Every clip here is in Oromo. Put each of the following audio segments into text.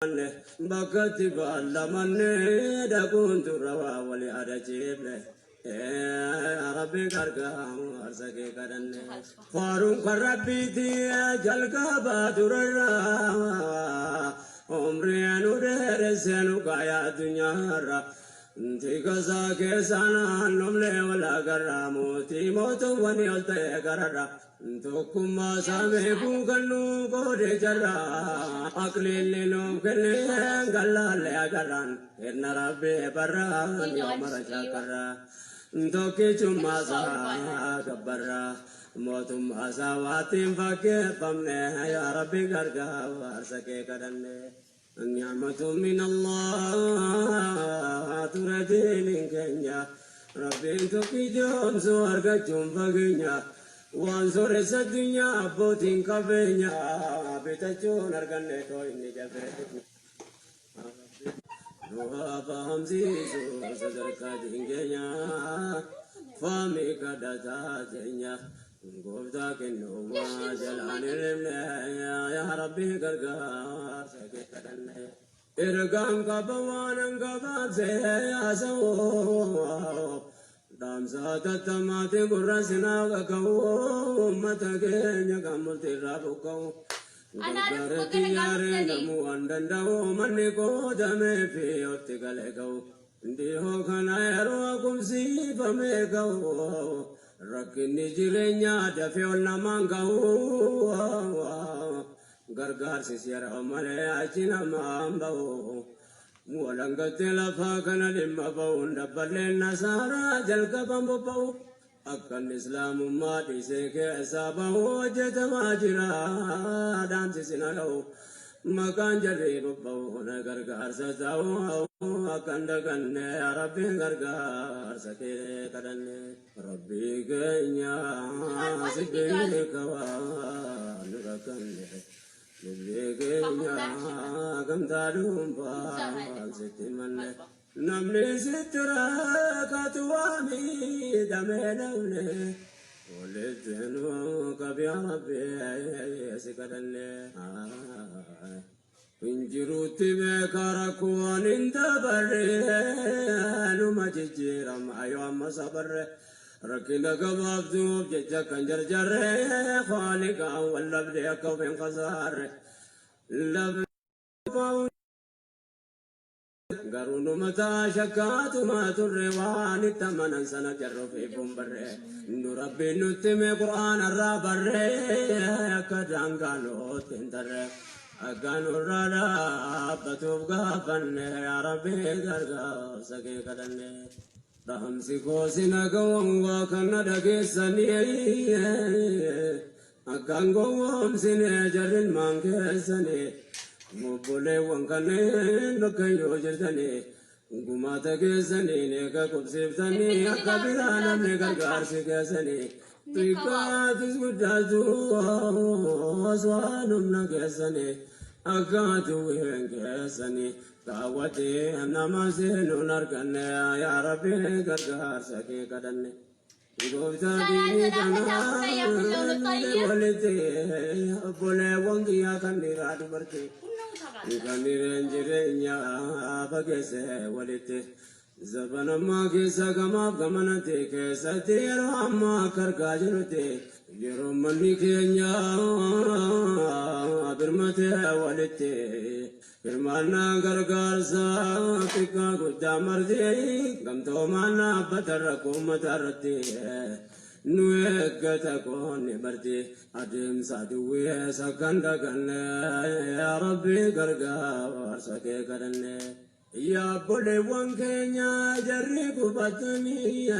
Bakkatti baallamanne dhaquun turra waa wal yaadachiifne. Rabbi gargaarsa kee kadhanne. Faaruun kan Rabbiiti jalqabaa durarra. Umrii nu dheeresse nu kaaya addunyaarra. Tikasaa keessa naannofne wal agarra mootii mootuwwanii ol ta'e gararra. Tokkummaa isaa beekuu kan nu qoode jarra. Aqliilli nuuf kenne gallaalle agarraan. Kenna Rabbi barra yoo mara shaakarra. Tokkichummaa isaa gabbarra. Mootummaa isaa waatti hin fakkeeffamne yaa Rabbi gargaarsa kee kadhanne. Ni'matu min Allah ture diiniin keenya. Rabbiin tokkichoomsu argachuun fageenya. Waan sooressa addunyaa abbootiin qabeenya bitachuun arganne too inni jabeenya. Nu haa fahamsiisu sadarkaa diin keenya. Faamii kadhataa teenya. Gooftaa kennuumaa jalaan hin ribne yaa Rabbi gargaarsa kee kadhanne. Ergaan qaba waan gabaabsee haasa'u. Dhaamsa tattamaatiin gurra sinaa kaka'u. Uummata keenya kan murtiirraa buqqa'u. Anaa dhufu Gargaaretti bakka nagaa yaaree dhuftanii. namuu waan danda'u manni qoodamee fi otti galee ga'u. Dhihoo kana yeroo qubsiifamee ga'u. Rakkinni jireenyaa dafee ol namaan ga'u. Gargaarsis yeroo malee achi namaan ba'u. Walangattee lafaa kana dhimma ba'uun dabballeen nasaaraa jalqaban bobba'u. Akkan islaamummaa dhiisee keessaa bahu hojjetamaa jira. Dhaamsi sin haga'u. Maqaan jarri bobba'u na gargaarsa ta'u. Akkan daganne yaa Rabbi gargaarsa kee kadhanne. Rabbii keenya si beeka waan nu rakkanne. Dubbii keenya gamtaa dhuunfaan sitti himanne. Namni sitti rakkatu waa miidhamee namni. Walitti nu qabi yaa Rabbi si kadhanne. Hinjiruutti beeka rakkoon hin dabarre numa jijjiirama yoo amma sabarre. Rakkina gabaabduuf jecha kan jarjarre Khaaliqaan wal dhabde akka of hin khasaarre. Garuu numa ta'a shakkaatuma turre waan itti amanan sana jarri ofiif hin barre. Nu Rabbiin nutti hime Qur'aana irraa barre akka daangaa nutti hin tarre. Akka nurraa dhaabbatuuf gaafanne yaa Rabbi gargaarsa kee kadhanne. Dhaamsi koo sin haga'u waa kana dhageessanii Akkaan gowwoomsine jarri ilmaan keessanii obboleewwan kanneen bakka yoo jirtanii gumaata keessaniin eega qubsiiftanii akka biraa namni gargaarsi keessanii xiqqaatus guddatus waan humna keessanii akka duwween keessanii kaawwatee nama seenuun arganne yaa Rabbi gargaarsa kee kadhanne. Gooftaa Salaan diinii salaan kanaa fatahu tayyib. walitti obboleewwan kiyyaa kan dhiiraa dubartii kan dhiireen jireenyaa fageesse walitti zaban ammaa keessa gamaaf gamanatti keessatti yeroo ammaa akka argaa jirutti yeroo manni keenya birmatee walitti Hirmaannaan gargaarsaa xiqqaa guddaa marti gamtoomaan dhaabbata rakkoo uummataa irratti nu eeggata qoonni barti adeemsa duwwee akkan daganne yaa Rabbi gargaarsa kee kadhanne. Yaa obboleewwan keenya jarri qubatanii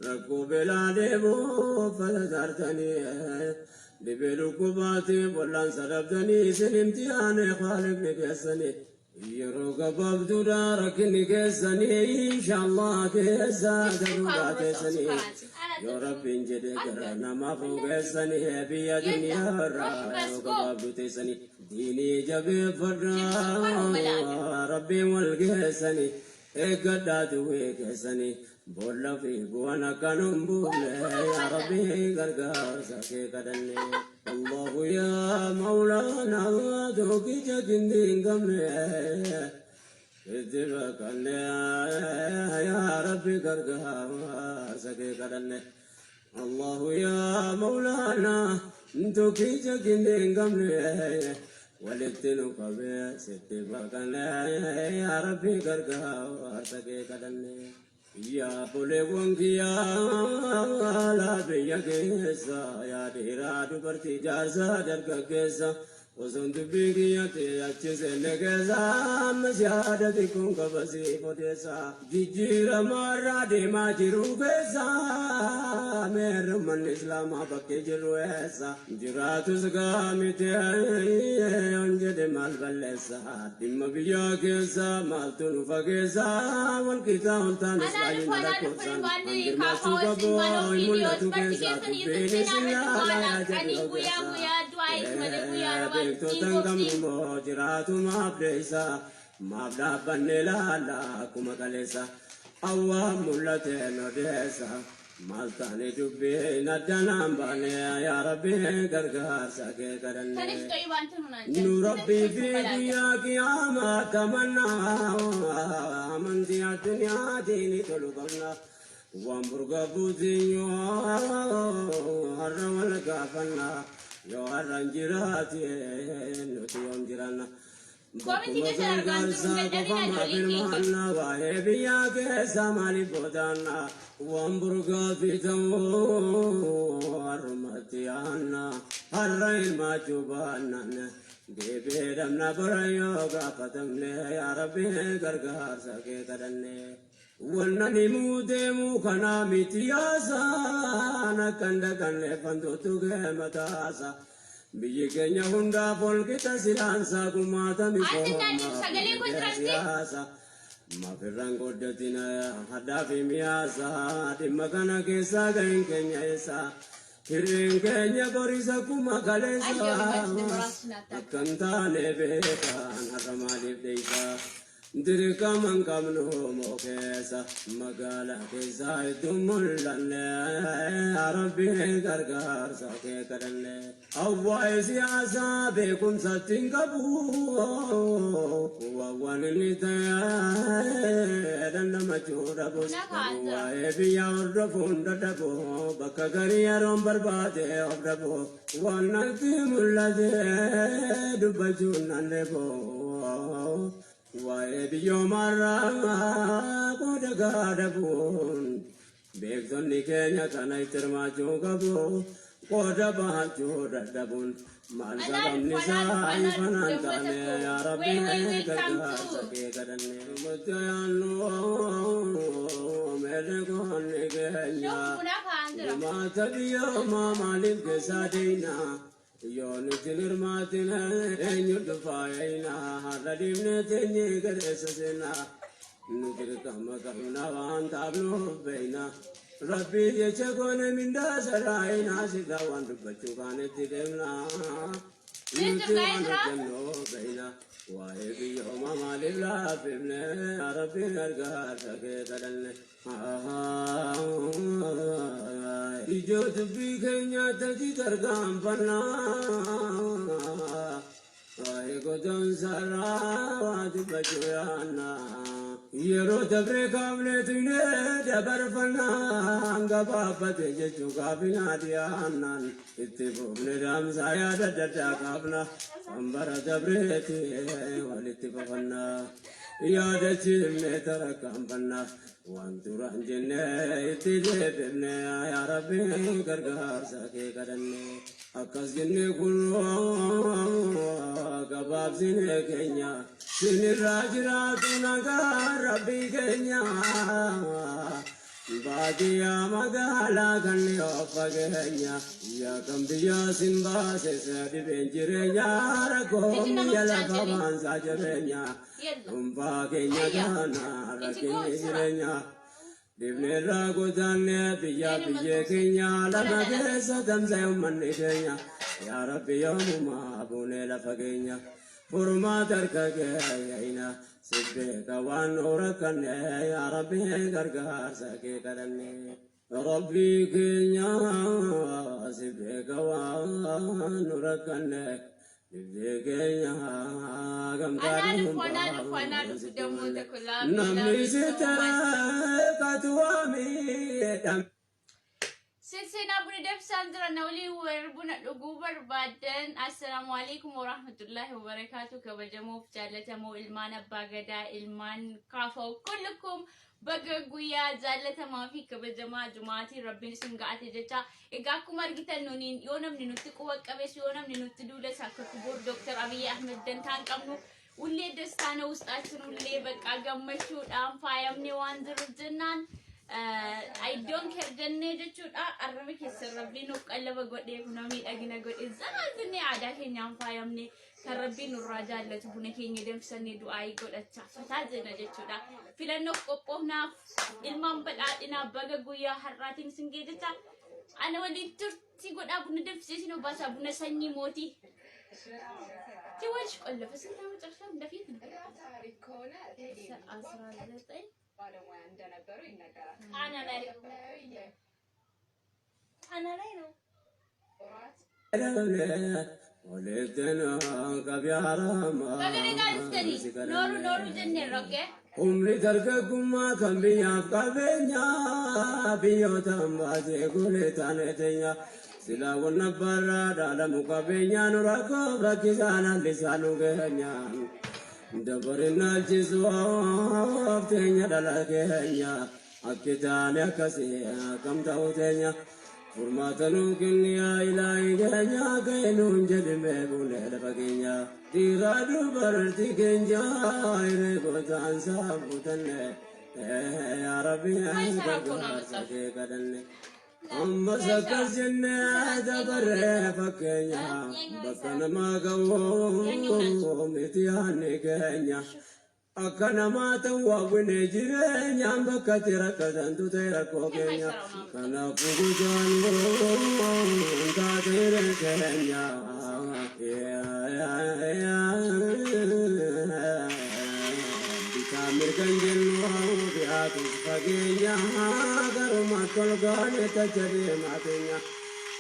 rakkoo beelaa dheebuu uffata saartanii dhibee dhukkubaatiif wal'aansa dhabdanii isin imtihaane Khaaliqni keessanii yeroo gabaabduudha rakkinni keessanii inshaallah keessa daruudhaa teessanii yoo Rabbiin jedhe gara namaaf keessanii biyya duniyaa irraa yeroo gabaabduu teessanii Diinii jabeeffadhaa rabbiin wal geessani eeggadhaa duwwee keessani Boolla fi bu'aan akka nun buufne, yaa Rabbi gargaarsa kee kadhanne. Allahu yaa Mawlaanaa, tokkicha gindii hin qabne. Itti baqanne, yaa Rabbi gargaarsa kee kadhanne. Allahu yaa Mawlaanaa, tokkicha gindii hin qabne. Walitti nu qabee sitti baqanne, yaa Rabbi gargaarsa kee kadhanne. Yaa obboleewwan kiyyaa laa biyya keessa, yaa dhiiraa dubartii, jaarsaa dargaggeessa, osoon dubbii kiyya ta'e achi seenne keessa, ammas yaada xiqqoon qaba siif odeessa. Jijjiirama irraa deemaa jiru keessa, meerri ummanni Islaamaa bakkee jirru eessa? Jiraatus gaamite yoon jedhe maal balleessa? Dhimma biyyaa keessa maaltu nu fageessa? Wal qixaa ol taanis Anaa dhufu baay'ina anaa dhufu lakkoofsaan ribaanni hirmaachuu kaafaa qabu wajjin maaloo hin viidiyoo mul'atu barti keessa keessan dubbiin YouTube isin seenaa irratti laalaa waan yaa ani jedhu guyyaa ogeessa. Guyyaa du'aa itti malee guyyaa robaan Beektota hin hin qabnu gobsiin. moo jiraatu maaf deessa? Maaf dhaabbanne laalla akkuma kaleessa? Awwaan mul'ateen odeessa. Maal taane dubbiin addanaan baane? Yaa Rabbi gargaarsa kee kadhanne. Taniif xoyi wanti nunaan Nu jedhu. Rabbii fi guyyaa qiyaamaa tamannaa, amantii addunyaatiin tolu qabna. Waan burga buutinyoo har'a wal gaafanna, yoo har'a hin jiraate nuti yoom jiraanna? Koomitii keessa argaan jiru hin dadhabina ijoolleen keenya. Hirmaannaa waa'ee biyyaa keessa maaliif boodaanna? Waan burgaa fi ta'uu har'umatti yaanna, har'a hirmaachuu baannaan deebi'ee dhabna bara yoo gaafatamne. Yaa Rabbi gargaarsa kee kadhanne. Wanna himuu deemuu kanaa miti yaasaan, akka hin daganne fantuutu kee mataasa. Biyyi keenya hundaaf ol qixa silaansaa gumaatami. Ati naannoo sagalee koo jira miti? Siyaasa mafirraan goddatina hadhaa fi miyaasa, dhimma kana keessaa gaheen keenya eessa? Hireen keenya borisa kuma kaleessa. Akkan taane beekaan har'a maaliif dheeysa? Dirqama hin qabnu moo keessa magaalaa keessa hedduu mul'anne? Yaa Rabbi gargaarsa kee kadhanne. Waa'ee siyaasaa beekumsatti hin qabu. Waan inni ta'e dandamachuu dhabus, waa'ee biyya hordofuun dadhabu, bakka garii yeroon barbaade of dhabu, waan natti mul'ate dubbachuun nan dheebu. Waa'ee biyyoomarraa qooda gaadabuun, beektonni keenya kana itti hirmaachuu qabu. Qooda bahachuu dadhabuun maal sababni isaa ifanaan taane? Yaa Rabbi gargaarsa kee kadhanne. Nuti yaannu meerre qoonni keenya gumaata biyyoomaa maaliif keessaa deeyna? Yoo nuti hirmaatin eenyu dhufaa eeyna? Har'a dhiibnee teenyee gareessa seenaa. Nu dirqama qabna waan taafnuuf beeyna. Rabbii jecha goone mindaa saraayinaa, silaa waan dubbachuu kaanetti deemna. Nuti waan hojjennu beeyna. Waa'ee biyyoomaa maaliif laaffifne? Yaa Rabbi gargaarsa kee kadhanne. Ijoo dubbii keenya taji tarkaanfannaa. Waa'ee godoonsarraa waa dubbachuu yaanna. Yeroo dabree kaafnee tuynee dabarfannaa, gabaabbate jechuu kaafinaa dhiyaannaan, itti fufne dhaamsaa yaada adda addaa kaafna. Kan bara dabreeti walitti fufannaa. Yaadachiifne tarkaanfannaa. Waan duraan jennee itti deebifne, yaa Rabbi gargaarsa kee kadhanne. Akkas jennee kunoo gabaabsine keenya. Sinirraa jiraatu nagaa Rabbii keenya. Baadiyyaa magaalaa kan of fageenya. Yaa kan biyyaa sin baase dhibeen jireenya, rakkoo biyya lafa baansaa jabeenya. Dhuunfaa keenya taana rakkinni jireenya. Dhibneerraa godaanne biyya biyyee keenya, lafa keessa tamsa'e uummanni keenya. Yaa Rabbi yoomumaa buunee lafa keenya. Furmaata harka keenya si beeka waan nu rakkanne, yaa Rabbi gargaarsa kee kadhanne. Rabbii keenya si beeka waan nu rakkanne. Dhibdee keenya gamtaa Anaa dhufu, anaa dhufu, anaa dhufu damoota kulaa. Namni si tareeqatu waamii. Seenaa buna danfisaan jira, na waliin warri buna dhuguu barbaadan. Assalaamu alaikum warahmatullahi wabarakaatu. Kabajamoof jaallatamoo ilmaan abbaa gadaa, ilmaan kaafoo, kullukum baga guyyaa jaallatamaa fi kabajamaa jumaatiin Rabbiin isin ga'ate jecha. Egaa akkuma argitan, nuniin yoo namni nutti quba qabeessu, yoo namni nutti duules, akka ክቡር ዶክተር Abiyyi Ahmed dantaan qabnu ሁሌ ደስታ ነው ውስጣችን፣ ሁሌ በቃ gammachuudhaan faayamne waan jiruuf jennaan I don't care jennee jechuudha. Arraba keessan Rabbiin nuuf qallaba godhee, buna miidhagina godhee, zanaa aadaa keenyaan faayamne, kan Rabbiin nurraa jaallatu, buna keenya danfisannee du'aayii godhachaa fataa jenna jechuudha. Filannoof qophoofnaaf, ilmaan badhaadhinaa, baga guyyaa har'aatiin isin ga'e jecha. Ana waliin turtii godhaa, buna danfisee isin obaasaa, buna sanyii mootii. ትወልሽ ቆለፈ ስንት መጨረሻ እንደፊት ነው። ታሪክ ከሆነ ቴዲ 19 ባለሙያ እንደነበሩ ይነገራል። ጣና ላይ፣ ጣና ላይ ነው። ራት Walitti qabiyaarama. Baga nagaa dhuftanii, nooru nooru jenneerra, okay? Umri dargaggummaa kan biyyaaf qabeenya, biyyoota hambaasee golee taane teenya. Silaa wanna barraa dhaalamu qabeenya, nu rakkoof rakkisaan hallisaa nu keenya. Dabarin naalchisuuf teenya dhala keenya, akki taane akkasii akkam ta'u teenya. Furmaata nuu kenni yaa ilaahi keenya, ka'e nuun jedhime bulee lafa keenya. Dhiiraa dubartii keenya hiree gootaan saafutanne, yaa Rabbi gargaarsa kee kadhanne. Ammas akkas jennee dabarree fakkeenya, bakka namaa ga'u miti yaadni keenya. Akka namaa ta'u hawwine jireenyaan, bakka itti rakkatantu ta'e rakkoo keenya. Kanaafuu gochaan taateere keenya. Bitaa mirgan jennu dhiyaatus fageenya, garuma tolgaane tacha deemaa keenya.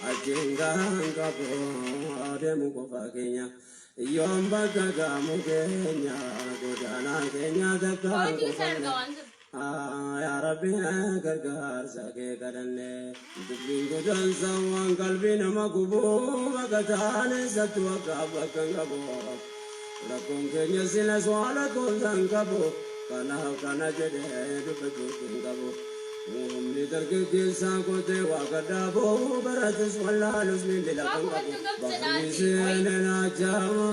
Achiin gahan qabu deemu qofa keenya. Yoom bakka gaamu keenya, godaanaa keenya takkaan Hojii isa qofanne. argaa waan jiru. Yaa Rabbi gargaarsa kee kadhanne. Dubbiin godaansa waan qalbii nama gubu, bakka taane sattu akka bakka hin qabu. Rakkoon keenya sila swala lakkoofsa hin qabu. Kanaaf kana jedhee dubbachuuf hin qabu. Humni dargaggeessaa qotee waa gadhaabu, baratus wallaalus miilli lafa hin qabu. Bahri seenee naachama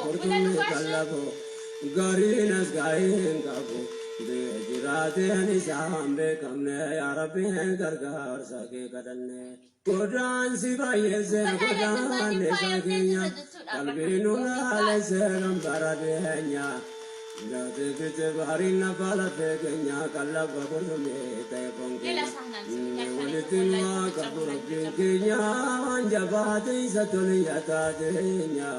qurxummii kallabu, gariin as ga'ee hin qabu. Jiraateen isaan beekamne, yaa Rabbi gargaarsa kee kadhanne. Godaansi baay'eessee godaanni isaa keenya, qalbii nu laalessee kan bara dhiyeenya. Gaatee bite baariin nafa lafee keenya, qallaba qurxummii ta'e foon keenya. Walitti nu haa qabu Rabbiin keenya, waan jabaate isa toliyya taateenya.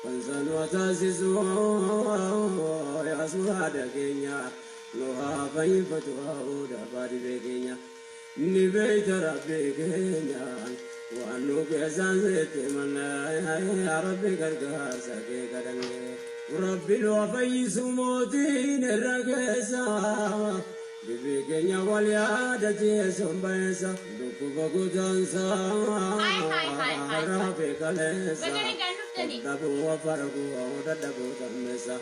Kan sanuu taasisu yaa muraada keenya, nu haa fayyifatu haa dhibee keenya. Ni beeyta Rabbii keenya waan nu keessaan sitti manna, yaa Rabbi gargaarsa kee kadhanne. Rabbi nu haa fayyisu mootiin irra keessa. Dhibee keenya wal yaadachiisuun bayeessa. Dhukkuba godaansaa Hai, hai, hai, hai. har'aa fi kaleessa. Baga nagaan dhuftanii. Dadhabuu faraguu dadhabuu dammeessa.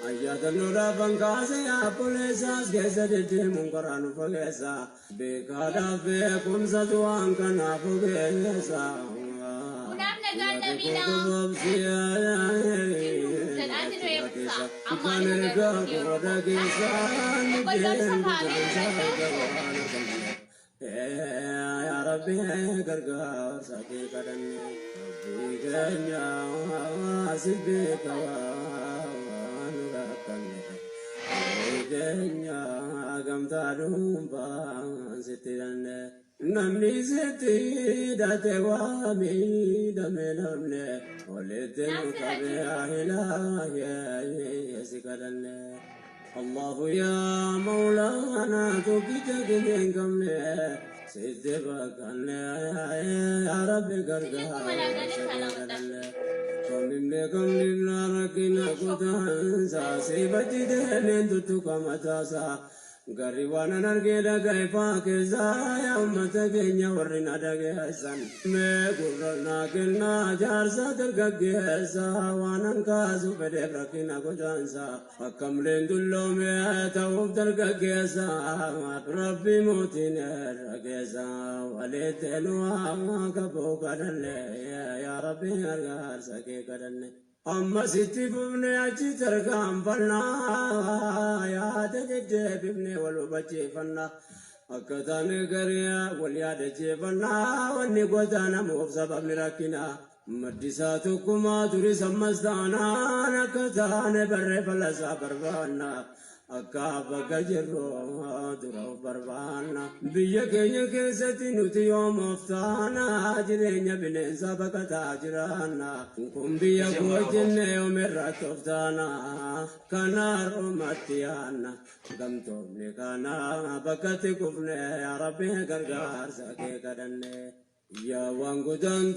Ayyaatan kaasee obboleessaas keessa deddeemuun karaa nu fageessa. Beekaadhaaf beekumsatu waan kanaaf ogeessa. Bunaaf nagaan dhabinaa. Jedhaati nu eebbisa. Amma Kan ani ergaa garuu qooda keessaa Boqqolloon safaamee jira. Yaa Rabbi gargaarsa kee kadhanne. Rabbii keenya si beeka waan rakkanne. Rabbii keenya gamtaa dhuunfaan sitti hidhanne. Namni sitti hidhate waa miidhame namne walitti nu qabe ilaahi si kadhanne. Allahu yaa Mawlaana tokkicha gidee hin qabne sitti baqanne yaa Rabbi gargaarsa kee kadhanne. Kamimne kamnimna rakkina kutaansa si bachi deemeen tuttuqa mataasa. Garri waanan argee dhagaye faa keessaa yaa ummata keenya warri na dhageessan. Mee gurra naa kennaa jaarsa dargaggeessa waanan kaasu fedheef rakkina godaansa. Akkamleen dulloome ta'uuf dargaggeessa rabbi mootiin irra keessa walitti nu haa qabuu kadhanne yaa rabbi gargaarsa kee kadhanne. Ammas itti fufne achi tarkaanfanna yaada deddeebifne wal hubachiifanna akka taane garii wal yaadachiifanna wanni godaanamuuf sababni rakkina maddisaa tokkumaa turis ammas taanaan akka taane barree falasaa barbaanna. Akka bakka jirru dura of barbaanna. Biyya keenya keessatti nuti yoom of taana jireenya bineensaa baqataa jiraanna. Kun biyya koo jenne yoom irratti of taana kana har'umatti yaanna. Gamtoomni kana bakkatti kufne yaa Rabbi gargaarsa kee kadhanne. Yaa waan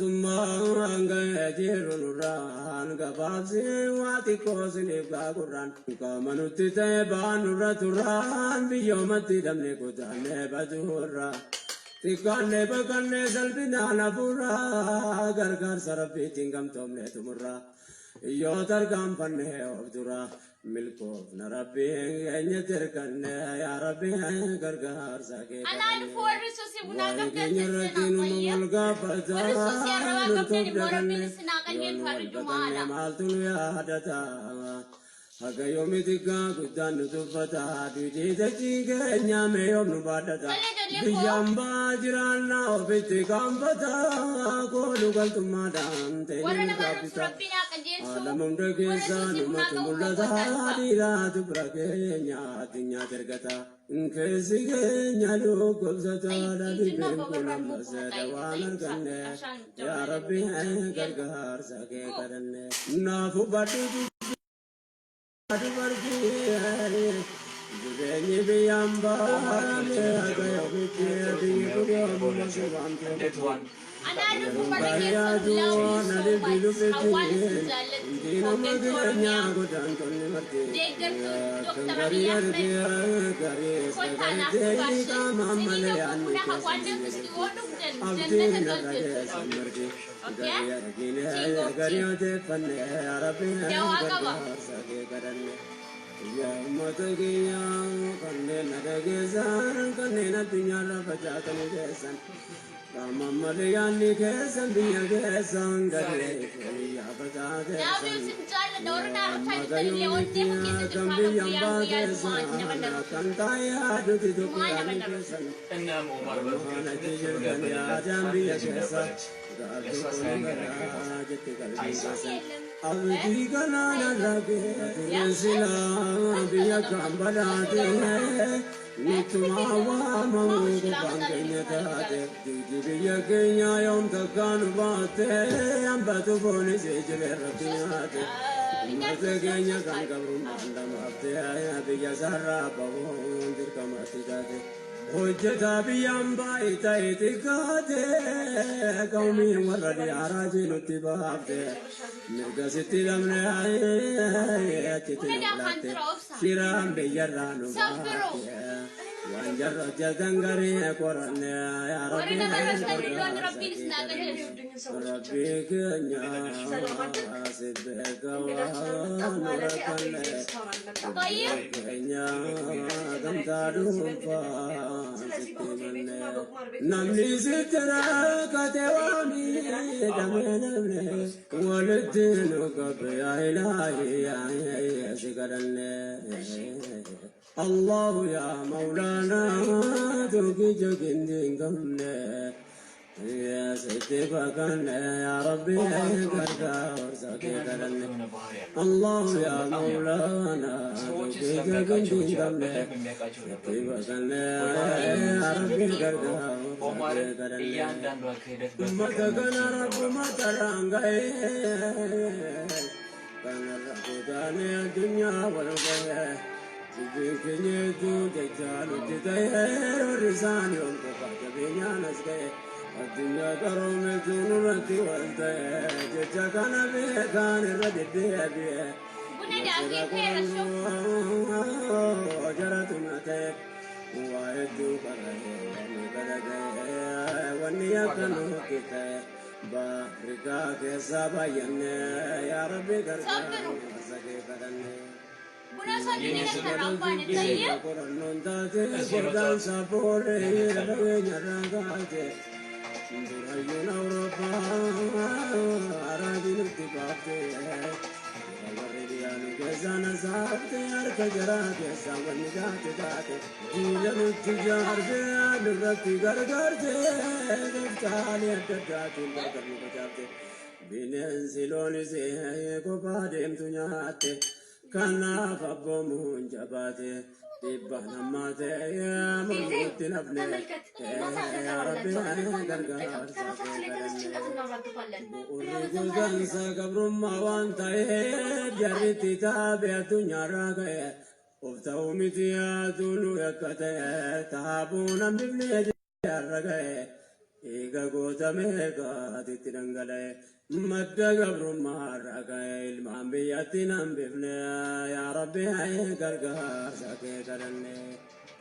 godaantummaan ga'ee jiru nurraan gabaabsee waa xiqqoo siniif gaagurraan qaama nutti ta'e ba'aan nurra turraan biyyoomatti dhabne godaannee baduurra xiqqaannee baqannee salphinaan hafuurra gargaarsa rabbiitiin gamtoomne xumurra yoo tarkaanfanne of dura milkoofna rabbiin keenyatti hirkanne yaa rabbi gargaarsa kee Anaa dhufu kadhanne. warri suusii bunaa Waa'ee qabdan keenya irratti sessenaa numa fayya. wal gaafata Warri suusii arrabaa nu qabdan immoo Rabbiin tobdaganne isin haa yoo qajeelchu nu harri wal baqanne jumaadha. maaltu nu yaadata haga yoomi xiqqaa guddaan nu tuffata duutii dachii keenya mee yoom nu baadhata Tole ijoollee koo. biyyaan baa jiraannaa ofitti qaanfata koolu galtummaadhaan ta'e Warra nu nama arrabsu gaabbita. Rabbiin haa qajeelchu. Alam hunda Warra keessaa suusii bunaa numatu qabu immoo mul'ata kottaa dhufaa. dhiiraatu bira keenya addunyaa ergata. Keessi keenya dhukkubsataadha طيب يجينا dubbiin kun بابا amma الرموك seera طيب waan طيب arganne عشان yaa جمال Rabbi يلا gargaarsa kee جو kadhanne. Naaf hubadhu dubartii jireenyi biyyaan baane haga yoomitti biyyi kun yoomuma subaamte. እንዴት ዋል? Anaa dhufu warra keessan love you so much. Hawaan isin jaallatti. Hooggantuu Oromiyaa. Deeggartuu Dr. Abiy Ahmed. Kottaa naaf dhugaashee. Sinii tokko buna hawaan danfisti yoo dhugdan jannata galtu jechuudha. Okay? King of tea. Dawaa qaba. Yaa uummata keenya kanneen na dhageessan kanneen addunyaa facaatanii keessan qaama malee yaadni keessan biyya keessan gadi biyya Love you facaateessan. isin jaalladha. Warra na arrabsaa jirtan illee onnee koo keessa jirtu haga guyyaan guyyaa jumaati nama darbu. Kan taa'ee Jumaa nama darbu. እናም ኦማር በፍቅር ብሎ ያበደላት አንድ ልጅ ነበረች። ለእሷ ሳያንገራግራት አይሳሳም። የለም። Abdii galaana lagee silaa biyya kan badhaate nuttuma waamamu gubbaan keenya taate duuti biyya keenya yoom takkaa nu baatte hambatu foonis jireerratti nyaate ummata keenya kan gabrummaan lamaafte biyya sarraa bahuun dirqamatti taate. Hojjetaa biyyaan baay'ee ta'e xiqqaate qawmiin warra diyaaraa jirutti baafte mirga sitti dhabne achitti Buna nu daafaan laatte jira obsa. shiraan biyyarraa nu Sabbiruu. baafte waan jarra hojjetan garii qoranne yaa Warri rabbi nama arrabsan illee Rabbiin isin haa qajeelchu. የሚወዱኝን ሰዎች ብቻ rabbii keenya ሰላም አደርክ si beeka እንግዳችን waan አልመጣም nu ማለቴ አቶ rakkanne. ይዜ እስካሁን አልመጣም። طيب keenya ለመጀመሪያ gamtaa ጊዜ ነው እዚህ dhuunfaa በእንግድነት ያለው። ስለዚህ sitti በሆቴል manne ቤቱና በቁማር ቤቱ namni sitti rakkate waa miidhame namne walitti nu qabe yaa ilaahi yaa si kadhanne. Allahu yaa Mawlaana tokkicha gindi hin qabne. Sitti baqanne yaa Rabbi ኦማር ጥሩ ልጅ ነው፣ gargaarsa ግን kee አንድ መጥፎ kadhanne. የሆነ ባህሪ ያለው። الله ሰው يا በጣም ያምናል። مولانا ሰዎችን توفيق ስለሚያውቃቸው قندي ብቻ قبله በደንብ የሚያውቃቸው ነበር ستي የሚመስለው። بقنا ኦማር يا የሚመስል ربي ቢኖር ኖሮ قرقا ኦማርን قرني እያንዳንዷ ክህደት أمة በፍቅር كان መልስ رب ነበረው ما ለማለት። ترانغاي كان رب الدنيا والغاية جبين دجال تدير الرسان يوم قفا جبين نسكي الدنيا كروم نورتي والتي جتا كان بيكان الرد بيه Buna daakee feera shuf. እንኳን ደህና መጣህ። Sabbiru. Buna osoo hin የኔ dhugin ስም kan abbaan ኢዜል ittayye. ነው። እዚህ ነው ጠዋት ያነቃል። Bineensi loonis kophaa deemtu nyaatte kanaaf abboomuun jabaate dhibbaa namaa ta'e ጊዜ mormutti nafne ተመልከት፣ ማታ yaa ቀጠሮ rabbi አላቸው። እልልታን ነው የምንጠቀም። gargaarsa kee ከራሳችን ላይ ተነስ kadhanne. ጭንቀት እናራግፋለን። ብላ Bu'uurri በዛው godaansa አያምርም። gabrummaa waan ta'eef jarritti taabee addunyaarraa ka'e of ta'uu miti yaaduu nu yakka ta'e taabuu namni jarra ga'e dhiiga gootamee gaatitti dhangala'e madda gabrummaarraa ka'e ilmaan biyyatti nan bifne yaa rabbi gargaarsa kee kadhanne.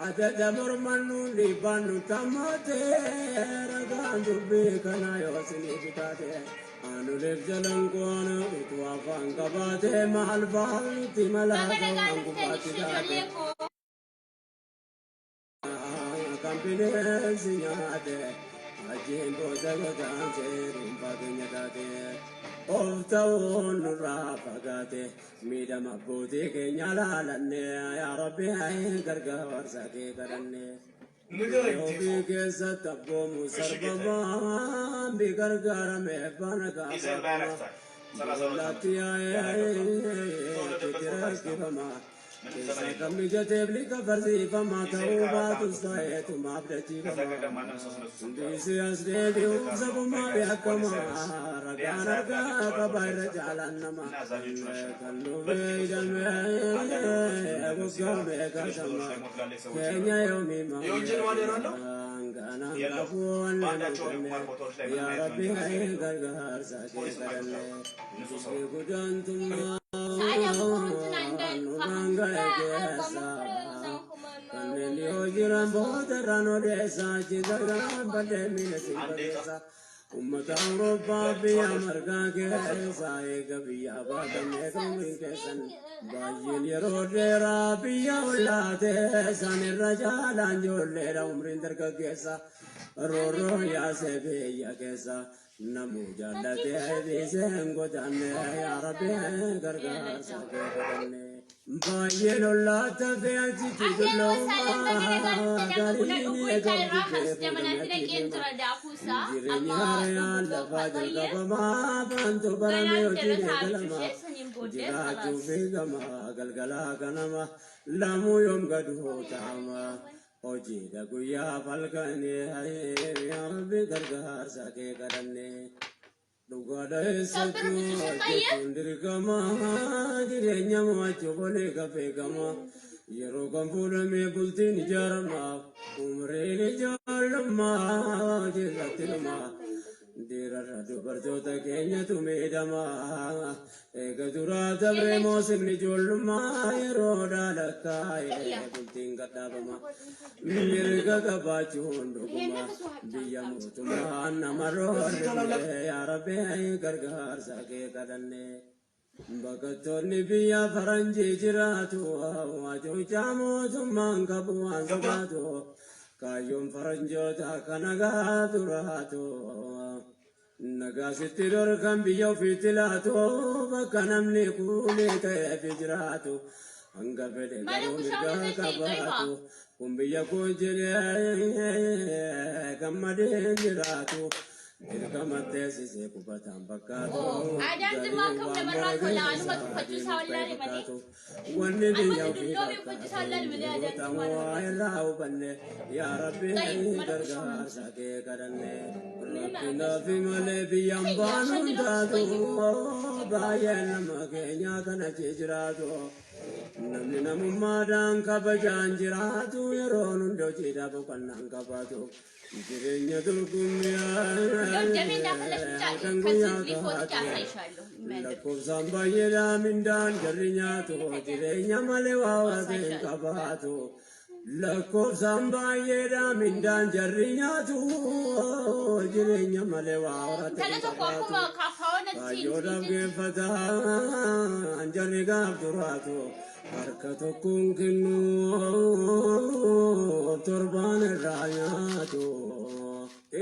Adada mormannu dhiibbaan nu tammaate ragaan dubbii kana yoo sinii bitaate anuleef jalan qoona utuu afaan qabaate maal fa'aa nutti Baga malaata nagaan waan dhuftanii gubbaatti taate. ijoollee koo. Kan bineensi nyaate achiin booda godaanse dhuunfaa keenya taate of ta'uun nurraa fagaate miidhama abbootii keenya laalanne yaa rabbi gargaarsa kee kadhanne. ንገረኝ ቴፎ። Ofii keessatti abboomu እሺ ጌታዬ። sarbamaan bi gargaarame faana ኢዜል kaafama ባይረክታር 32 ዓመቱ boollaatti ገና ገብቷል። yaa'ee የተወለደበት itti ቦታ ኢስታንቡል፣ rakkifama ምንም keessa ዘመን kan የለውም። mijateef liqa farsiifama ኢዜል ta'uu ከ4 ዓመቱ baatus በፊት ነው የሞተው። ta'eetumaaf ከዛ dachiifama. ቀደም ማንም ሰው ስለሱ ሰምቶ አያውቅም። Dhiisi as deebi'uuf ሞንቴ ካርሎ፣ sabummaa ቬጋስ፣ beekama ቦነስ አይረስ፣ ragaan ቢያንስ 20 harkaa ትላልቅ qaba ጨዋታዎች ላይ irra ተሳትፏል caalaan nama እና አዛዦቹን አሸንፏል። kan dhufee በጥቂት ወቅቶች ነበር። አንዳንድ ወቅቶች hidhamee ልዩነት waggaa ሲገባ፣ meeqa ሌሎች sama ቦታዎች ደግሞ ትላልቅ ሰዎች keenya ይኖራሉ። yoomii የወንጀል ማደር አለው። ganaan የለውም። qabu wanne በአንዳቸውም nu የቁማር kenne ቦታዎች ላይ ምንም yaa አይነት rabbi የወንጀል መዝገብ የለውም። gargaarsa kee ፖሊስም አይቶት kadhanne አያውቅም። ንጹህ ሰው ነው። gudaantummaa Sa'aatii afurutti naan nurraan ga'e keessa kanneen dhiyoo jiran boodarraan odeessaa achi dagaan badhee miila siin አንድ ደቂቃ barreessa. Uummata Awurooppaa biyya margaa keessa eega biyya baatamee kan keessan baay'een yeroo dheeraa biyya ollaate isaan irra caalaan ijoolleedha umriin dargaggeessa roorroo yaasee biyya keessa namuu jaallatee dhiiseen godaanne yaa rabbi gargaarsa kee kadhanne. Baay'een ollaata fe'achitti Ahleen wasaaleen baga nagaan dulloomaa dhuftanii amma buna gariin dhuguu isaa irraa eegamti has jamanatti dhaqeen jira daakuusaa Jireenya amma haaraan dhuguu lafaa qaxayye jalqabamaa baantu baramee ganaan hojii jala taa'achu eegalama. ishee saniin booddee Jiraachuu khalaas. fi gama galgalaa ganama lamuu yoom gaduu ta'ama. Hojiidha guyyaa falkanii yaa rabbi gargaarsa kee kadhanne. Dhugaadha Sabbiru eessattuu bitu shaqayye. hojjechuun dirqama jireenya mo'achuuf olii kafeegama. Yeroo kan fuudhamee bultiin ijaarama umriin ijoollummaa jirratti dhuma. Dhiirarra dubartoota keenyatu miidhama. Eega duraa dabree moosifni ijoollummaa yeroo dhaalakkaa'ee bultiin gadhaabama. Mirga qabaachuun dhuguma biyya mootummaa nama roorrifne yaa rabbi gargaarsa kee kadhanne. Baqattoonni biyya faranjii jiraatu hacuucaa mootummaan qabu waan ገባ። sodaatu kaayyoon faranjoota kana nagaa turaatu. Nagaa sitti dhorkan biyya ofiitti laatu bakka namni kuulee ta'eef jiraatu. Hanga fedhe Mana garuu kushaa mirgaa keessatti qabaatu. Kun biyya koo jedhee gammadee jiraatu. Dirqama teessisee qubataan fakkaatu. Oo, aadaan Jimmaa Gariin akkam waan namarraa bara tola anuma keessa tuffachuu isaa adeemu wallaale malee. fakkaatu. Wanni biyya Anumatti ofii dulloome uffachuu isaa fakkaatu wallaale malee aadaan dhiirota Jimmaa waa namarraa tola. irraa hubanne yaa Rabbi Tayyib mana kushaa gargaarsa kee kadhanne. Mima Rakkina fi malee biyyaan Hayya baanu shan hin jedhamu taatu. tayyib. Baay'een nama keenyaa kana jiraatu. Namni namummaadhaan kabajaan jiraatu yeroon hunda hojiidhaaf boqonnaan qabaatu. Jireenya Yoo dameen daakalash dorgommiyaa ብቻ kan ከዚህ guyyaa ሪፖርት kaatu. አሳይሻለሁ። የሚያደርግ Lakkoofsaan baay'eedhaa mindaan jarri nyaatu jireenya malee waa horate hin አሳይሻለሁ። qabaatu. Lakkoofsaan baay'eedhaa mindaan jarri nyaatu jireenya malee waa horate Intala hin tokko qabaatu. akkuma kaafaawwan Kaayyoodhaaf geeffataan jarri gaaf duraatu harka tokkoon kennuu torbaan irraa nyaatu.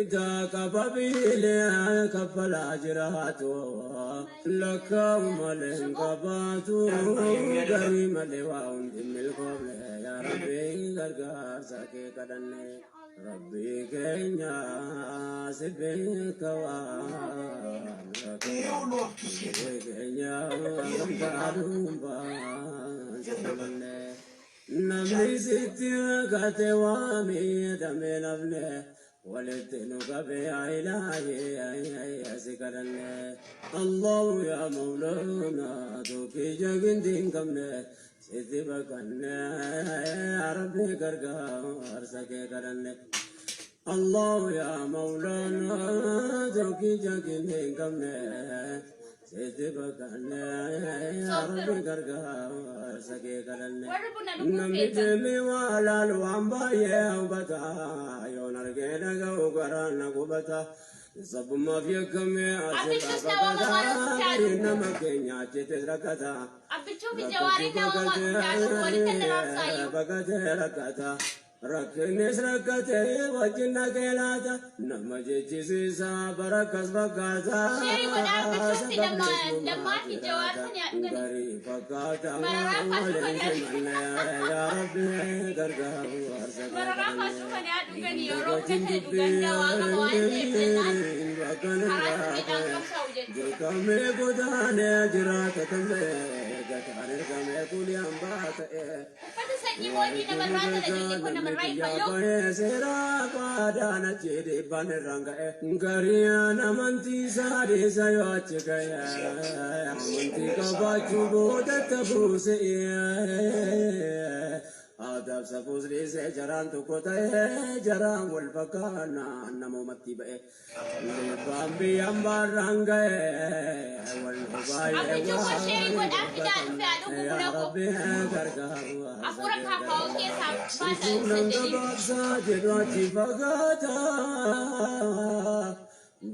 Idaa qaba biilee kaffalaa jiraatu lakkaa'u malee hin qabaatu garii malee waa hundi milkoofne yaa Rabbi gargaarsa kee kadhanne. Rabbi keenya si beeka waan ይሄ ሁሉ ሀብቱ ሴት biyya keenya የት ነበር? gamtaa dhuunfaan የት ነበር? simanne. Namni sitti rakkate waa miidhamee nafne walitti nu qabe yaa ilaahi si kadhanne. Allahu yaa Mawlaana tokkicha gindi hin qabne sitti baqanne yaa Rabbi gargaarsa kee kadhanne. الله يا مولانا توكي جاكين قمنا سيدي بكنا يا ربي غرغار سكي كلنا Warri buna dhuguu namni feetan. deemee waa laalu waan baay'ee hubata yoon argee dhaga'u garaan na gubata sabummaaf yakkamee Abbichus asirraa nama baqata mamaarratti gariin haadhu. nama keenya achittis rakkata Abbichuu fi rakkatu jawaariin nama mamaarratti haadhu walitti daraarsaayyu. baqatee rakkata rakkinnis rakkatee wajjin dhaqee nama jechisiisa barakkas fakkaata Sheerii godhaa abbichuutti sababnis lammaa dhumaa fi jawaar jiraata kan yaa dhugani. garii fakkaata Mararaa faasuu waliin kan yaa simanne yaa rabbi gargaaru harsa kee Mararaa kadhanne faasuu kan yaa dhugani yeroo buna Gatiin kana dhugan dawaa qaba waan ta'eef jennaan dubbii karaa sirriidhaan qabsaa'u jechuudha. Dirqamee godaanee jiraata kan ta'e gataan ergamee kuni hambaa ta'e. Uffata sanyii mootii namarraa tana jennee kun namarraa hin falloo. Gariyaan amantii isaa dhiisa yoo achi ga'e amantii qabaachuu boodatti buuse aadaaf safuus dhiisee jaraan tokko ta'e jaraan wal fakkaannaan namumatti ba'e dhiibbaan biyyaan baarraan ga'e wal baay'ee Abbichuu kun sheerii waan godhaa fidaa dhufee haa dhugu dubbatamne buna yaa koo. Rabbi gargaaru Hafuura harsa kaafaa'oo keessaa baasaa Isuunan ibsa jedhiin. gabaabsaa jedhu achi fagaata.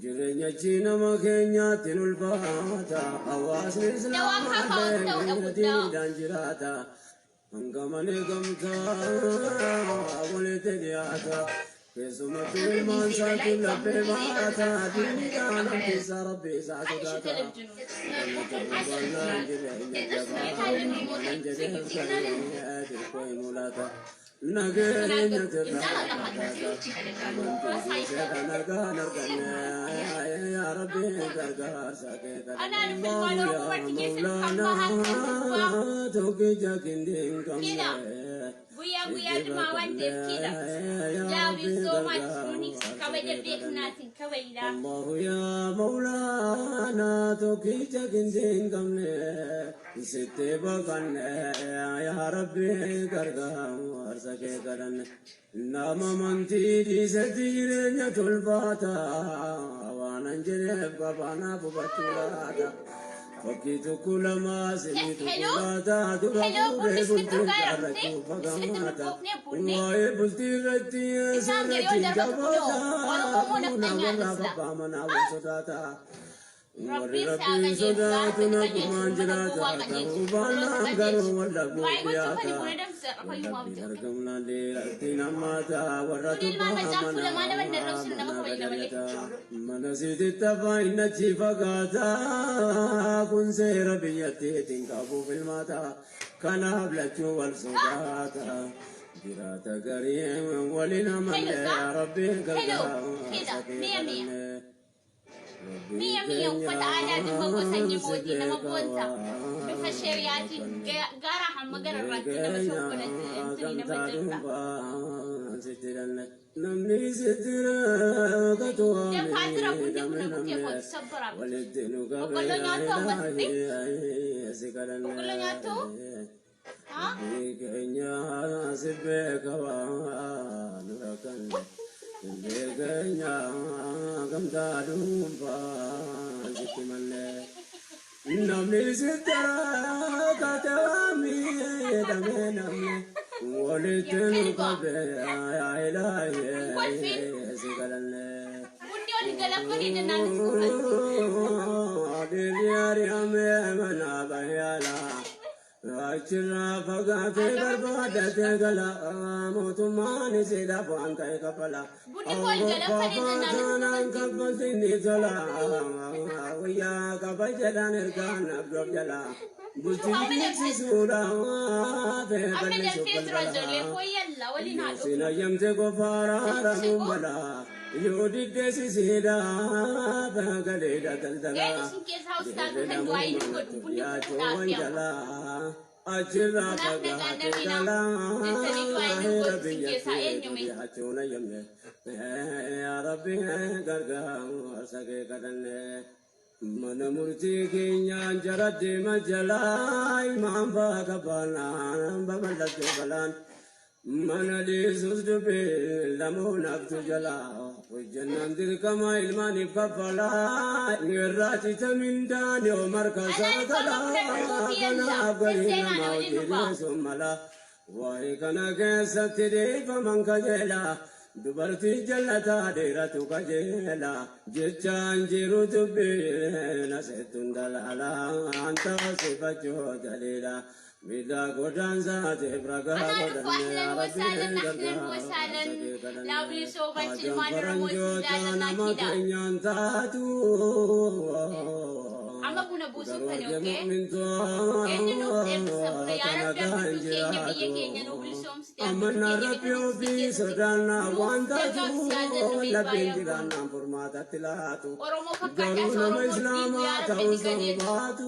Jireenya achi nama keenyaatti ulfaata. Hawaasni Dawaa islaamaa kaafaa'oo ta'uudha illee guddaa. diinidhaan jiraata. Hanga malee gamtaa walitti dhiyaata. Keessumattuu ilmaan isaatti laphee baata. Diinidhaan hambisaa rabbi isaa Ani ishee sodaata. televizyiinuu. Bal'aan jireenya jabaa waan jedheef garee xiqqoo hin mul'ata. Nageenya tirraa amantii seera nagaan arganne yaa Rabbi gargaarsa kee Anaa kadhanne. dhufe ilmaan Allahu Oromoo yaa marti keessatti kan bahaa kan gubbaa Mawlaanaa tokkicha kindii hin kidha. qabne. Guyyaa Itti guyyaa dhumaa waan ta'eef baqanne kidha. yaa Love you Rabbi so much. Nuni gargaarsa kabaja kee kadhanne. beeknaatiin kabajnaa. الله يا مولانا توكي جندين قمنا ست بقنا يا ربي قرقا وارسك قرن نام منتي دي ستيرين تلفاتا وانا نجرب قبانا ببتولاتا Fakkii tokko lama Yes, sadii hello. tokko laataa dura Hello, bunni fuudhee isinitti bultiin dhugaa jirti. jaallachuu Isinitti fagaata. milkoofnee bunni. Waa'ee bultii irratti Isaan gadi sirratti yoo darbatu kunoo jabaata. Oromoo moo Buna nafxanyaa warra isla. abbaa manaa wal sodaata. Warri Rabbiin si haa rabbiin qajeelchu. sodaatu Gaafa nagumaan qajeelchu uummata jiraata. gowwaa qajeelchu. Ta'uu Dhaloota baannaan qajeelchu. garuu wal dhabuuf Du'aa gochuuf ani dhiyaata. buna danfisa fayyumaaf Wallabbiin jedhu. argamnaan dhiiratti nammaata. Warra Kun ilmaan tubbaa macaaftuu lamaa nama hin manaa arrabsinu nama manaa kabajna malee. gadariata. Mana siititti afaan inni achi fagaata. Kun seera biyyattiitiin qabuuf ilmaata. Kanaaf lachuu wal sodaata. Jiraata garii waliin amanne Hello, rabbiin Hello, gargaarsa Heda, kee Miya Miya. kadhanne. Miya Miya uffata aadaa dhimma gosa mootii nama boonsa. Bifa sheeriyaatiin gara hamma gara irraatti nama shokkolatti nama jirta. Namni sitti rakkatu Danfaa jira bunni kun bukkee kootu sabbaraa. walitti nu Boqqolloo nyaattu ammasitti? si kadhanne. Boqqolloo nyaattu? Haa? Keenya si beeka waan rakkanne. Keenya gamtaa dhuunfaa sitti mallee. Namni sitti rakkate waan miidhame namni walitti nu qabee yaa ilaahi si kadhanne. Bunni oli galaffanii jennaan itti kufalti. Achirraa fagaatee barbaadatee gala mootummaan isiidhaaf waan ta'e kafala. Bunni koo ol galaffanii jennaan itti Taanaan kufalti. kaffaltiin ni tola wayyaa qaba jedhaan ergaan abdoof jala. Bultiin beeksisuudha Amma danfee jira ijoollee koo yalla waliin haa dhufu. Sinayyamte qofaaraaramuun mala yoo diddeessisiidha galeedha daldala. Eenyu isin keessaa ustaaza kan du'aa inni godhu bunni Yaachuuwwan fuudhaaf jalaa achirraa Bunaaf nagaan fagaate dhabinaa. galaa Jettanii du'aa inni heera godhu isin keessaa biyyatti eenyume? dhiyaachuun ayyamne. Yaa Rabbi gargaarsa kee kadhanne. Mana murtii keenyaan jara deema jalaa ilmaan faa qabaanaan babal'achuu balaan. Mana dhiisus dubbii lamuun haftu jalaa hojjannaan dirqama ilmaaniif kaffalaa irraa cita mindaan yoo marka Anaan saatalaa buna dhuguufi yalla. kanaaf garii Seenaan namaa waliin hojii dhufaa. dhiyeessuun mala waa'ee kana keessatti dhiifaman kajeela dubartii jallataa dheeratu kajeela jechaan jiru dubbii nasettuun dalaalaa taasifachuu daliila. Miidhaa godaansaatiif ragaa Anaa dhufu godhanne ahlan wasaalan ahlan wasaalan love you so much ilmaan Oromoo isin faranjoota jaalannaa nama kidha. keenyaan taatu. Amma buna buusuuf Garuu kan arge okay? Eenyu nuuf eebbisa buna yaa Rabbi abbituu keenya biyya keenya nuu bilisoomsite abbituu Amannaa keenya rabbi biyya ofii keessatti sodaannaa nuuf waan taatu dagaagsi yaa jennu labbiin beekaa jiraannaan furmaatatti laatu. Oromoo fakkaataa Garuu isa nama Oromoo diigu islaamaa yaa Rabbi ta'uu ni qajeelchu. baatu.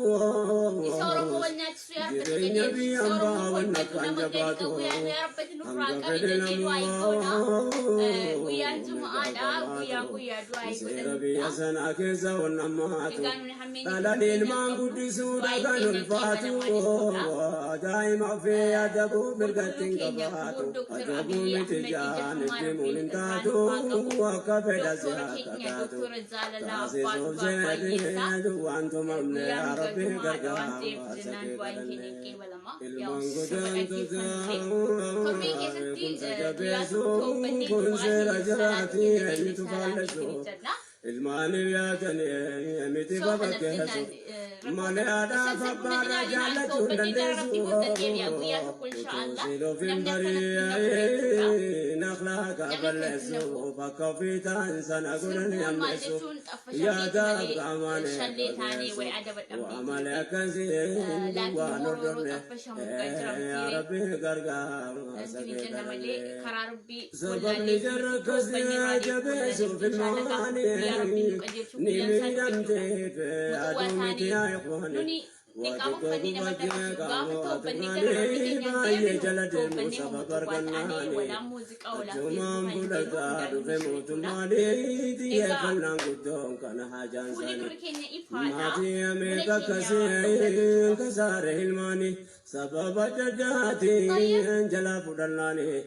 Isa Oromoo wal nyaachisu yaa Rabbi ni Jireenya qajeelchu. biyya Isa Oromoo hambaa wanna hojjetu kan nama gadi jabaatu. qabu yaa Rabbi nurraa Hanga qabi fedhe jennee du'aa goona. namoo Guyyaan Jumu'aadha. Guyyaan guyyaa du'aa Seera biyya godhanidha. sanaa keessa wanna maatu. Egaa nuni hammeenya Dhalaan keenya ilmaan qabnu guddisuudha du'aa kan keenya ulfaatu. qeebalamaa jechuudha. Daa'ima ofii adabuu mirgatti Qulqulluu hin keenya qabaatu. kubuur Dooktar Adabuu Abiyyi miti Ahmed jaan ija itti himuun hin irraa taatu. nuuf haa qabu. Akka fedha si Doktora haa keenya kakaatu. Doktora Jaalalaa Abbaa Taasisuuf Dhugaa Baay'eessaa. jedhee waan tumamne Guyyaan yaa dhugaa Rabbi Jumu'aadha waan ta'eef gargaarsa jennaan kee du'aan keenya kadhanne. qeebalama. Yaa Ilmaan saba godaantota dhaggeeffannee torbee keessatti eegumsa guyyaa jabeessu tokko torbannee kun Jumu'aa seera keenya salaata jiraati keenya deemnee eenyutu salaata faallessu. keenya jenna. Ilmaan yaadanii miti So kana babakkeessu. jennaan Malee haadhaaf rakkoo abbaadhaa isin jaallachuu hin torbannee gara dandeessu. rabbii godhan deebi'a guyyaa tokko Utuu inshaallah siin of hin namni akkanatti na jechuudha. bari'in akhlaaqa Namni akkanatti balleessu. na godhu. Bakka ofii ta'an sana godhanii Sirbuun maal hammeessu. jechuun xaffashamee Yaada malee qaamaanii shallee taanee qabeessu. wayi adaba Waa dhabdee malee jirti. akkasii Laakiin waan immoo yeroo hordofne. xaffashamu gaa Yaa jiramtiire Rabbi gargaarsa intini kee jenna malee kadhanne. karaa rabbii Sababni wallaalee jarra toobbanne akkasii irraa deebi'uu jabeessuuf inshaallah gaafa guyyaa rabbiin nu qajeelchu ni guyyaan isaa dubbachuu miidhamteef muxuwaa aduu miti taanee yaa ikhwaani. nuni Waa niqaaba xiqqoo uffannee nama gubachee dabarsu gaafa qaamoo toobbanne gara rabbi aturnaanii keenyaan baay'ee deebinu jala deemu toobannee sababa muxuwaa taanee argannaani. walaa muuziqaa walaa Achumaan feesbuukaa hin jennu fudhataa hundaan dhufe nu jechuudha. mootummaanii Egaa xiyyeeffannaan guddoon kana haajaan fuulli isaanii. dura keenya ifaadha. Maatii Buna ameeka keenya akkasii dhugachuu kasaare ilmaanii sababa Baay'ee addaatiin jalaa fudhannaanii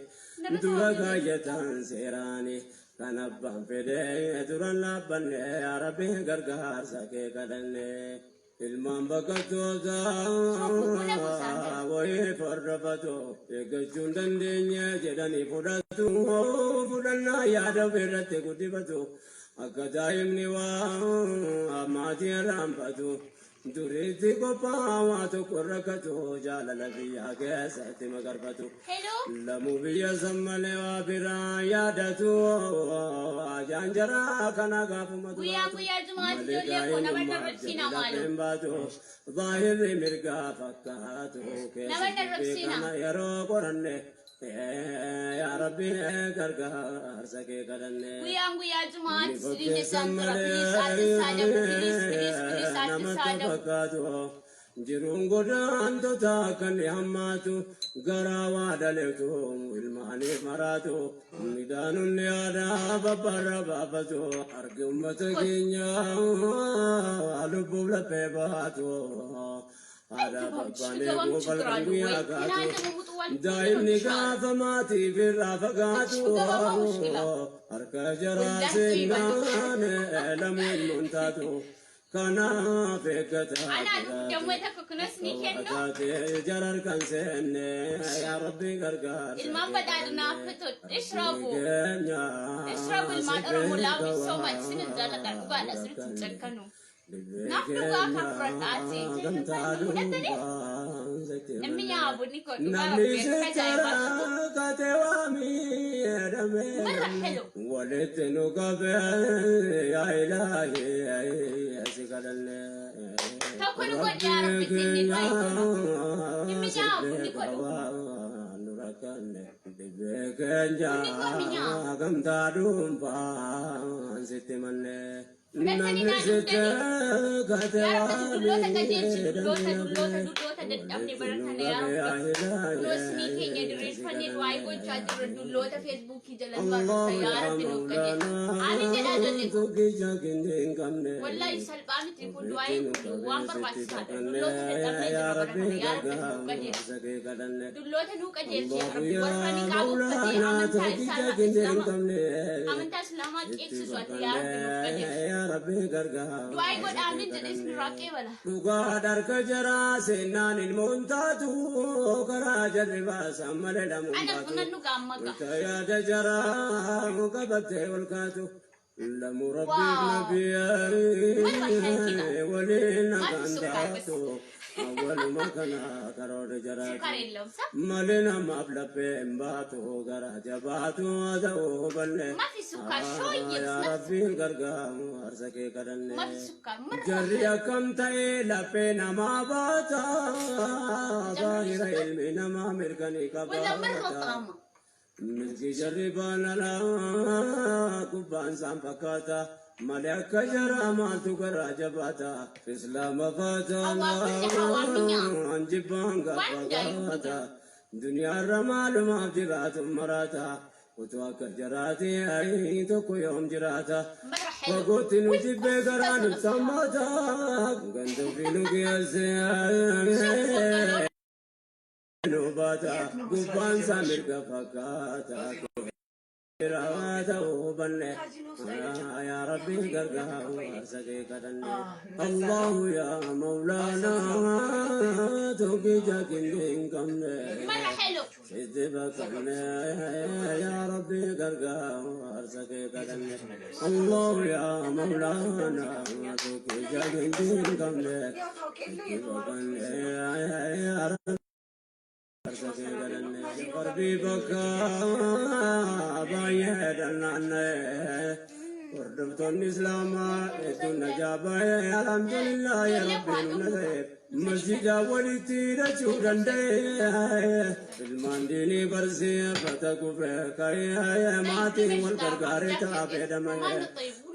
narra dura taa'aa jiru. kaayyatan seeraanii kan abbaan fedhe duran dhaabbanne yaa Rabbi gargaarsa kee kadhanne. Ilmaan baqattoota Sofu buna buusaan jira. wayii hordofatu eeggachuu hin dandeenye jedhanii fudhatu fudhannaa yaada ofirratti guddifatu akka daa'imni waa maatii irraanfatu. Duriitti qophaa'aa tokko rakkatu jaalala biyyaa keessatti magarfatu. Hello. Lamuu biyya san malee waa biraa yaadatu ajaan jaraa kana gaafuma Guyyaa guyyaa jumaati ijoollee koo nama darrabsiina maaloo. baatu zaahirri mirgaa fakkaatu Nama darrabsiina. kana yeroo qoranne yaa rabbi gargaarsa kee kadhanne. Guyyaan guyyaa jumaati sinin jechaan tura. Please artist Saadabu, please, please, please, artist Namatti Saadabu. fakkaatu jiruun godaantota kan hammaatu garaa waa dhaleetu ilmaaniif maraatu midhaanonni aadaa babbarra baafatu argi ummata keenya lubbuuf laphee baatu aadaa babbaanee goofalkan guyyaa kaatu daa'imni gaafa maatiif irraa fagaatu harka jaraa seennaan lamuu ilmoon taatu kanaaf eeggata Anaa dhufu dammoo tokko kunis ni kennu. Jarar kan seenne yaa rabbi gargaarsa. Ilmaan badhaadhinaaf fitu. Ishrabu. Ishrabu ilmaan Oromoo, love you so much. Sinin jaalladha, dhugaadha, sirriitti hin cakkanu. Naaf dhugaa kan fudhadhaati. Fudhattanii? Namni nyaa bunni koo dhugaa Namni rabbi akka ajaa'ibaatti. sitti waamii Marra hello. walitti nu qabee yaa ilaahi si kadhanne. Tokko nu godhi yaa rabbi sinni Dhimmi nyaa bunni koo dhuguma. Dhibee keenya Bunni koo mi'aa. gamtaa dhuunfaan sitti mannee. Fudhatanii Namni naa sitti dhugdanii. kate Yaa Rabbi dulloota qajeelchi, dulloota, waamii dulloota, dulloota dadhabne bara kana yaa Rabbi. Kunoo sinii keenya diriirfannee du'aa gochaa jirra, dulloota Feesbuukii jala barreessa, yaa Rabbi nuuf qajeelchi. Aamin jedhaa ijoollee koo. Wallahi salphaa miti kun, du'aayin kun waan barbaachisaadha. Dulloota dadhabnee jirra bara kana, yaa Rabbi nuuf qajeelchi. Dulloota nuu qajeelchi yaa Rabbi. Warra niqaaba uffatee amantaa isaarraa islaama amantaa islaamaa ceeksisu ati yaa Rabbi nuuf qajeelchi. Du'aayi godha, aamin jedhee isinirraa qeebala. Dhugaa harka jaraa seennaan ilmoon taatu karaa jarri baasan malee lamuun Ana baatu. buna dhugaa amma ga'a. Yaada jaraa qabattee ol kaatu. Lamu rabbiif Wow. nabiyyi waliin ما في nagaan سكر بس. taatu. Awwaluma kana karoora jaraatu. سكر የለውም صح؟ Malee namaaf laphee hin baatu gara jabaatu haa ta'uu hubanne. ما في سكر شوية بس. Yaa ما في rabbiin gargaaru harsa kee kadhanne. ما في سكر مرة. Jarri akkam ta'ee laphee namaa baata. Zaahira ilmi namaa mirganii ولا مرة qabaata. طعمه. Milki jarri baalalaa gubbaan isaan fakkaata. Malee akka jaraa maaltu garaa jabaata. Islaama faataa jibbaan gaafataata. Duniyaarra maalumaaf jiraatu maraata. Utuu akka jaraati tokko yoom jiraata. مرة حلو. Fagootti nu jibbee garaa nu sammaata. Ganda ofii nu geessee nu baata. Gubbaan isaa mirga fakkaata. Ta'uu hubanne. Yaa Rabbi gargaaru harsa kee kadhanne. Allahu yaa Mawlaana tokkicha qindee hin qabne. مرة حلو. Sitti baqanne yaa Rabbi gargaaru harsa kee kadhanne. Allahu yaa Mawlaana tokkicha qindee hin qabne. ያው ታውቅ የለ Sitti የተማርኩት baqanne yaa Rabbi harsa kee kadhanne. Qarbii bakka baay'ee dhannaanne. Hordoftoonni Islaamaa hedduun najaa baay'ee alhamdulillah rabbiin nu ta'e. Masjida walitti hidhachuu danda'e. Ilmaan diinii barsiifata kufee ka'ee maatiin wal gargaaree taafee dhama'e.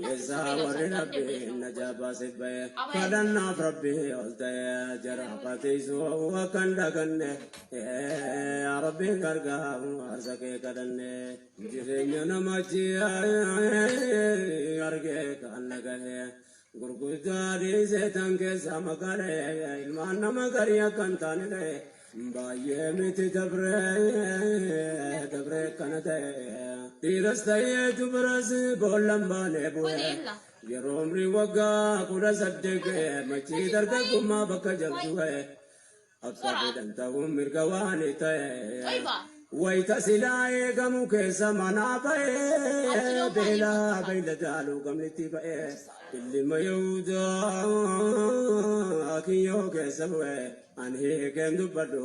Keessaa warri rabbiin najaa baasee ba'e. Kadhannaaf rabbii ol ta'e jara fatiisuu akka hin daganne. Yaa rabbiin gargaaru harsa kee kadhanne. Jireenya namachi argee kan nagahee. Gurguddaa dhiisee tan keessa maqalee ilmaan nama garii akka hin taane ta'e. Baay'ee miti dabree dabree kana ta'e. Dhiiras ta'ee dubaras boollan baanee bu'e. Yeroo umrii waggaa 18 ga'e machii dargaggummaa bakka jabdu ga'e. Akka fedhan ta'uun mirga waan ta'e. طيبة. Wayita silaa eegamu keessa manaa ba'ee Achi lookaan beelaa hin beeyladaa luugamnitti ba'ee ilma Yihudaa kiyyoo keessa bu'ee ani hiikeen dubbadhu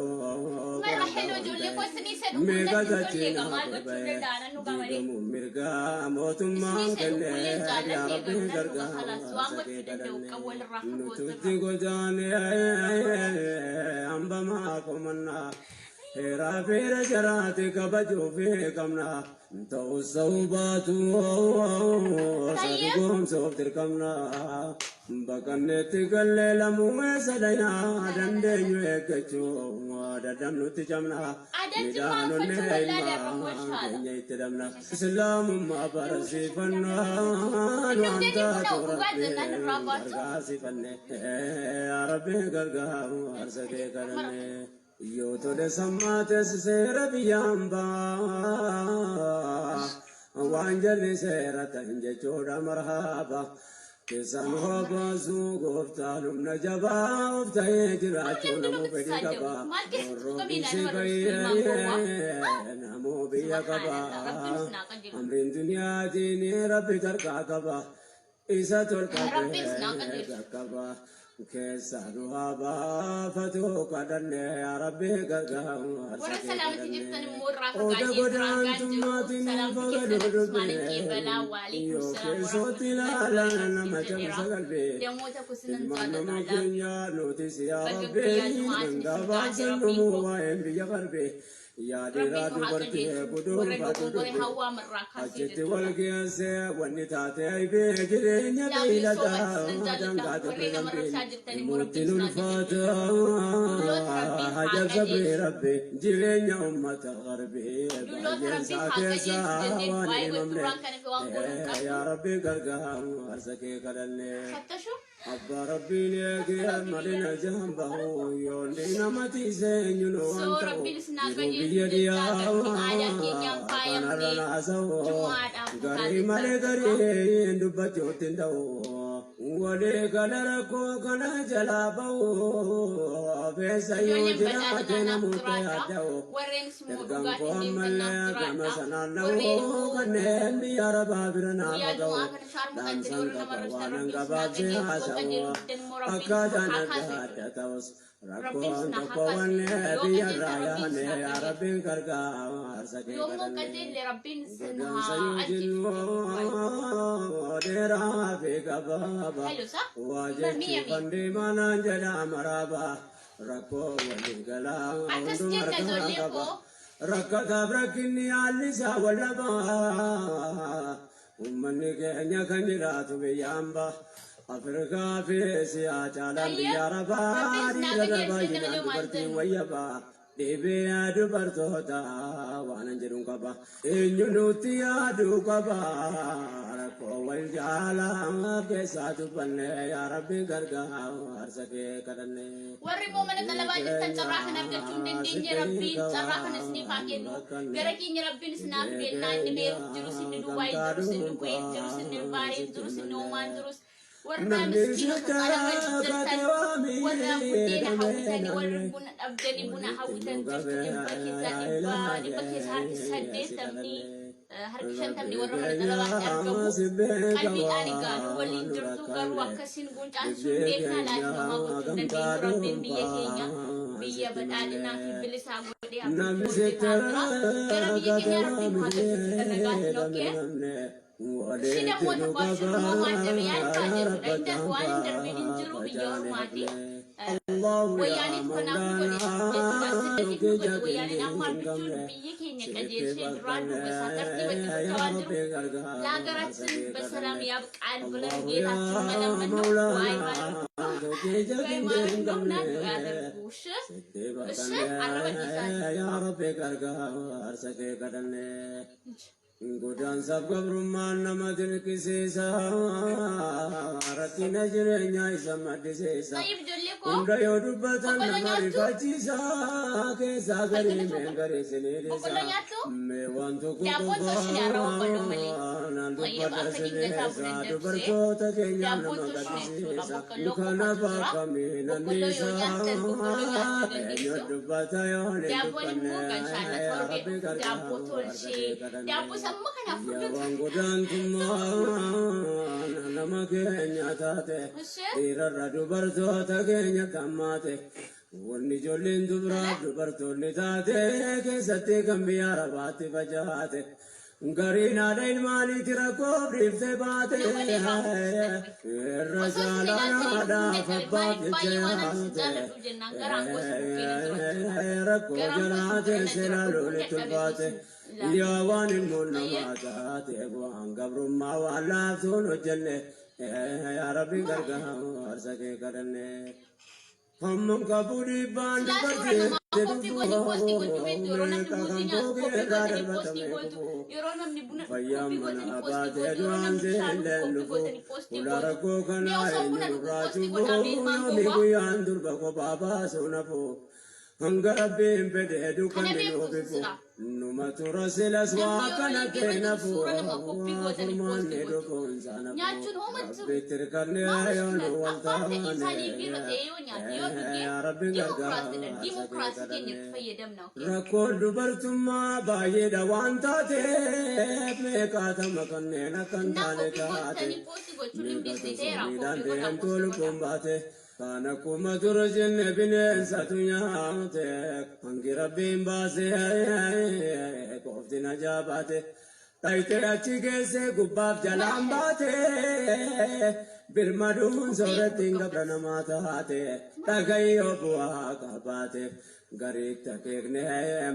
Marra heloo ijoollee koo isinii isa dhuguu meeqa natti hin tolle tachiin egaa maal gochuu danda'an nu malee. diigamu mirgaa mootummaan Isinii isa kennee dhuguullee yaa jaalladhee rabbi garuu nan dhuga gargaara kalaas waan sakee gochuu danda'u kadhanne qabu walirraa fagoo nututti jirra. godaane hambamaa komannaa heeraa feera jaraate kabajuu fi qabna ta'us ta'uu baatu Tayyee goomsuuf dirqamna baqanneetti gallee lamuu eessa dhayaa dandeenyu eeggachuu dadhabnutti cabna Aadaan jimmaa midhaanonni uffachuu wallaalee ilmaa rakkoo shaala. keenya itti dhabna islaamummaa barsiifannaan Inni waan hundeen buna taatu dhugaa jennaan rabbiin irraa baatu. gargaarsifanne yaa rabbi gargaaru harsa kee kadhanne yoo tole sammaates seera biyyaan baa waan jalli seera ta'in jechuudha marhaaba keessaan hoo baasuu gooftaan humna jabaa of ta'ee jiraachuu Namni namuu nuti fedhii saadabu qaba maal keessatti warroo tuqamee biisee nama rarrastuu ilmaan gowwaa. bayyee namuu biyya qaba Subhaanallah rabbiin isin haa qajeelchu. amriin duniyaatiin rabbi tarkaa qaba isa Rabbiin isin haa tolqabee qajeelchu. qaqqaba keessa du'aa baafatu kadhanne yaa rabbi gargaaru harsa Warra kee salaamatti kadhanne jirtan immoo irraa oda fagaatee jira argaan jiru. godaantummaatiin Salaamti fagadhu keessan akkasumaan hin dubbe qeebalaa. Waalikum yoo salaam keessootti warahmatullahi ilaalan wabarakaatuh nama jedheera. cabsa qalbii Namoota kusinan ilmaan nama jaalladha. keenya nuti siyaa Bakka rabbi guyyaa jumaatiin dangaa isin gaate baabsan rabbiin dhumuu koo. waa'een biyya qarbe yaa dhiiraa Rabbiin nu haa dubartii qajeelchu. Warra guduunfaatu dogongore dubbe hawaa marraa kaasee achitti wal jechuudha. geesse wanni taate aybee jireenya Love you so beeyladaa much sinan jaalladha. dangaa Warri dabre nama dambiin rabsaa jirtan immoo himuutti rabbiin isin haa ulfaata qajeelchu. Dulloota rabbiin haa hajab sabrii qajeelchu. rabbi jireenya ummata garbii Dulloota baay'een rabbiin isaa haa keessa qajeelchu jennee waan waa'ee himamne gochuurraan kan hafe waan goonuu hin yaa qabnu. rabbi gargaaru harsa kee kadhanne Fattashu. Abbaa rabbiin eegee madina jaan bahu yoonni nama tiiseenyu nu So waan ta'u rabbiin isin haa jiruu qajeelchu biyya jechaa dhiyaa galti aadaa keenyaan kanarra faayamnee naasa'u jumaadhaaf kutaa garii malee jirtan dhugaa. garii dubbachuutti hin ta'u walii gala rakkoo kana jalaa bahu feessa yoo Ijoolleen jiraate badhaadhinaa naaf namoota jiraadha. yaadda'u Warreen immoo ergaan dhugaatiin koo deemtan naaf ammallee gama jiraadha. sanaan Warreen dha'u immoo kanneen biyya arabaa bira naaf guyyaa ga'u jumaa kana shaarmuqan jedhee dhaamsan warra nama qaba rabsan waanan rabbiin isin haa gabaabsee qajeelchu. Yoo haasa'u qajeeluu diddan immoo rabbiin isin akkaataan haa adda kaasu adda jechuudha. ta'us Rabbiin rakkoon isin haa tokko kaasu wanne jechuudha. Yoo biyyarraa qajeeltan rabbiin yaane isin haa yaa qajeelchu. rabbiin gargaarsa kee Yommuu kadhanne qajeelle rabbiin isin godaansa haa yoo ajjeesu jennu jechuudha. dheeraa fi gabaaba Hello sir. waa Miya jechuufan miya. deemanaan jedha maraaba rakkoo walii galaa Akkas hunduu jenna harkaa ijoollee qaba koo. rakkataaf rakkinni haalli isaa wallabaa ummanni keenya kan jiraatu biyya hambaa Afrikaa fi Eesiyaa caalaan Tayyee biyya Arabaa rabbiin isin haa dhiira qajeelchu jenne baay'inaan malee maal dubartiin jennu. wayyabaa dhibee dubartoota waanan jedhuun qaba eenyu nutti yaaduu qaba rakkoo wal jaalaa keessaa dubbanne yaa rabbi gargaarsa kee kadhanne. Warri immoo mana xalabaa jirtan carraa kana argachuu hin dandeenye rabbiin carraa kana isiniif haa kennu. Gara keenya rabbiin isinaaf kennaa inni Beerut jirus, inni Dubaay jirus, inni Kuwait jirus, inni Baareen jirus, inni Omaan jirus. Warra Namni miskiinota xalabaa sitti jirtan, warra buddeena hawwitanii, warri buna dhabdanii buna hawwitan jirtu dhibba keessaa dhibba dhibba keessaa harki saddeettamni harki shantamni warra mana xalabaatti argamu. Qalbiidhaan egaa nu waliin jirtu garuu akkasiin guuncaansuu hin beeknaa laatiin homaa gochuu hin dandeenyu rabbiin biyya keenya biyya badhaadhinaa fi bilisaa godhee Namni abbichuu sitti hojjetaa jira. Gara biyya keenyaa rabbiin nu haa galchu nagaatiin okkee. Ishi namoota koo abshir maal jedhu yaalfaa jechuudha. Hin darbu waan hin darbiin hin jiru biyya ormaati. Wayyaaniitu kanaaf nu godhe jechuudha. Siddatiif nu godhe wayyaaniin amma abbichuun biyya keenya qajeelchee duraan duuba isaa tartiibatti gochaa waan jiru ለሀገራችን በሰላም ያብቃን ብለን ጌታችን መለመን ነው። ዱዓ ማድረግ ዱዓ ማድረግ ነው እና ዱዓ አድርጉ። እሺ እሺ አረበ yaa rabbi gargaarsa kee kadhanne. Godaansaaf gabrummaan nama dirqisiisa. Rakkina jireenyaa isa maddisiisa. Tayyib ijoollee koo Hunda yoo dubbatan Boqqolloo nama nyaattu? rifachiisa. Keessaa garii Boqqolloo mee garii isinii dhiisa. Boqqolloo nyaattu? Mee waan tokko Daabboon tolchine har'a boqqolloo malee. naan Tayyib dubbadha akka dingataa sileessa. buna dabsee Dubartoota keenyaaf daabboon nama tolchine jechuudha. gaddisiisa. Boqqolloo Kanaaf qofaatu jira. akkamiin Boqqolloo yoo anniisa. nyaattan boqqolloo nyaachuu Eenyu dandeessu. dubbata yoo hin Daabboon immoo dubbanne. kan shaalla Yaa torbee Rabbi dhufu daabboo gargaaru tolchee argatee kadhanne. daabboo sammuu kanaaf Yaa furdatu. waan godaantummaa nama keenya taate Ishee dhiirarra dubartoota keenya tammaate wanni ijoolleen dubaraaf dubartoonni taate keessatti kan biyya arabaatti facaate gariin haadha ilmaaniiti rakkoof dhiiftee baate nama deemaa irra Osoo isin jaalaan ilaaltanii haadhaaf dhuguu dadhabe abbaaf maaliif jecha baay'ee waan ani isin yaate jaalladhuuf jennaan garaan koo isin bukkee na jira jechuudha. rakkoo Garaan koo isin jalaa bira na teessee jira dhuguu laaluun itti dadhabe osoo ulfaate. isin ilaaltanii. Yaa waan ilmoon Tayyib namaa taate waan gabrummaa waan laaftuun hojjenne yaa Rabbi gargaarsa kee kadhanne. Hamman qabu dhiibbaan Silaa suura namaa dubartiitti koppii dhufu gootanii poostii gochuu beektu yeroo namni meeqa muuzii kan nyaatu fookee koppii irraa gootanii poostii darbatame gootu kufu. yeroo namni buna dhugu Fayyaan koppii mana gootanii poostii baatee gootu yeroo du'aan namni bishaan dhugu seelleen koppii dhufu. gootanii poostii Ulaa gootu rakkoo mee kanaa osoo eenyu buna dhugu nurraa poostii cufu godhaa mee ilmaan yoomii gowwaa guyyaan durba kophaa baasuu nafu. Hanga Rabbiin fedhe kana dukkanni beektu nuuf ifu. silaa Numa tura silas namni waa yeroo akkana liibii irra jiru keenafu. suura nama koppii gootanii poostii Furmaanni gochuu dhufuun saanafu. nyaachuun hoomatu Rabbitti hirkanne maa yoo nu mushkila wal abbaan fedhii isaa taane. liibii irra ta'e yoo nyaate yoo dhuge Yaa Rabbi dimokiraasiidha gargaarsa kee dimokiraasii keenyatti kadhanne. fayyadamna okay Rakkoon dubartummaa baay'eedha waan taateef meeqaatama kanneen akka hin እና taane koppii taate. gootanii poostii gochuun hin Meeqatu dhiisne ta'eera samiidhaan koppii godhaa deemtuu poostii godhaa. lubbuun baate. Kaan akkuma dura jenne bineensatu nyaate. Hangi Rabbiin baasee qofti najaa baate. Dhayitee achi geesse gubbaaf jalaan baate. Birmaduun soorattiin gabra namaa taate. Dhagayyoo bu'aa qabaate. Gariitti akeekne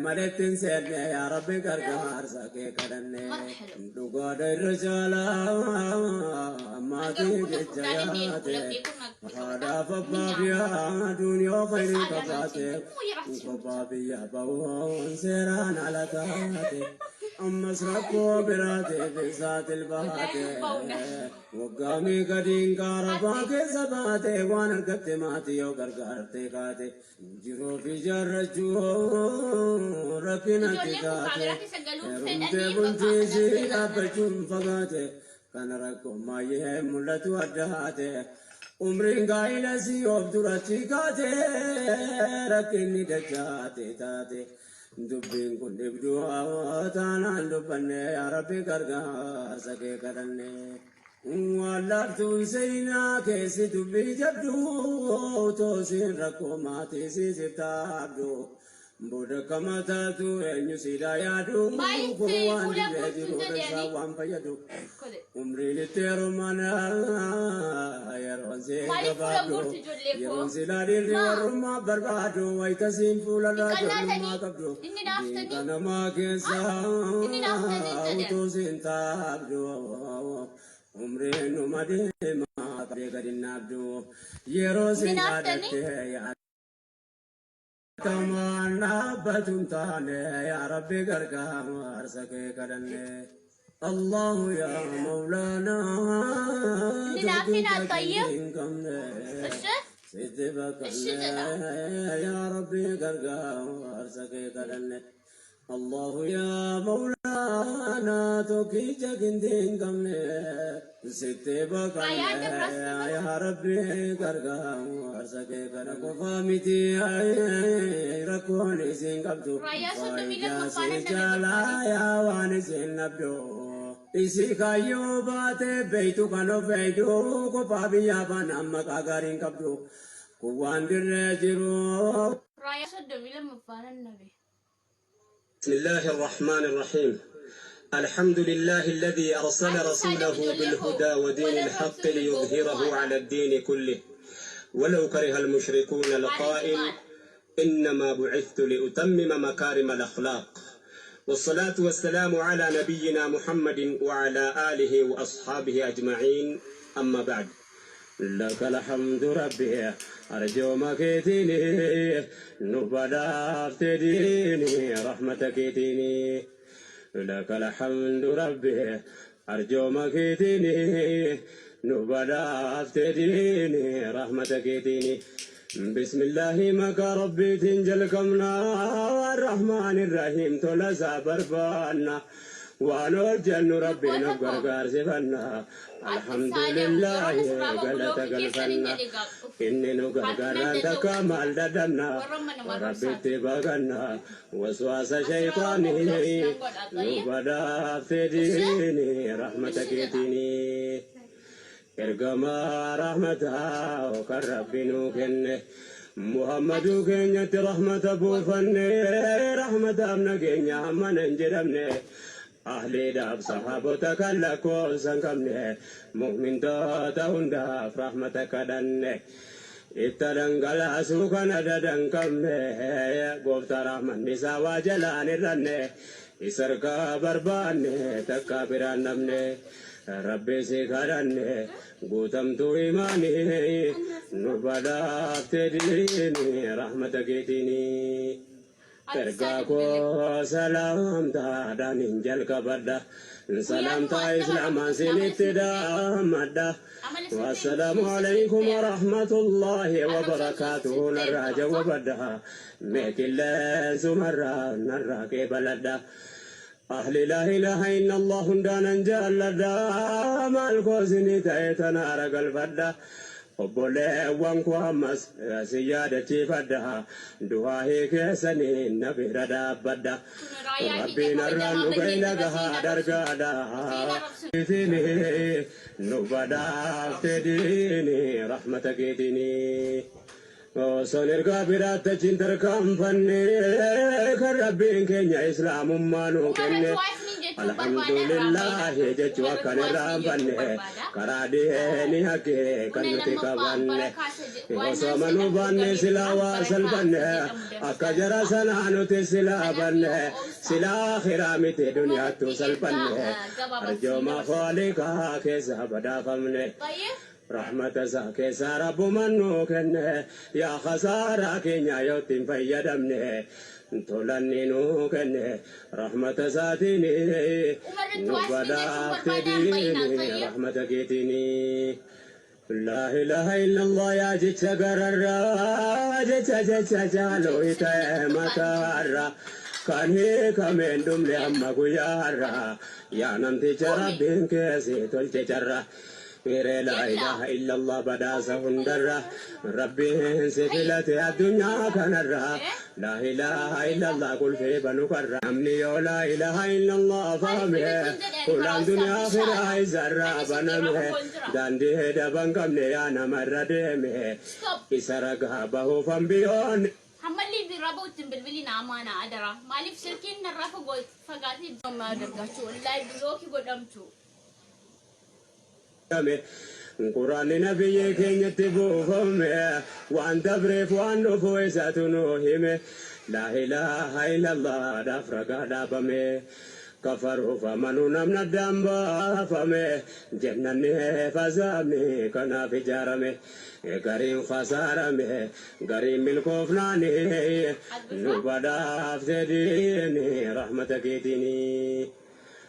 maletti hin seenne yaa Rabbi gargaarsa kee kadhanne. Marhaba. Dhugaadha irra caalaa maatii Garuu buna jecha furdaan inni yaate. lafee kun akka qabata. Haadhaaf Ni abbaaf nyaata. yaaduun yoo Bas khayrii aadaan qabaate. wajjin immoo yeraatiin Kophaa biyya bahuun seeraan ala taate. Ammas rakkoo biraatiif isaatil baate. Waggaa meeqa diinqaa rabaa keessa baate waan argatte maatii yoo gargaarte kaate. Jiruuf ijaarrachuu rakkinatti Ijoolleen kun taate. kaameraa keessa galuuf Heerumtee fedhanii bulchiisii bakka dhaabbachuun fagaate. Kana rakkoo maay'ee mul'atu addaate. Umriin gaa'ila si of duratti kaate. Rakkinni dachaate taate. Dubbiin kun dhibduu taanaan dubbanne yaa Rabbi gargaarsa kee kadhanne. Waan laaftuun seenaa keessi dubbii jabdu toosiin rakkoo maatii siisiif taabdu. Booda kama taatu eenyu siidaa yaadu Maaliif kun waan fuula dhibee guutuu jiru jedhanii? isaa waan fayyadu. Kode. Umriin itti heerumana yeroon si Maaliif fuula gabaabdu guurtu ijoollee koo? yeroon si laadhiirri Maa? warrummaa barbaadu wayita siin fuularraa Hin ijoollummaa qannaatanii? qabdu. Inni naaftanii? Diinqa namaa keessa Inni naaftanii jedhe. utuu siin taabdu. Umriin numa deemaa qabdee gadi naabdu yeroo Inni siin naaftanii? yaadatte yaadatamaan dhaabbatu hin taane yaa Rabbi gargaarsa kee kadhanne. Allahu yaa Mawlaana Inni naafin alxayyib? hin qabne. Ishi? Sitti Ishi jedha. baqanne yaa Rabbi gargaarsa kee kadhanne. Allahu yaa Mawlaana tokkicha gindii hin qabne. Sitti baqanne yaa Rabbi gargaarsa kee kadhanne. Qofaa miti rakkoon isin qabdu. Raayyaa 32 Faayidaa faana si nama jaalaa barbaade. yaa waan isin dhabdu. Isi kaayyoo baate beeytu kan of eeydu kophaa biyyaa baanaan maqaa gaarii hin qabdu. Kun waan dirree jiru. Raayyaa 32 faana nabe. بسم الله الرحمن الرحيم الحمد لله الذي أرسل رسوله بالهدى ودين الحق ليظهره على الدين كله ولو كره المشركون القائل إنما بعثت لأتمم مكارم الأخلاق والصلاة والسلام على نبينا محمد وعلى آله وأصحابه أجمعين أما بعد لك الحمد ربي أرجو مكيتيني نبدا افتديني رحمتك تيني. لك الحمد ربي أرجو مكيتني نبدا افتديني رحمتك ديني بسم الله مك ربي تنجل كمنا الرحمن الرحيم تلسا برفانا ونرجن ربي Lubboota koo نبغر سفنا ati الحمد Saadam لله yeroon asirraa ba'u قلت bilookii keessan hin قلفنا jedhe gaa uff إني harki نغرغر nan أنت danda'u كمال ددنا warra nama وربي arrabsaatu. اتبغنا وسواس Asirraa شيطاني ba'u bilookii nan godha xayyee نبدا ishee افتديني رحمتك ishee jedha. ديني ergamaa rahmataa kan rabbi nuu kenne muhammaduu keenyatti rahmata buufanne rahmataaf nageenya hammana hin jedhamne ahliidhaaf sahaabota kan lakkoofsa hin qabne mu'mintoota hundaaf rahmata kadhanne itti dhangalaasuu kana dadan qabne gooftaa rahmanni isaa waa jalaan hir'anne isa harkaa barbaanne takka biraan dhabne rabbi si kadhanne guutamtuu imaanii nu badhaafte diini rahmata keetiini. Ati Ergaa Saadam jedhe koo salaamtaadhaan hin jalqabadha. guyyaa Salaamtaa dhumaa nama islaamaan arrabsuuf amala sinitti sirrii ta'e dhaammadha. amala sirrii ta'e والسلام nuuf عليكم ta'eera. ورحمة الله Arrabsoon suus وبركاته ta'eera نرى tura جو sa'a. بدا ميك الله سمرة نرى كبلدا أهل لا إله إلا الله دانا جلدا مالكو سني تنار قلبدا obboleewwan koo ammas si yaadachiifadha du'aa keessanii na bira dhaabbadha Kun raayyaa kiyya rabbiin har'aan kabajamaa nu ga'e bayyee jira nagahaa siin arrabsuun. dargaadha Siin arrabsuun. itini nu badhaafte diini rahmata keetiini osoon ergaa biraatti achiin tarkaanfanne kan rabbiin keenya islaamummaa nuu Umarratti kenne waa isiniin jechuun barbaada irraa alhamdulillahi baay'inaa. jechuu akkan Umarratti waa isiniin jechuun irraanfanne barbaada. karaa dhiheeni hakkee kan Buna nuti lammaffaa qabanne barakaa isa waan osoo naan manuu jedhamtu baanne gameetudha. silaa waa Barakaa salphanne isa jedhamu akka danfisaa jara jira. sanaa nuti silaa Kanaaf banne yoo obsa. silaa akhiraa miti duniyaattu Umarratti ergaa salphanne gabaabaa isinii arjooma dabarsa. foolikaa keessa badaafamne. Baay'ee رحمة ساكي سارب منو كنه يا خسارة كينيا يوتين فيدمني تولني نو كنه رحمة ساتيني umarratti waa isiniin نبدا jechuun barbaadaan baay'inaan افتديني xayyee. رحمة كيتيني لا إله إلا الله يا جيتش قرر جيتش جيتش جالو Mucaan isin إتي nutti barbaadu متارا كان هيك من دم لأما قيارا يا نمتي Kumi جربين كيسي تلتي جرا غير لا yalla إله إلا الله بدا سهندرة ربي hayya سفلت الدنيا كنرة eh لا إله إلا الله قل في بنو كرة أمني لا إله إلا الله maaliif فهمه filattuun jedhe ani كل karaa الدنيا isaaf في bishaadha. عزرة Ani silkii irraa بنمه fagoon jira. داندي دبن كم يا نمر دمه Stop. إسرق به فنبيون Hammallee birraa ba'utti hin bilbilin amaana adara. Maaliif silkiin narraa fagoo fagaatee jira dargaachuu wallaahi bilookii godhamtu. Quraanni nabiyyi keenyatti buufame waan dabreef waan dhufu isatu nu hime laa ilaaha illallah dhaaf ragaa dhaabame kafaruuf amanuu namni addaan baafame jennanni fazaamni kanaaf ijaarame gariin khasaarame gariin milkoofnaani nu Adbifaa badhaafte diini rahmata keetiini.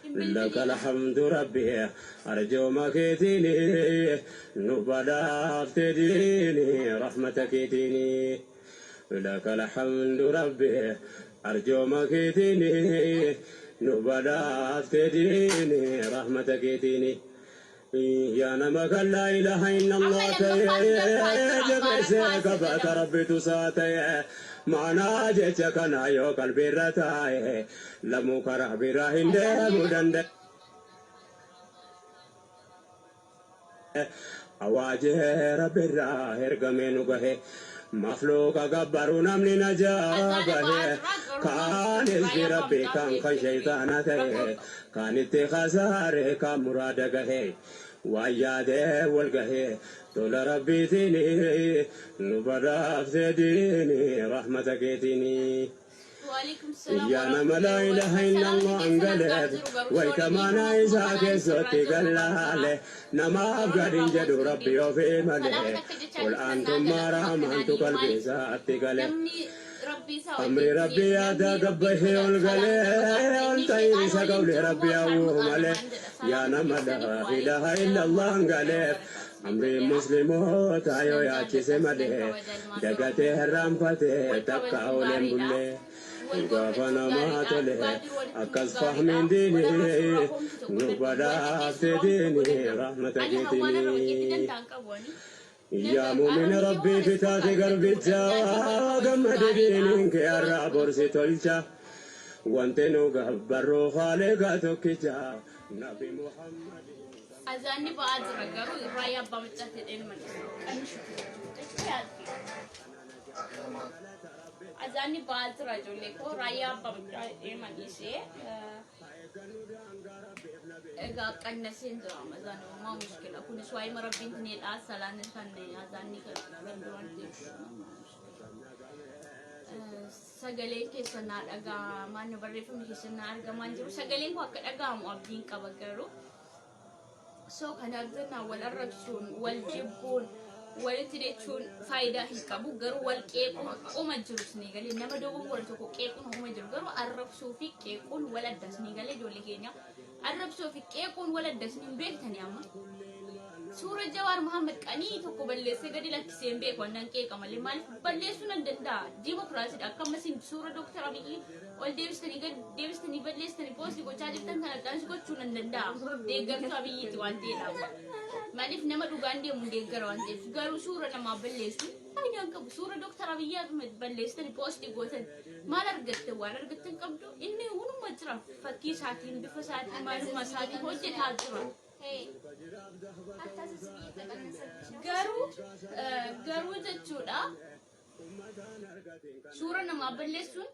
hin لك bilbilina. الحمد ربي أرجو مكيتني نبدا افتديني رحمتك ديني لك الحمد ربي أرجو مكيتني نبدا افتديني رحمتك ديني يا نمك لا إله إلا Amma الله lammaffaa sadaffaa jira جبسك barakaa isa بات jedhamu. ربي تساتي معنا جتك أنا يو قلبي رتاي لمو كره براهن Ajaan دمو jedha. دند أواجه ربي الراهر قمين وقهي مخلوق قبرو نمني Azaana نجابه ba'aa jira garuu كان maal في raayyaa ربي baamtaa كان fe'ee كان jirti. شيطانته Rakkoo qaba. كان اتخساره كان مراد قهي وياده والقهي طول ربي تيني نبدا في ديني رحمتك تيني Waalaikum salaam يا نما لا warahmatullahi إله wabarakatuh. إلا Salaamni الله keessan argaa انقلب jiru garuu sooriin ويكما akkuma نايسا kanaan isirraa كيسوتي jiru barbaada. قلالي نما Yeroo أبقى irraa جدو boosni ربي وفي salaama ملي takka jechaa قل jirtan naa أنتم ما galatuma رامنت kanaanii قلبي maaliif ساتي قلي namni Rabbii isaa Amri wajjin rabbii yaadaa namni rabbiin gabbahee ol sodaatu galee salaamata qabaata. ol Inni ta'in sheexaana isa waliin qawli jiru rabbii immoo hawwuu sharmuxaadha malee naan jedha. yaa Salaamni nama keessaniif laa waa'ee ilaaha salaamuu illallah warahmatullahi galee wabarakaatu. amri Jedheera. musliimoota yoo Isinan yaachise jaalladha, isinan malee kabaja ilmaan dagatee Oromoo. herraanfatee Wal takka kabajuun ooleen gaariidha. bullee Wal gaafa gorfachuun namaa gaariidha. tole Dhugaa jiru walitti himuu akkas gaariidha. fahmiin Wal diinii arrabsuurraa homtu tokko nu danda'u. Wal badhaafte xiqqeessuurraa homtu tokko diinii danda'u. rahmata Ani hawwaan arraba keetti keetinii. danda'an qabu ani. Yaa muumina Arrabni kee rabbii waan bitaate fakkaatu garbicha jechuudha. Wal kabajuun gammade gaariidha. diiniin kee Yeroo har'a tokko borsi tokko. tolcha wanti nu gabbarroo haaleegaa tokkicha nabi Muhammad. Azaanni ba'aa jira garuu raayyaa abbaa macaa ta'een malee. Azaanni ba'aa jira ijoollee koo raayyaa abbaa macaa ta'een malee. Egaa qannaseen jira Amazaan uumaa mushkila kunis waa'ee rabbiin tineedha salaan kan azaanni kan duraan sagaleen keessan naa dhaga'amaa nu barreeffamni keessan naa argamaa jiru sagaleen koo akka dhaga'amu abdiin qaba garuu so kanaaf jennaan wal arrabsuun wal jibbuun walitti jechuun faayidaa hin qabu garuu wal qeequun uma jiru isinii galee nama dogongora tokko qeequun uma jiru garuu arrabsuu fi qeequun wal adda isinii galee ijoollee keenya arrabsuu fi qeequun wal adda isin hin beektani amma suura Jawaar Muhammad qanii tokko balleessee gadi lakkisee hin beeku annan qeeqa malee maaliif balleessuu nan danda'a diimokiraasiidha akka ammas suura Dooktar Abiyyi ol deebistanii gad deebistanii balleessitanii post gochaa jirtan kana addaanis gochuu nan danda'a deeggartuu Abiyyiiti waan ta'eedhaaf maaliif nama dhugaan deemu deeggara waan ta'eef garuu suura namaa balleessu faayidaa hin qabu suura Dooktar Abiyyi Ahmed balleessitanii post gootan maal argatte waan argatte hin qabdu inni hunuma jira fakkii isaatiin bifa isaatiin maalummaa isaatiin hojjetaa jira. Garuu garuu jechuudha suura namaa balleessuun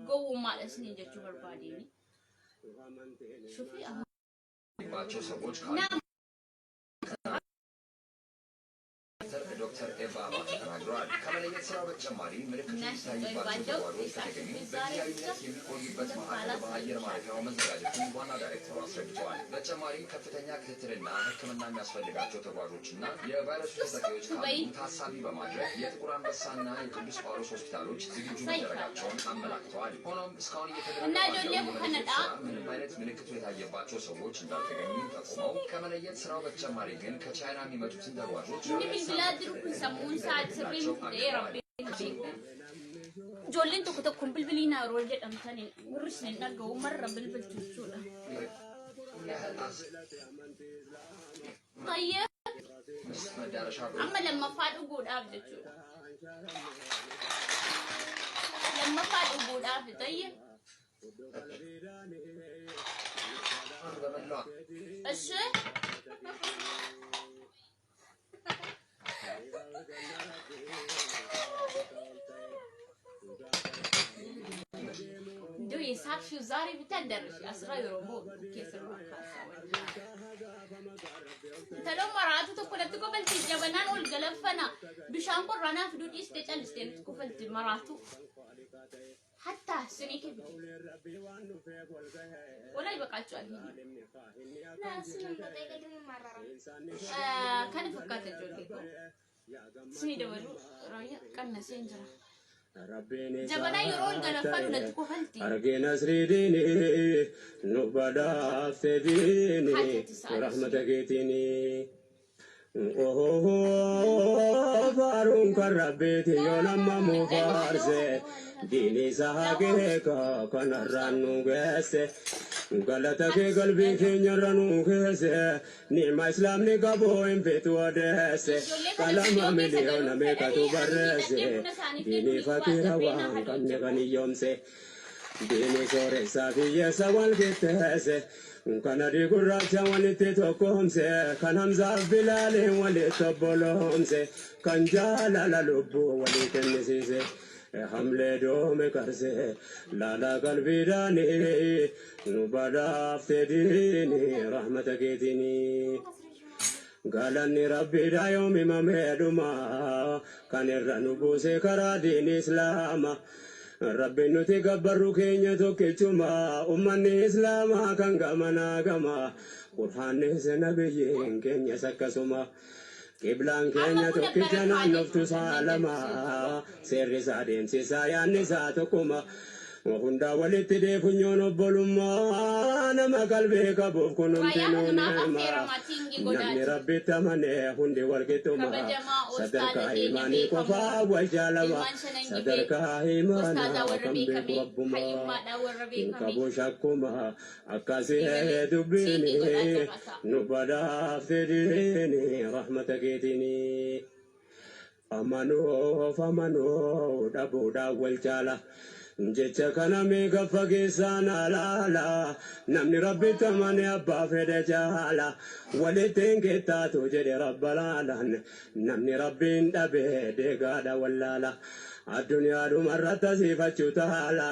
gowwummaadha isiniin jechuu barbaadeen. Shufi ባቸው ሰዎች ካሉ nama ዶክተር ኤባ አባተ ተናግረዋል። ከመለየት ስራው በተጨማሪ ምልክቱ የሚታይባቸው ተጓዦች ከተገኙ በጊዜያዊነት የሚቆዩበት ማዕከል በአየር ማረፊያው መዘጋጀቱን ዋና ዳይሬክተሩ አስረድተዋል። በተጨማሪም ከፍተኛ ክትትልና ሕክምና የሚያስፈልጋቸው ተጓዦችና የቫይረሱ ተጠቂዎች ካሉ ታሳቢ በማድረግ የጥቁር አንበሳና የቅዱስ ጳውሎስ ሆስፒታሎች ዝግጁ መደረጋቸውን አመላክተዋል። ሆኖም እስካሁን እየተደረገ እና ባለው ijoollee የመለየት kanadha. ስራ ምንም አይነት ምልክቱ የታየባቸው ሰዎች እንዳልተገኙ ጠቁመው ከመለየት ስራው በተጨማሪ ግን ከቻይና የሚመጡትን ተጓዦች Inni bilbilaa jiru kun sammuun isaa sirrii miti ta'ee rabbiin beeku. Ijoolleen tokko tokko bilbilii naa yeroo jedhamtan warri isin hin dhaga'u marra bilbiltu jechuudha. Tayyee መዳረሻ amma lammaffaa dhuguudhaaf jechuudha. Lammaffaa dhuguudhaaf tayyee. በመላው Ishee እንደው የሳቅሽው ዛሬ ብቻ ደርሽ አስራ የኦሮሞ keessarraa kaasaa Intaloo maraatu tokko natti kofalti jabanaan ol galaffana bishaan qorraa fiduu dhiiste callistee natti kofalti maraatu. Hatta sinii kee fide. Walaa ይበቃቸዋል። Kana fakkaata ijoollee koo. Sinii dabaluu raayyaa qannasee hin jira. Jabanaa yeroo ol galaffanu natti kofalti. Argee nasrii diinii nu badhaafte diinii rahmata keetiinii. Faaruun kan rabbiiti yoo nama mu faarse diinii isaa keeka kanarraan nu geesse galata kee qalbii keenyarra nu keesse ni'ma islaamni qabu hin feetu odeesse qalama miliyoona meeqatu barreesse diinii fakiira waan qabne kan hiyyoomse. Diinii sooressaa biyyeessa wal qixxeesse kan adii gurraacha walitti tokkoomse kan Hamzaaf Bilaaliin walitti obboloomse kan jaalala lubbuu walii kennisiise. Hamlee doome qarse laalaa qalbiidhaanii nu badhaafte diinii rahmata keetiinii. Galanni rabbiidha yoom himamee dhuma kan irra nu buuse karaa diinii islaama. Rabbiin nuti gabbarru keenya tokkichuma ummanni islaamaa kan gamanaa gama qur'aannis nabiyyiin keenyas akkasuma. Qiblaan Amma keenya buna tokkicha barakaa naannoftu jechuun isaa kanneen lama. danfisee Seerri isaa deemsi isaa yaadni isaa tokkuma. Hundaa walitti deefunyoon obbolummaa nama qalbii qabuuf Raayyaa kunuuntinuu kana naaf nama. affeeramaa tiingi Namni godhaati. rabbitti amane hundi walqixxuma. Kabajamaa ustaaza Sadarkaa keenya imaanii beekamoo qofaa wal jaalama. ilmaan shanan gibee Sadarkaa ustaazaa imaanaa warra kan beeku beekame rabbumaa. hayyummaadhaan warra Hin beekame qabu shakkuma akkasii eegalee dubbiini siinqii godhaa caqasaa. nu badhaafte diini rahmata keetiini. Amanuuf amanuu dhabuudhaan wal caala. Jecha kana meeqa fageessaan alaala. Namni rabbitti amane abbaa fedhe jaala. Walitti hin qixxaatu jedhe rabba laalaan. Namni rabbiin dhabe deegaadha wallaala. Addunyaa dhumarratti asiifachuu taala.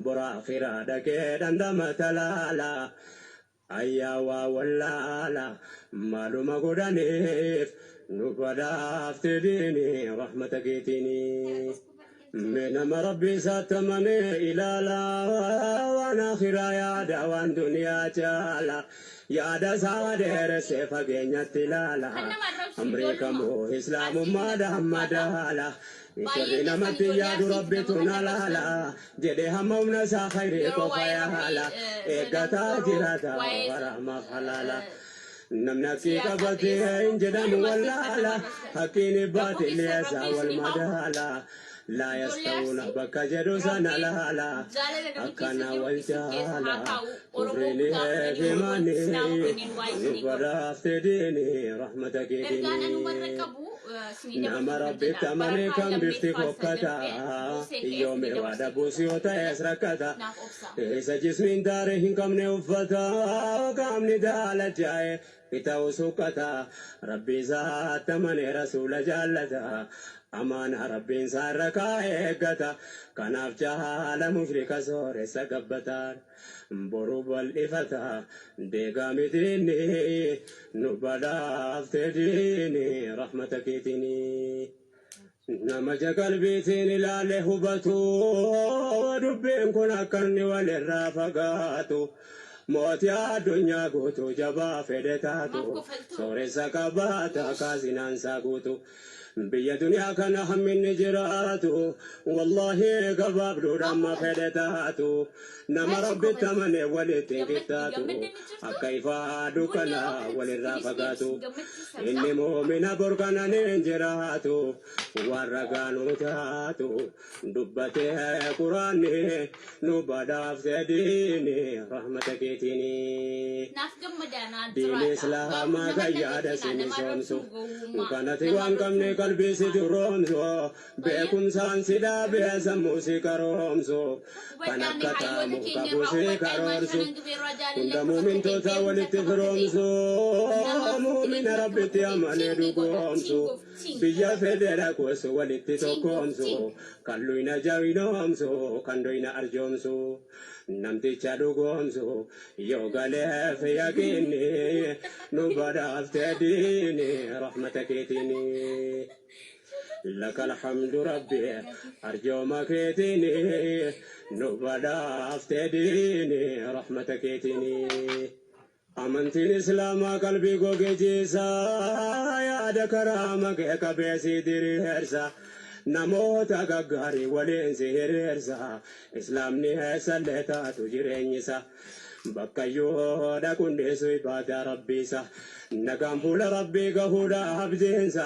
Bora akhiraa dhaqee dhandhama talaala. Ayyaa waa wallaala maaluma godhaniif nu badhaafte diini rahmata keetiini. Mee nama rabbi isaatti amanee ilaala waan akhiraa yaada waan duniyaa caala yaada isaa dheeressee fageenyatti ilaala. Kan nama arrabsu Amrii ijoolluma kamuu Arsiin islaamummaadhaan natti fakkaata. madaala. Sirri Baay'een keessan namatti ijoollee yaadu Arsiiti rabbitu nama na kan laala arrabsan. jedhe hamma humna isaa khayrii Yeroo qofa waa'ee rabbii yaala. jedhamu Eeggataa yeroo jiraata waa'ee warahmaaf halaala. Namni haqqii siyaasaa qabatee ta'es hin jedhamu walumaa keessan nama wallaala. arrabsan. Haqqiin Rakkoo baatilli keessan isaa rabbii wal isinii haa furu. madaala. Laa Ijoollee yastawuuna Arsii bakka jedhu sana rabbiin laala. jaalala nama keessa Akkana jiru wal isin keessa haa jaala. kaa'u. Oromoo Kufriin kutaa kudhanii ol wal himaanii islaama kanneen waa nu isinii godhu. badhaafte diini rahmata Ergaan anumarra keetiini. qabu isinii Nama dabarsuufan rabbitti jedha. amane Barakaa kan bifti lammeeffaa isa fokkata. darbee dursee ka'ee Yoome isinii waa dabarsa dhabuus yoo ta'es rakkata. Naaf obsa. Isa jismiin taare hin qabne uffata. Qaamni daalachaa'e ita'u sukkata. Rabbi isaatti amane rasuula jaallata. Amaana rabbiin isaa irra kaa'e eeggata. Kanaaf jaala mushrika sooressa gabbataan. Boru bal'ifata. Deegaa mitiinni nu badhaafte diini rahmata keetiini. Nama qalbiitiin ilaale hubatu dubbiin kun akka inni walirraa fagaatu. Mootii addunyaa guutuu jabaa fedhe Maaf taatu kofaltu? sooressa qabaata kaasinaansaa guutu. Biyya duniyaa kana hamminni jiraatu wallaahi gabaabduudha Maaf amma kofaltu? fedhe taatu. Nama Maal si rabbitti kofaltu? amane walitti hin qixxaatu Gammaddanii jirtu? akka ifaa Bunni dukkana yeroo kanatti walirraa kunis fagaatu. gammachiisa. Inni muumina borkanaan hin jiraatu warra gaanuu taatu dubbatee quraanni nu badhaafte diini rahmata keetiini. Naaf gammadaa naa Diini jiraadha. Garuu islaamaa nama kan hin yaada arrabsinaa. sini Nama soomsu arrabsuun gowwummaa. kanati Nama waan qabne arrabsuun qalbii si gowwummaadha. duroomsu Baay'ee beekumsaan si dhaabee sammuu si karoomsu kan hubadhaa akka mee hayyoota taamu keenya qabu irraa si hubadhaa ilmaan karoorsu shanan gibee irraa jaalala hunda akkam akka ta'e muumintoota beekumsa walitti akkam akka ta'e firoomsu nama ofitti muumina beekumsa akkam akka rabbitti ta'e amane cingii godha dhugoomsu cingoof cing biyya fedhe dhaqus walitti cingoof tokkoomsu cing kan luyna jawinoomsu kan doyna arjoomsu namticha dhugoomsu yoo galeef yaqiinni nu badhaafte diini rahmata keetiini. لك الحمد ربي أرجو ما كيتني نبدا ديني رحمتك كيتني أمنتين إسلام قلبي قوكي جيسا يا دكرامك كبيسي ديريرسا namoota gaggaarii waliin si hiriirsa islaamni eessallee taatu jireenyisa bakkayyoo dhaqundeessu ibaadaa rabbiisa nagaan fuula rabbii gahuudha abdiinsa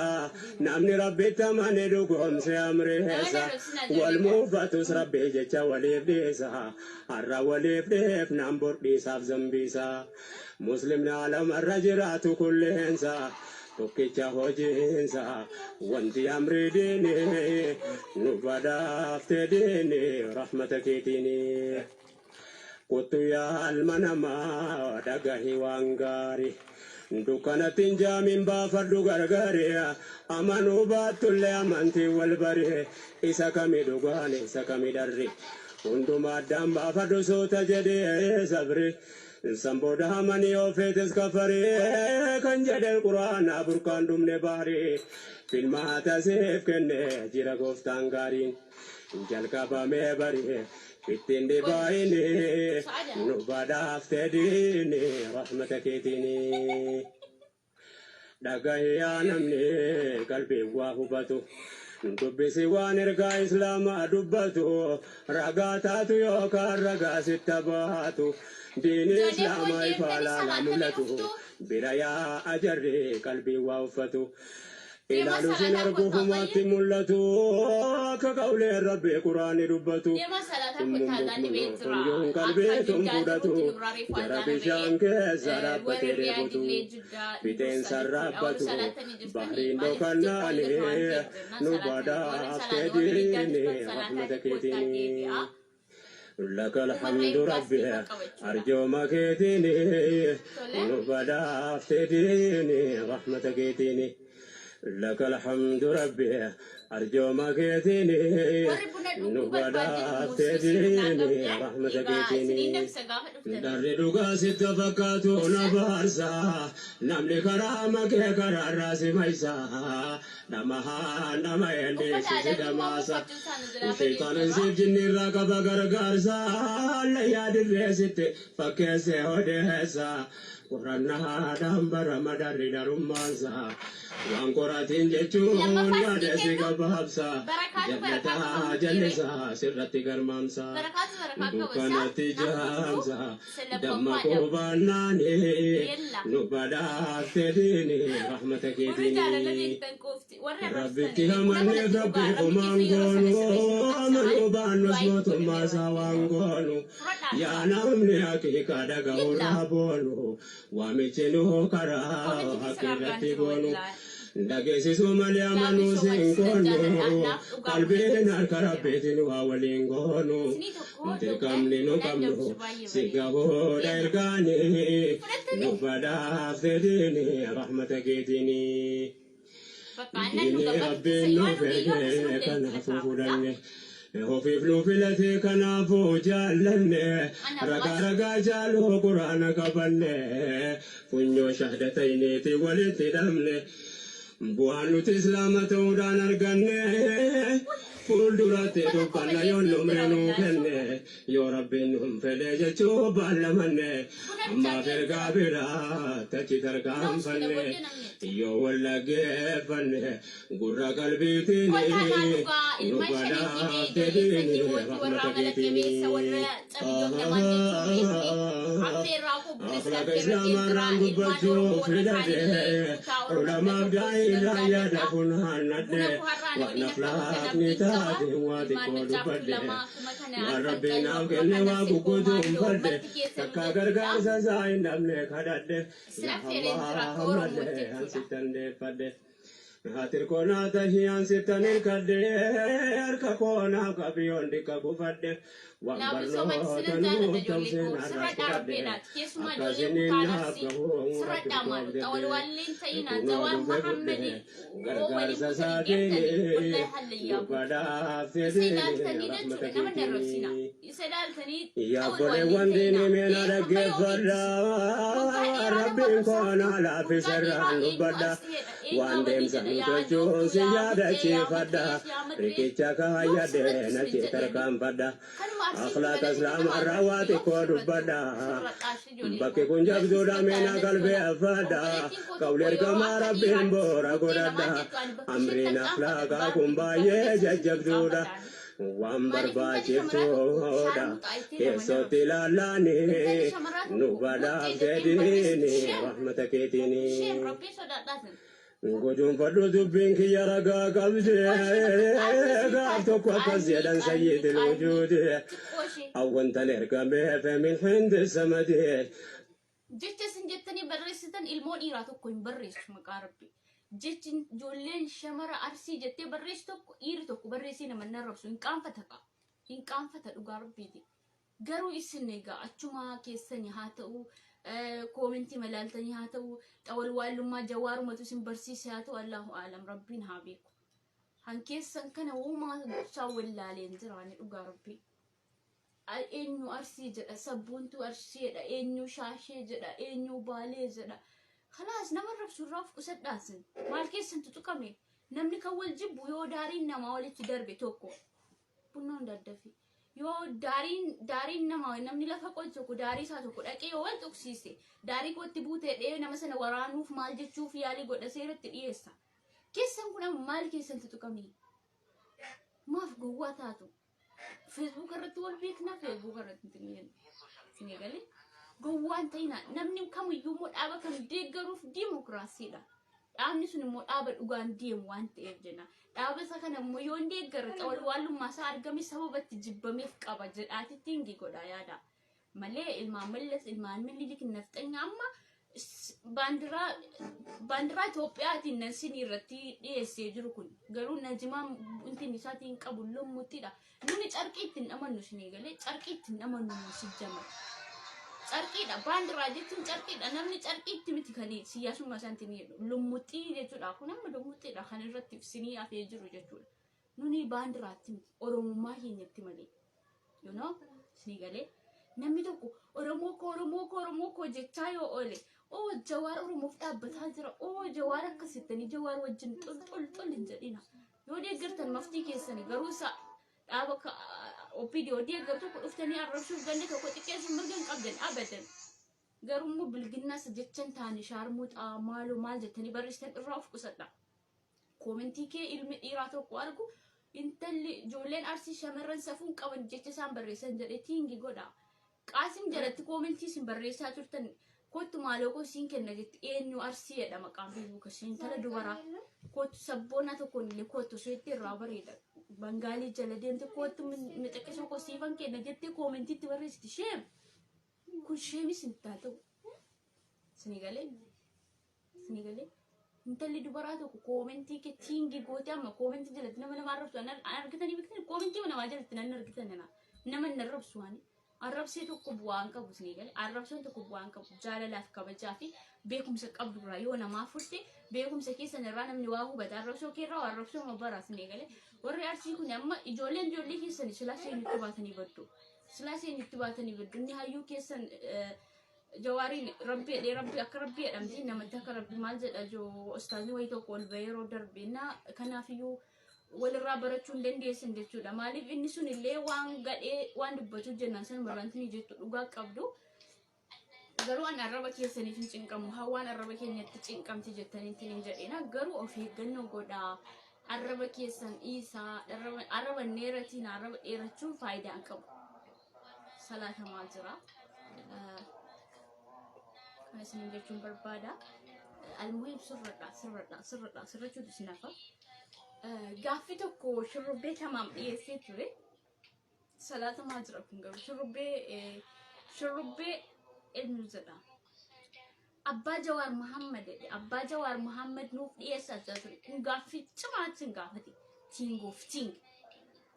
namni rabbitti amane dhugoomse Nama amreessa arrabsinaa wal ijoollee kana. muufatus rabbii jecha waliif dhiisa har'a waliif dhiifnaan bordhiisaaf zambiisa muslimni alamarra jiraatu kulleensa tokkicha hojiinsa wanti amri diini nu badhaafte diini rahmata keetiini. Kottu yaa ilma namaa dhagahi waan gaarii dukkanatti hin jaamin baafadhu gargaari amanuu baattullee amantii wal bari isa kami dhugaan isa kami dharri hundumaa addaan baafadhu soota jedhee sabri san booda amanii ofeetis kafaree kan jedhe quraana burqaan dhumne baari filmaata siif kenne jira gooftaan gaariin jalqabamee bari ittiin dhibaayini Saada. nu badhaafte diini rahmata keetiini. Dhagahi yaa namni qalbiin waa hubatu. Dubbisi waan ergaa Islaamaa dubbatu. Ragaa taatu yookaan ragaa sitta baatu. Diini Ijoollee koo Islaamaa ifaa deemtanii laalaa salaatanii mul'atu. dhuftu. Bira yaa ajarri qalbii waa uffatu. Deemaa Ilaalu sin salaataa arguu kottaa humaatti baay'ee. mul'atu. Akka qawleen Rabbii Quraani dubbatu. Deemaa salaataa Summun kottaa azaanni bukmun ba'ee jira. funyoon Akka qalbeetuun Jiddaa fudhatu. jirutti nu biraa reefu Jara azaana ba'ee. bishaan keessa Warri dhaabbatee dheebotu. Riyaadillee Jiddaa nu Fixeensa dursa jechuudha. Warri raabbatu. salaatanii jirtanii Bahriin maaliif xiqqoo dhokannaani. irra waan ta'eef jennaan Nu salaatanii warri badhaafte salaat warri Jiddaa diini jirtan rahmata salaatanii kottaa keetiini. deebi'aa. لك Umarra الحمد eeggaa ربي isiniif qaba jechuudha. أرجو مكيتيني Tole. نبدا افتديني رحمتك يتيني لك الحمد ربي أرجو مكيتيني Warri buna dhuguu نبدا barbaadan muusii bunaa افتديني qabda. رحمتك Egaa isiniin يتيني dabsa gaafa dhuftanii. Darri dhugaa sitti fakkaatu na baarsa. Namni karaa makee karaarraa si maysa. Nama haa nama Uffata eendeessi si aadaa Jimmaa dhamaasa. uffachuu isaan jalaa badee Shayxaanan jira. siif jinnirraa qaba gargaarsa. Layyaa dirree sitti fakkeessee odeessa. Qorannaadhaan barama darri darummaansa. Waan qoratiin jechuun Lammaffaa yaada isinii si kennu gabaabsa. barakaatu barakaa qaba Jannataa mitiire. jallisaa sirratti garmaamsa. Barakaatu barakaa qaba isaa Dukkanatti naaf dhuftu jaamsa. isa Damma lammaffaadha. qubannaani. Yella. Nu badhaafte diini rahmata Warri jaalala keetiini. beektan qofti warri Rabbitti arrabsitanii buna amanneef kanatti dhugaa rabbiif rabbi homaan keessa yeroo sana goonu. sirreessu Amanuu qabsaa'an baannus du'aa itti mootummaa godhameera isaa waan waan ta'eef. goonu. Fudhadhaa Yaa dhugaa. namni haqiiqaa dhaga'u Yella. irraa boonu. Waamichi nu karaa Koomentii keessan haqa argaan irratti jiru goonu. wallaahi. Dhageessisuu malee Love you amanuu so much siin isinan jaalladha. goonu. Naaf dhugaa buna Qalbiin isin harka jira. rabbiitiin waa waliin goonu. Isinii tokko dhugdan Dirqamni nu nan qabnu dabsu baay'ee si bareeda. gahoodha Yella. ergaani. Nu Fudhattanii badhaafte diini rahmata keetiini. bakka aannan Diinii dhugan bakki Rabbiin keessa yoo nuuf dhuge yoo akkas erge dhugdan itti kanaafuu lakkaa'ama. fudhanne. Ofiif nu filate kanaafuu jaallanne. Ana Ragaa dhugaas ragaa jaaluu quraana qabanne. Funyoo shahdatayniiti walitti hidhamne. Bu'aan nuti islaama ta'uudhaan arganne. Fuulduratti uffata koo dubbanna yoo balleessee jira numri nuu wallaahi. kenne. Yoo Rabbiin nuun fedhe jechuu baallamanne. Buna Ammaaf bitaa ergaa jira. biraa tachi Naaf sila tarkaanfanne. booddee namni. Yoo wallaggeeffanne gurra qalbiitiin Kottaa naa dhugaa nu ilmaan shanii dhibee badhaafte ijoollee diini sanyii mootii warra rahmata amala keetiini. jabeessa warra cabiyyoon namaan jechuun beekni affeerraa koo buna isin Akhlaqa affeerra islaamaa jira irraan ilmaan dubbachuu Oromoo warra filadhe kaanillee kutaa Oromoo ulamaaf tokko daa'ii isinan irraan yaada jaalladha. funaannadhe Buna koo har'aan waan waliin akka dhuftan akhlaaqni abdiin qaba. taate waa Ilmaan xiqqoo macaaftuu dubbadhe lama akkuma kana waan arfan rabbiin qal'oo naaf akkuma kenne kana waa sibboo gugguutuu hin maalloo fadhe ummatti keessanuu takka jechuudha. gargaarsa isaa hin dhabne kadhadhe Isin yaa affeereen jira Allah akka Oromootti ammallee jechuudha. ansittan deeffadhe. Hatirkoonaa tahii ansittan hirkadhe harka koonaa qabiyyoon dhiqa kufadhe waan Love you so much. barnoota Isinan jaalladha nuuf ijoollee ta'u koo. seenarraa Sirradhaa fudhadhe rabbeedhaati. Keessumaa akka ijoollee isiniin kutaa naaf Arsii. gahu rabbi Sirradhaa koof maal jedhe xawalwaalleen ta'inaa kunoo Jawaar dhufe fudhe Mahammadi oo waliin gargaarsa kutanii isaatiin deemtanii wallahi nu hallayyaa guutu. badhaafte Isa diini ilaaltanii rahmata jechuudha nama hin arrabsina. keetiini. Isa ilaaltanii Yaa xawalwaalleen obboleewwan diinii ta'inaa. meena Ee amma yoo dhaggeeffadha. beeksisu. Waggaa dheeraa nama Rabbiin arrabsaa koo na turte. laaffise Waggaa dheeraa irraan eenyu dubbadha. Arsii jedha eenyu Waan abalii deemsa jedha nu yaa tolchuun ajooftuu si yaa buttee yaa yaadachiifadha. matrees yaa matrees Riqicha yoom kaayyadhe sirratti isin nachi jedhanii. tarkaanfadha. Kanuma Arsiitti Akhlaaqa bananii nama islaamaa irraa waa arrabsu yoom xiqqoo sirrattu dubbadha. sirradhaa ishee ijoollee Bakki koo kun jabduudha barsiistota meena natti tola qalbeeffadha. obboleettiin koo Qawli tokko yeroo ergamaa akka rabbiin dhiiraatti boora buttee godhadha. namaan jettu ani bakka isheen Amriin tarkaanfadha akhlaaqaa dhugaa kun rabbi baay'ee bakka keessan isin jajjabduudha. qaanfadhaan Waan maaliif intalli shamaraa tokko barbaachiftuudha. shaarmuxaa jettee nama Keessootti narrabsu ilaallaani intalli shamaraa nu tokko buttee badhaafte jettee hin barreessitu diini sheem rahmata keetiini. sheem rabbii sodaadhaasin Guduunfadhu dubbiin kiyya ragaa qabdi. xiqqoo ishee bakka qaanni isin Gaaf taate tokko akkas qaanni jedhan qaanni sayyidil qaanni wujuudi. xiqqoo ishee Awwantan ergameef min hindi samadi. Jecha isin jettanii barreessitan ilmoo dhiiraa tokko hin barreessu maqaa rabbi. Jechi ijoolleen shamara Arsii jettee barreessu tokko dhiirri tokko barreessee nama hin arrabsu hin qaanfata kaa. Hin qaanfata dhugaa rabbiiti. Garuu isin egaa achuma keessanii haa ta'u koomentii malaaltanii haa ta'u xawalwaallummaa jawaarumatu isin barsiise haa ta'u Allahu aalam rabbiin haa beeku. Han keessan kana uumaa isaa wallaaleen jiraani dhugaa rabbii. Eenyu Arsii jedha, sabboontuu Arsiidha, eenyu Shaashee jedha, eenyu Baalee jedha. Kalaas nama arrabsu irraa of qusadhaasin. Maal keessantu tuqame? Namni kan wal jibbu yoo daariin namaa walitti darbe tokko. Bunnoon daddafi. Yoo daariin daariin nama namni lafa qotu tokko daarii isaa tokko dhaqee yoo wal tuqsiise, daarii kootti buutee dhee nama sana waraanuuf maal jechuuf yaalii godha, seeratti dhiyeessa. Keessan kun amma maal keessan tutuqamii? Maaf gowwaa taatu? Facebook irratti wal beekna, Facebook irratti hin jennu. Isin galee gowwaan ta'ina. Namni kamiyyuu immoo dhaaba kan deeggaruuf diimokiraasiidha. Dhaabni sun immoo dhaaba dhugaan deemu waan ta'eef jenna. Dhaaba isa kana immoo yoo hin deeggarre, xawalwaallummaa isaa argame sababa itti jibbameef qaba jedhaatitti hingi godha yaada. Malee ilmaan Mallas, ilmaan Minilik, nafxanya amma baandiraa baandiraa Itoophiyaatiin nan sinii irratti dhiyeessee jiru kun garuu najimaan intin isaatiin qabu lummuttidha. Nuni carqii ittiin amannu, isinii galee, carqii ittiin amannu nu sijjama. Carqiidha, baandiraa jechuun carqiidha. Namni carqiitti miti kan siyaasummaa isaatiin jedhu lummuxxii jechuudha. Kun amma lummuxxiidha kan irratti sinii hafee jiru jechuudha. Nuni baandiraatti miti, Oromummaa keenyatti malee. Isinii galee, namni tokko Oromoo koo, Oromoo koo, Oromoo koo jechaa yoo oole, oo Jawaar Oromoof dhaabbataa jira, oo Jawaar akkas jettanii Jawaar wajjin xul xul xul hin jedhina. Yoo deeggartan maftii keessanii, garuu isa dhaaba OPDO deeggaru tokko dhuftanii arrabsuuf, ganda tokko xiqqeessuuf mirga hin qabdan abadan. Garuu immoo bilginnaas jechan taane shaarmuuxaa maaloo maal jettanii barreessitan irraa of qusadha. Koomentii kee ilmi dhiiraa tokko argu, intalli ijoolleen Arsii shamarran safuun qaban jecha isaan barreessan jedhee tiingi godha. Qaasim jalatti koomentii isin barreessaa turtan, kottu maaloo koo siin kenna jetti, eenyu Arsii jedha maqaan Feesbuuka ishee, intala dubaraa, kottu sabboonaa tokkoon illee kottu isheetti irraa bareeda. Bangaalii jala deemte, kottu mixaqqisoo koo siifan kenna jettee koomentiitti barreessiti. Shame, kun shameis hin taatu. Isinii galee? Isinii galee? Intalli dubaraa tokko koomentii kee tiingi goote, amma koomentii jalatti nama nama arrabsu an argitanii beektani? Koomentii namaa jalatti nan argitan nama hin arrabsu. Ani arrabsee tokko bu'aa hin qabu. Isinii galee? Arrabsoon tokko bu'aa hin qabu. Jaalalaaf kabajaa fi beekumsa qabdu irraa yoo namaa furte, beekumsa keessan irraa namni waa hubata. Arrabsoo kee irraa arrabsoo ma bara. Isinii galee? Warri Arsii kun amma ijoolleen ijoollee keessan silaa seenutti baatanii baddu, silaa seenutti baatanii baddu. Inni hayyuu keessan Jawaariin rabbi jedhee, rabbi akka rabbi jedhamti, namatti akka rabbi maal jedha joo ustaazni wayii tokko ol bahee yeroo darbe na. Kanaafiyyuu walirraa barachuu hin dandeessan jechuudha. Maaliif inni sun illee waan gadhee waan dubbatu jennaan san wanti ni jettu dhugaa qabdu. Garuu an arraba keessaniif hin cinqamu. Hawaan arraba keenyatti cinqamti jettaniitti hin jedhina. Garuu of eeggannoo godhaa. Arraba keessan dhiisaa. Arraba hin dheeratiin, arraba dheerachuun faayidaa hin qabu. Salaatamaa jira. Kana isiniin jechuun barbaada. Almuhim sirradha, sirradha, sirradha, sirrachuutu isin hafa. Gaaffii tokko shurrubbee tamaam dhiyeessee ture. Salaatamaa jira kun garuu shurrubbee eenyu jedha. Abbaa Jawaar Muhammad jedhe. Abbaa Jawaar Muhammad nuuf dhiyeessaa jira ture. Kun gaaffii cimaatti hin gaafate. King of Ting.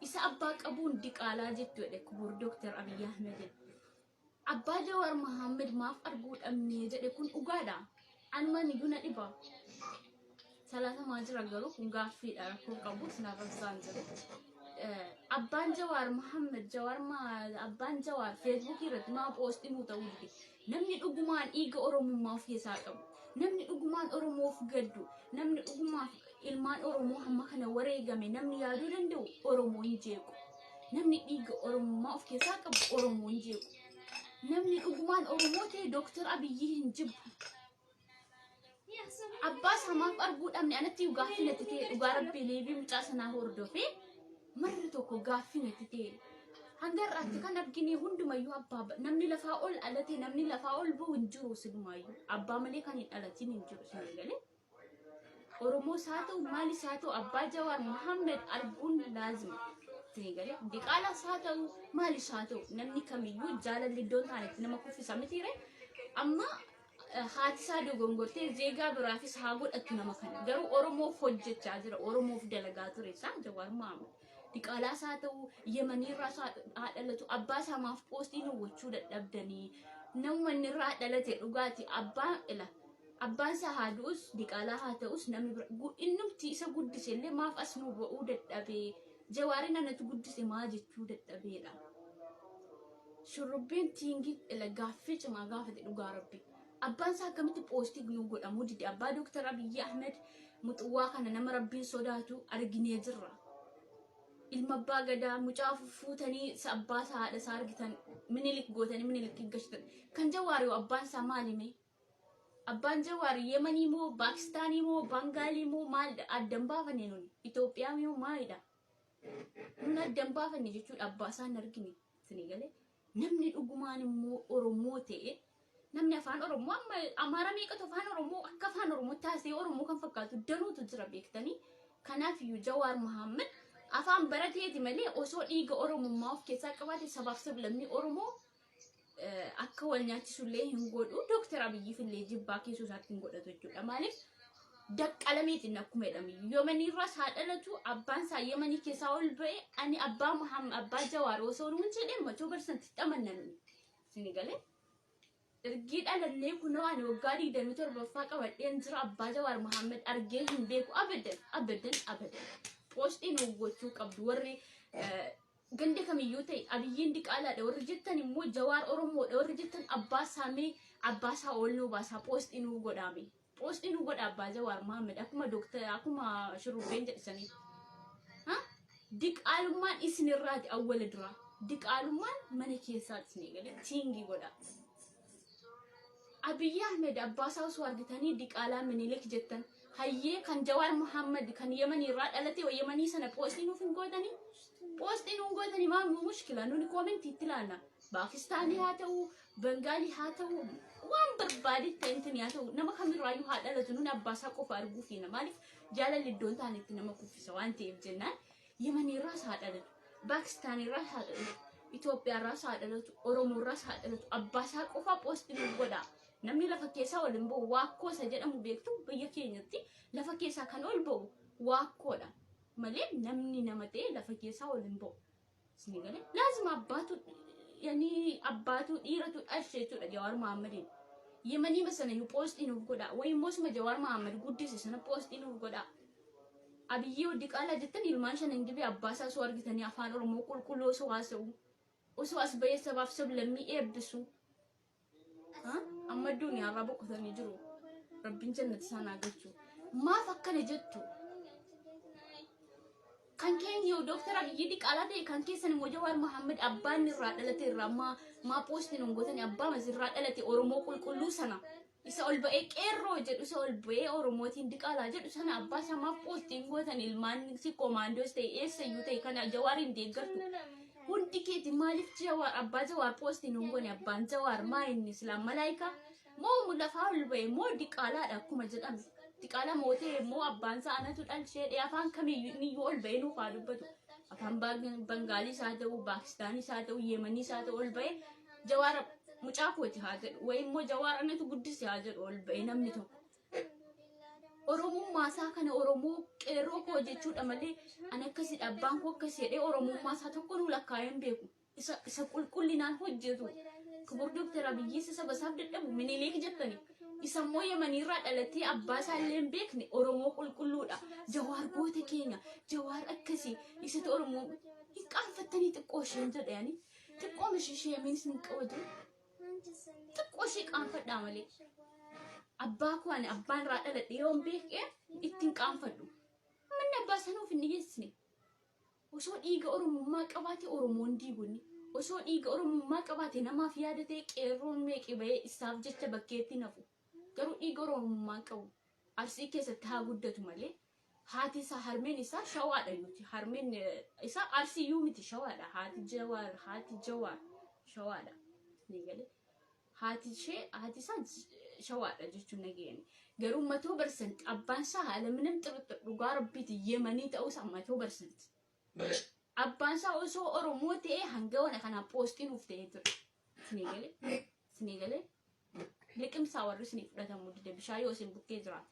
Isa abbaa qabuun diqaalaa jettu jedhe kubur Dooktar Abiyyi Ahmed. Abbaa Jawaar Muhammad maaf arguu dhabnee jedhe. Kun dhugaadha. Anumaan iyyuu na dhiba. Salaatamaa jira garuu kun gaaffiidha, rakkoo qabu sinaaf ibsaan jiru. Abbaan Jawaar Muhammad, Jawaar abbaan Jawaar Feesbuukii irratti maa poostii nuu ta'uu dide? Namni dhugumaan dhiiga Oromummaa of keessaa qabu, namni dhugumaan Oromoof gaddu, namni dhugumaaf ilmaan Oromoo hamma kana wareegame namni yaaduu danda'u Oromoo hin jeequ. Namni dhiiga Oromummaa of keessaa qabu Oromoo hin jeequ. Namni dhugumaan Oromoo ta'e Dooktar Abiyyi hin jibbu. Abbaa isaa maaf arguu dhabne? Anatti gaaffii natti ta'e. Dhugaa rabbii, leebii mucaa sanaa hordofee marri tokko gaaffii natti ta'e. Hanga har'aatti kan argine hundumayyuu abbaa, namni lafaa ol dhalate, namni lafaa ol bahu hin jiru silumaayyuu. Abbaa malee kan hin dhalatin hin jiru, isin galee. Oromoos haa ta'u, maalis haa ta'u, abbaa Jawaar Muhammad arguun laazima. Isin galee, diqaalaas haa ta'u, maalis haa ta'u, namni kamiyyuu jaalalli iddoon taanetti nama kuffisa mitiire. Amma haati isaa dogongortee zeegaa biraafis haa godhattu, nama kana garuu Oromoof hojjechaa jira, Oromoof dalagaa ture isaa Jawaar Muhammad. Diqaalaas haa ta'u, Yemaniirraas haa dhalatu, abbaa isaa maaf poostii nu gochuu dadhabdanii? Namuma inni irraa dhalate dhugaati abbaa ila. Abbaan isaa haa du'us, diqaalaa haa ta'us, namni bira innumti isa guddise illee maaf as nu ba'uu dadhabee? Jawaariin anatu guddise maa jechuu dadhabeedha. Shurrubbeen tiingii ila gaaffii cimaa gaafate dhugaa rabbi. Abbaan isaa akkamitti poostii nu godhamuu dide? Abbaa Dooktar Abiyyi Ahmed muxuwaa kana nama rabbiin sodaatu arginee jirra. Ilma abbaa gadaa mucaa fuutanii isa abbaa isaa haadha isaa argitan Minilik gootanii Minilik gashitan. Kan Jawaar yoo abbaan isaa maalime? Abbaan Jawaar Yemanii moo Paakistaanii moo Bangaalii moo maalidha? Addan baafanne nuni. Itoophiyaa moo maalidha? Nun addan baafanne jechuudha, abbaa isaa hin argine. Isinii galee? Namni dhugumaan immoo Oromoo ta'e, namni afaan Oromoo, amma Amaara meeqatu afaan Oromoo akka afaan Oromootti haasa'ee Oromoo kan fakkaatu danuutu jira beektanii. Kanaaf iyyuu Jawaar Mohaammed afaan barateeti malee osoo dhiiga Oromummaa of keessaa qabaate sabaaf sablammii Oromoo akka wal nyaachisullee hin godhu. Dooktar Abiyyiif illee jibbaa keessoo isaatti hin godhatu jechuudha. Maaliif daqqalameetiin akkuma jedhamu Yemanii irraas haa dhalatu, abbaan isaa Yemanii keessaa ol ba'e, ani abbaa Muhammad abbaa Jawaar osoo nuun jedhee 100% xamanna nuni. Isin galee? Ergii dhalannee kunoo ani waggaa 27ffaa qabadheen jira, abbaa Jawaar Muhammad argee hin beeku, abadan abadan abadan. Poostii nu gochuu qabdu warri ganda kamiyyuu ta'e. Abiyyiin diqaalaadha warri jettan immoo, Jawaar Oromoodha warri jettan, abbaa saamee abbaa isaa ol nuu baasaa, poostii nuu godhaame. Poostii nuu godha abbaa Jawaar Muhammad akkuma dooktar akkuma shurrubbeen jedhisanii. Diqaalummaan isinirraati awwala duraa. Diqaalummaan mana keessaati isinii galee tiingii godha. Abiyyi Ahmed abbaa isaa osoo argitanii diqaalaa Minilik jettan. Hayyee, kan Jawaar Muhammad kan Yemanii irraa dhalate Yemanii sana poostii nuuf hin gootanii? Poostii nuun gootanii maal mushkila? Nuni koomentii itti ilaalla. Paakistaanii haa ta'u, Bangaalii haa ta'u, waan barbaadetti ta'e haa ta'u, nama kamirraayyuu haa dhalatu, nuni abbaa isaa qofa arguu feena. Maaliif jaalalli iddoon taanetti nama kuffisa waan ta'eef jennaan, Yemanii irraas haa dhalatu, Paakistaanii irraas haa dhalatu, Itoophiyaa irraas haa dhalatu, Oromoo irraas haa dhalatu, abbaa isaa qofa poostii nuuf godhaa. Namni lafa keessaa ol hin ba'u. Waakkoo isa jedhamu beektu, biyya keenyatti lafa keessaa kan ol ba'u waakkoodha. Malee namni nama ta'e lafa keessaa ol hin ba'u. Isin galee? Laazima abbaatu yani abbaatu dhiiratu dhalche jechuudha Jawaar Mahaammadiin. Yemanii sana iyyuu poostii nuuf godhaa. Wayi immoo suma Jawaar Mahaammad guddise sana poostii nuuf godhaa. Abiyyee diqaalaa jettan, ilmaan shanan gibee abbaa isaa osoo argitanii afaan Oromoo qulqulluu osoo haasa'u, osoo as bahee sabaaf sablammii eebbisu. Amma duniyaarraa boqotanii jiru. Rabbiin jannata isaan haa galchu. Maaf akkana jettu? Kan keenya Dooktar Abiyyi diqaalaa ta'e, kan keessan immoo Jawaar Mohaammed abbaan irraa dhalate irraa maa poostii nuun gootanii? Abbaa mas irraa dhalate Oromoo qulqulluu sana, isa ol ba'ee qeerroo jedhu, isa ol ba'ee Oromootiin diqaalaa jedhu sana, abbaa isaa maaf poostiin gootan? Ilmaan si koomaandoos ta'e eessayyuu ta'e kana Jawaariin deeggartu. Hundi keeti maaliif Jawaar abbaa Jawaar poostii nuun goone? Abbaan Jawaar maa inni islaam malaayikaa moo lafaa ol ba'e moo diqaalaadha akkuma jedhame? Diqaalaa moo ta'e moo abbaan isaa anatu dhalchee afaan kamiyyuu ol ba'ee nuuf haa dubbatu. Afaan Bangaaliis haa ta'u, Paakistaaniis haa ta'u, Yemaniis haa ta'u, ol ba'ee Jawaar mucaa kooti haa jedhu, wayi immoo Jawaar anatu guddise haa jedhu ol ba'ee namni tokko. Oromummaa isaa kana Oromoo qeerroo koo jechuudha malee ani akkasidha, abbaan koo akkas jedhee Oromummaa isaa tokko nuu lakkaa'ee hin beeku. Isa qulqullinaan hojjetu. Kibur Dooktar Abiyyi isa saba isaaf dadhabu Minilik jettani. Isa immoo Yemaniirraa dhalatee abbaa isaa illee hin beekne Oromoo qulqulluudha. Jawaar goota keenya. Jawaar akkasii. Isatu Oromoo hin qaanfattanii xiqqoo isheen jedhani. Xiqqoo ishee sheemiin hin qabatu. Xiqqoo ishee qaanfadhaa malee. Abbaa koo ani abbaan irraa dhaladhe yoo hin beekne ittiin qaanfadhu. Manni abbaa sanuuf hin dhiyeessine. Osoo dhiiga Oromummaa qabaate Oromoon diigonni. Osoo dhiiga Oromummaa qabaate, namaaf yaada ta'e, qeerroon meeqi bahee isaaf jecha bakkeetti nafu. Garuu dhiiga Oromummaa qabu. Arsii keessatti haa guddatu malee haati isaa, harmeen isaa Shawaadha yuuti. Harmeen isaa Arsii iyyuu miti, Shawaadha. Haati Jawaar Shawaadha. Ni galee. Haati ishee, haati isaa Shawaadha jechuun nageenya. Garuu 100% abbaan isaa haala minim xirxir dhugaa rabbiiti Yemanii ta'uusaa 100%. Abbaan isaa osoo Oromoo ta'ee hanga wana kanaa poostii nuuf ta'ee ture. Isinii galee? Isinii galee? Liqimsaa warri isinii fudhatamuu dide bishaan yoo isin bukkee jiraate.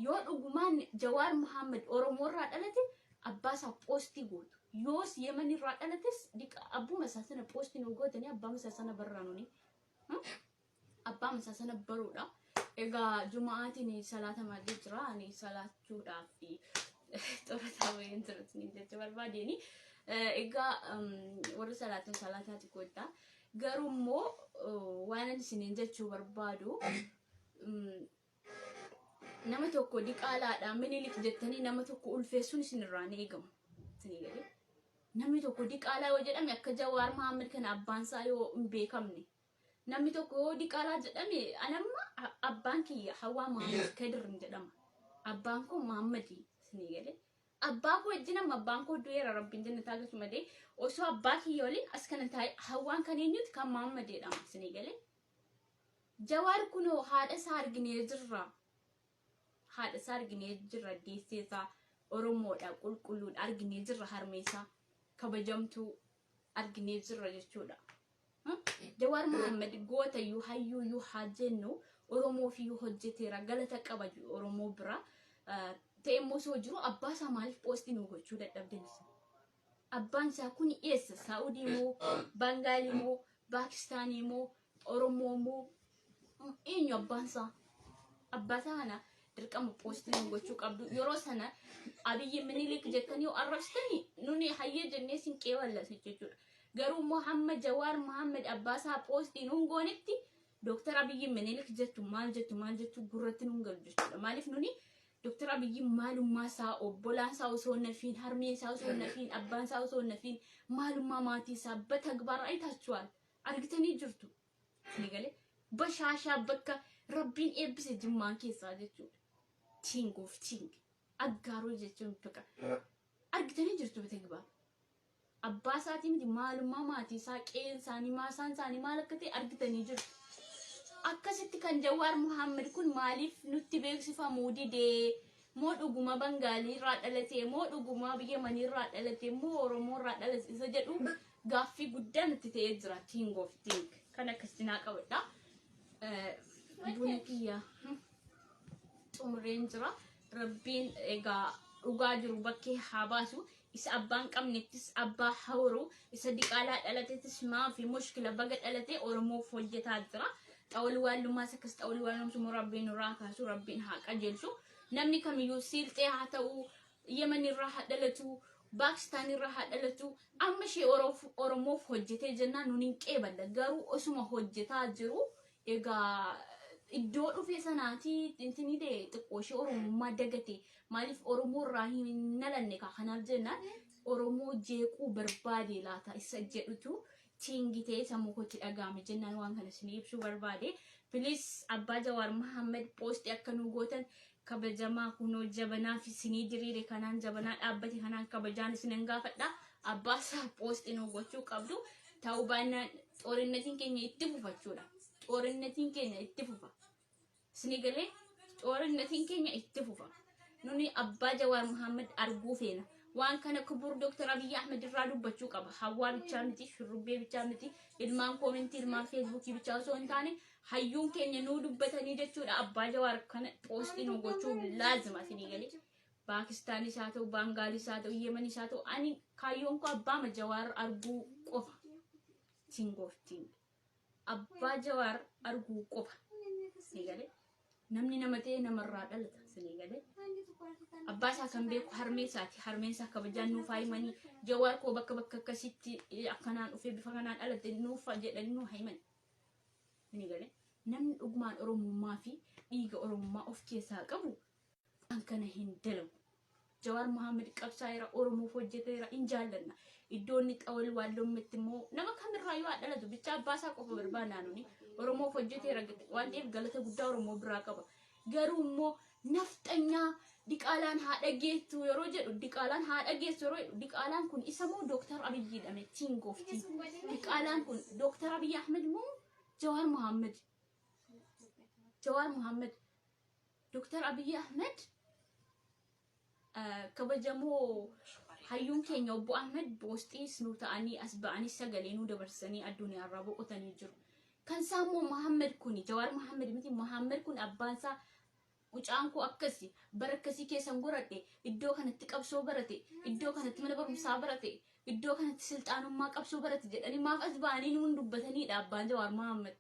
Yoo dhugumaan Jawaar Muhammad Oromoo irraa dhalate abbaa isaa poostii gootu. Yoos Yemen irraa dhalates abbuma isaa sana poostii nu gootanii abbaa isaa sana barraa nuni. Abbaa isaa sana baruudha. Egaa juma'aatiin salaata malee jira. Ani salaachuudhaaf xurataa wayiin jira isiniin jechuu barbaadeen. Egaa warri salaatan salaataati godha. Garuu immoo waan ani isiniin jechuu barbaadu, nama tokko diqaalaadha, Minilik jettanii nama tokko ulfeessuun isinirraa ni eegamu. Isinii galee? Namni tokko diqaalaa yoo jedhame akka Jawaar Mahammad kana abbaan isaa yoo hin beekamne. Namni tokko yoo diqaalaa jedhame anamma abbaan kiyya Hawwaa Mahammad Kadir hin jedhama. Abbaan koo Mahammadi isinii galee. Abbaa koo wajjin amma abbaan koo du'eera rabbiin jannataa galchu malee osoo abbaa kiyya waliin as kana taa'e Hawwaan kan eenyuti kan Mahammad jedhama isinii galee. Jawaar kunoo haadha isaa arginee jirra. Haadha isaa arginee jirra deessee isaa Oromoodha qulqulluudha arginee jirra harmee isaa kabajamtuu arginee jirra jechuudha. Jawaar Mohaammed gootayyuu hayyuuyyuu haa jennu Oromoofiyyuu hojjeteera galata qaba Oromoo bira. Ta'e immoo osoo jiru abbaa isaa maaliif poostii nu gochuu dadhabdan isin? Abbaan isaa kun eessa? Saa'udii moo Bangaalii moo Paakistaanii moo Oromoo moo eenyu abbaan isaa? Abbaa isaa kana dirqama poostii nu gochuu qabdu. Yeroo sana Abiyyi Minilik jettanii yoo arrabsitanii nuni hayyee jennee sin qeewallas jechuudha. Garuu immoo hamma Jawaar Mohaammed abbaa isaa poostii nuun goonetti Dooktar Abiyyi Minilik jettu maal jettu maal jettu gurratti nuun galu jechuudha. Maaliif nuni Dooktar Abiyyi maalummaa isaa obbolaan isaa osoo hin nafiin harmeen isaa osoo hin nafiin abbaan isaa osoo hin nafiin maalummaa maatii isaa batagbaar ayitaachuwaal argitanii jirtu. Isin galee bashaashaa bakka rabbiin eebbise jimmaan keessaa jechuudha. Ting of ting aggaaroo jechuun bakka argitanii jirtu batagbaar. Abbaa isaatii miti maalummaa maatii isaa qe'een isaanii maasaan isaanii maal akka ta'e argitanii jirtu. Akkasitti kan Jawaar Mohaammed kun maaliif nutti beeksifamuu didee? Moo dhuguma Bangaalii irraa dhalate? Moo dhuguma biyya Yamanii irraa dhalate? Moo Oromoo irraa dhalate? Isa jedhu gaaffii guddaa nutti ta'ee jira. King of Think. Kan akkasitti naa qabadha. Buna kiyya xumureen jira. Rabbiin egaa dhugaa jiru bakkee haa baasu. Isa abbaan qabnettis abbaa hawru isa diqaalaa dhalatettis maafi mushkila baga dhalate Oromoof hojjetaa jira. Xawalwaalummaas akkas xawalwaalumsu immoo rabbiin nurraa kaasu rabbiin haa qajeelchu. Namni kamiyyuu siilxee haa ta'u Yemen irraa haa dhalatu Paakistaan irraa haa dhalatu amma ishee Oromoof hojjetee jennaan nun hin qeeballa garuu osuma hojjetaa jiru egaa iddoo dhufee sanaati intinii ta'e xiqqoo ishee Oromummaa dagate maaliif Oromoo irraa hin nalanne kaa kanaaf jennaan Oromoo jeequu barbaade laata isa jedhutu tiingi ta'e sammuu kootti dhaga'ame jennaan waan kana isin ibsuu barbaade. Please abbaa Jawaar Mahammed poostii akka nu gootan kabajamaa kunoo jabanaa fi sinii diriire kanaan jabanaa dhaabbate kanaan kabajaan isinan gaafadha. Abbaa isaa poostii nu gochuu qabdu. Ta'uu baannaan xoorinnatiin keenya itti fufachuudha. Xoorinnatiin keenya itti fufa. Isinii galee xoorinnatiin keenya itti fufa. Nuni abbaa Jawaar Mohaammed arguu feena. Waan kana kubur Dr. Abiyyi Ahmed irraa dubbachuu qaba. Hawwaa bichaa miti, shurrubbee bichaa miti, ilmaan koomentii, ilmaan feesbuukii bichaa osoo hin taane hayyuun keenya nuu dubbatanii jechuudha. Abbaa Jawaar kana poostii nu gochuu laazima isinii galee. Paakistaanis haa ta'u, Baangaalis haa ta'u, Yemanis haa ta'u, ani kaayyoon koo abbaama Jawaar arguu qofa. Tingofting. Abbaa Jawaar arguu qofa. Isinii galee. Namni nama ta'e namarraa dhalata. Isinii galee. Abbaa isaa kan beeku harmee isaati. Harmeen isaa kabajaan nuuf haa himanii. Jawaar koo bakka bakka akkasitti akkanaan dhufee bifa kanaan dhalate nuuf jedhanii nuuf haa himan. Isinii galee. Namni dhugumaan Oromummaa fi dhiiga Oromummaa of keessaa qabu waan kana hin dalagu. Jawaar Mohaammed qabsaa'eera, Oromoof hojjeteera, hin jaallanna. Iddoo inni xawal waallommetti immoo nama kamirraa yoo haa dhalatu bicha abbaa isaa qofa barbaannaa nuni. Oromoof hojjeteera waan ta'eef galata guddaa Oromoo biraa qaba. Garuu immoo nafxanyaa diqaalaan haa dhageettu yeroo jedhu diqaalaan haa dhageessu yeroo jedhu diqaalaan kun isa moo Dooktar Abiyyi jedhame tiin gooftiin. Diqaalaan kun Dooktar Abiyyi Ahmed moo Jawaar Mohaammed? Jawaar Mohaammed Dooktar Abiyyi Ahmed kabajamoo hayyuun keenya obbo Ahmed boosxiis nu ta'anii as ba'anii sagalee nu dabarsanii addunyaarraa boqotanii jiru. Kan isaa immoo Mohaammed kuni Jawaar Mohaammed miti Mohaammed kun abbaan isaa mucaan koo akkasi bara akkasii keessan goradhe iddoo kanatti qabsoo barate iddoo kanatti mana barumsaa barate iddoo kanatti silxaanummaa qabsoo barate jedhanii maaf as ba'anii nuun dubbataniidha abbaan Jawaar Mohaammed.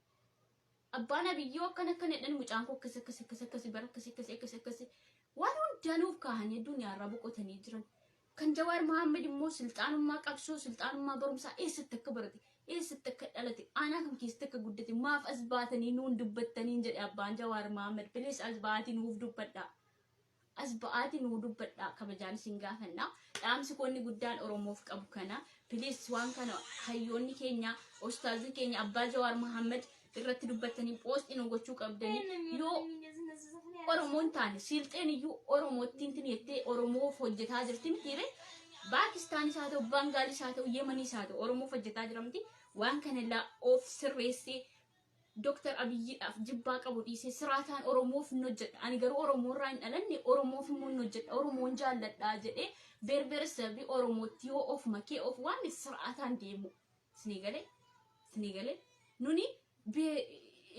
Abbaan Abiyyoo akkana akkana jedhan mucaan koo akkas akkas akkas akkas bara akkas akkas akkas akkas waan hundaa nuuf kaahanii addunyaarraa boqotanii jiran. Kan Jawaar Mohaammed immoo silxaanummaa qabsoo silxaanummaa barumsaa eessatti akka barate eessatti akka dhalate aanaa kam keessatti akka guddate maaf as baatanii nuun dubbattaniin jedhe abbaan Jawaar Mohaammed please as baatii nuuf dubbadhaa. As ba'aatii nuu dubbadhaa, kabajaan isin gaafanna. Dhaamsi koonni guddaan Oromoof qabu kana. Please, waan kana hayyoonni keenya, ustaazii keenya Abbaa Jawaar Muhammad irratti dubbatanii post nu gochuu qabdanii. Yoo Oromoon taane, Silxeen iyyuu Oromootti jettee Oromoof hojjetaa jirti mitiire? Paakistaanis haa ta'u, Baangaalis haa ta'u, Yemaniis haa ta'u, Oromoof hojjetaa jiramti. Waan kana illaa of sirreessee, Dooktar Abiyyiidhaaf jibbaa qabu dhiisee, siraataan Oromoof hin hojjedha. Ani garuu Oromoo irraa hin dhalanne, Oromoof immoo hin hojjedha. Oromoon jaalladha jedhee beerbeeresabii Oromootti yoo of makee of waan siraataan deemu. Isinii galee? Isinii galee? Nuni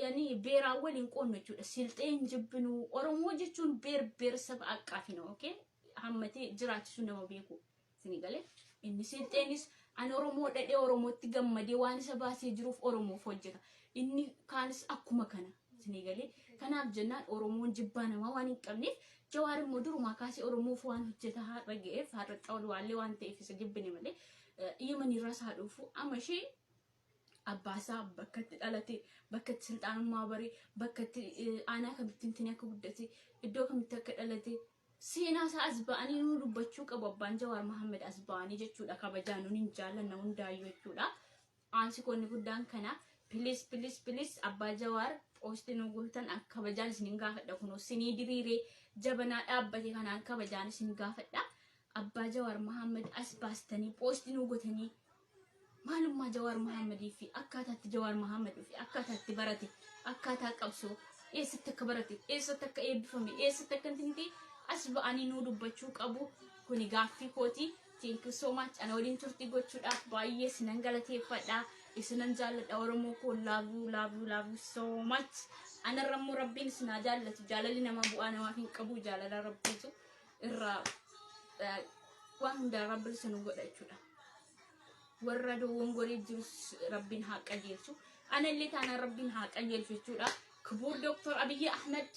yani beeraan waliin qoonnu jechuudha. Silxeen jibbinu. Oromoo jechuun beerbeeresaba aqqaafina, okay? Hammatee jiraachisuu nama beeku. Isinii galee? Inni Silxeenis ani Oromoo dhadhee Oromootti gammadee waan isa baasee jiruuf Oromoof hojjeta. Inni kaanis akkuma kana. Isinii galee? Kanaaf jennaan Oromoon jibbaa namaa waan hin qabneef, Jawaar immoo durumaa kaasee Oromoof waan hojjeta har'a ga'eef, har'a xawalwaallee waan ta'eef isa jibbine malee, Yemenirraas haa dhufu, amma ishee abbaasaa, bakka itti dhalate, bakka itti silxaanummaa bare, bakka itti aanaa kamitti intini akka guddate, iddoo kamitti akka dhalate, seenaa isaa as ba'anii nu dubbachuu qabu abbaan Jawaar Mahammed as ba'anii jechuudha. Kabajaa nun hin jaallanna hundaayyuu jechuudha. Aansi koonni guddaan kana. Please, please, please, abbaa Jawaar post nu gootan akka kabajaan isin gaafadha. Kunoo sinii diriiree jabanaa dhaabbate kanaan kabajaan isin gaafadha. Abbaa Jawaar Mahammed as baastanii post nu gootanii, maalummaa Jawaar Mahammadii fi akkaataatti Jawaar Mahammad dhufe, akkaataatti barate, akkaataa qabsoo, eessatti akka barate, eessatti akka eebbifame, eessatti akka hin ta'e as ba'anii nuu dubbachuu qabu. Kuni gaaffii kooti. Thank you so much. Ana waliin turtii gochuudhaaf baay'ee isinan galateeffadha. Isinan jaalladha, Oromoo koo. Love you, love you, love you so much. Anarra immoo Rabbiin isin haa jaallatu. Jaalalli namaa bu'aa namaaf hin qabu. Jaalala Rabbiitu irraa waan hundaa Rabbi isin godha jechuudha. Warra dogongoree jirus Rabbiin haa qajeelchu. Anallee taanaan Rabbiin haa qajeelchu jechuudha. ክቡር ዶክተር አብይ አህመድ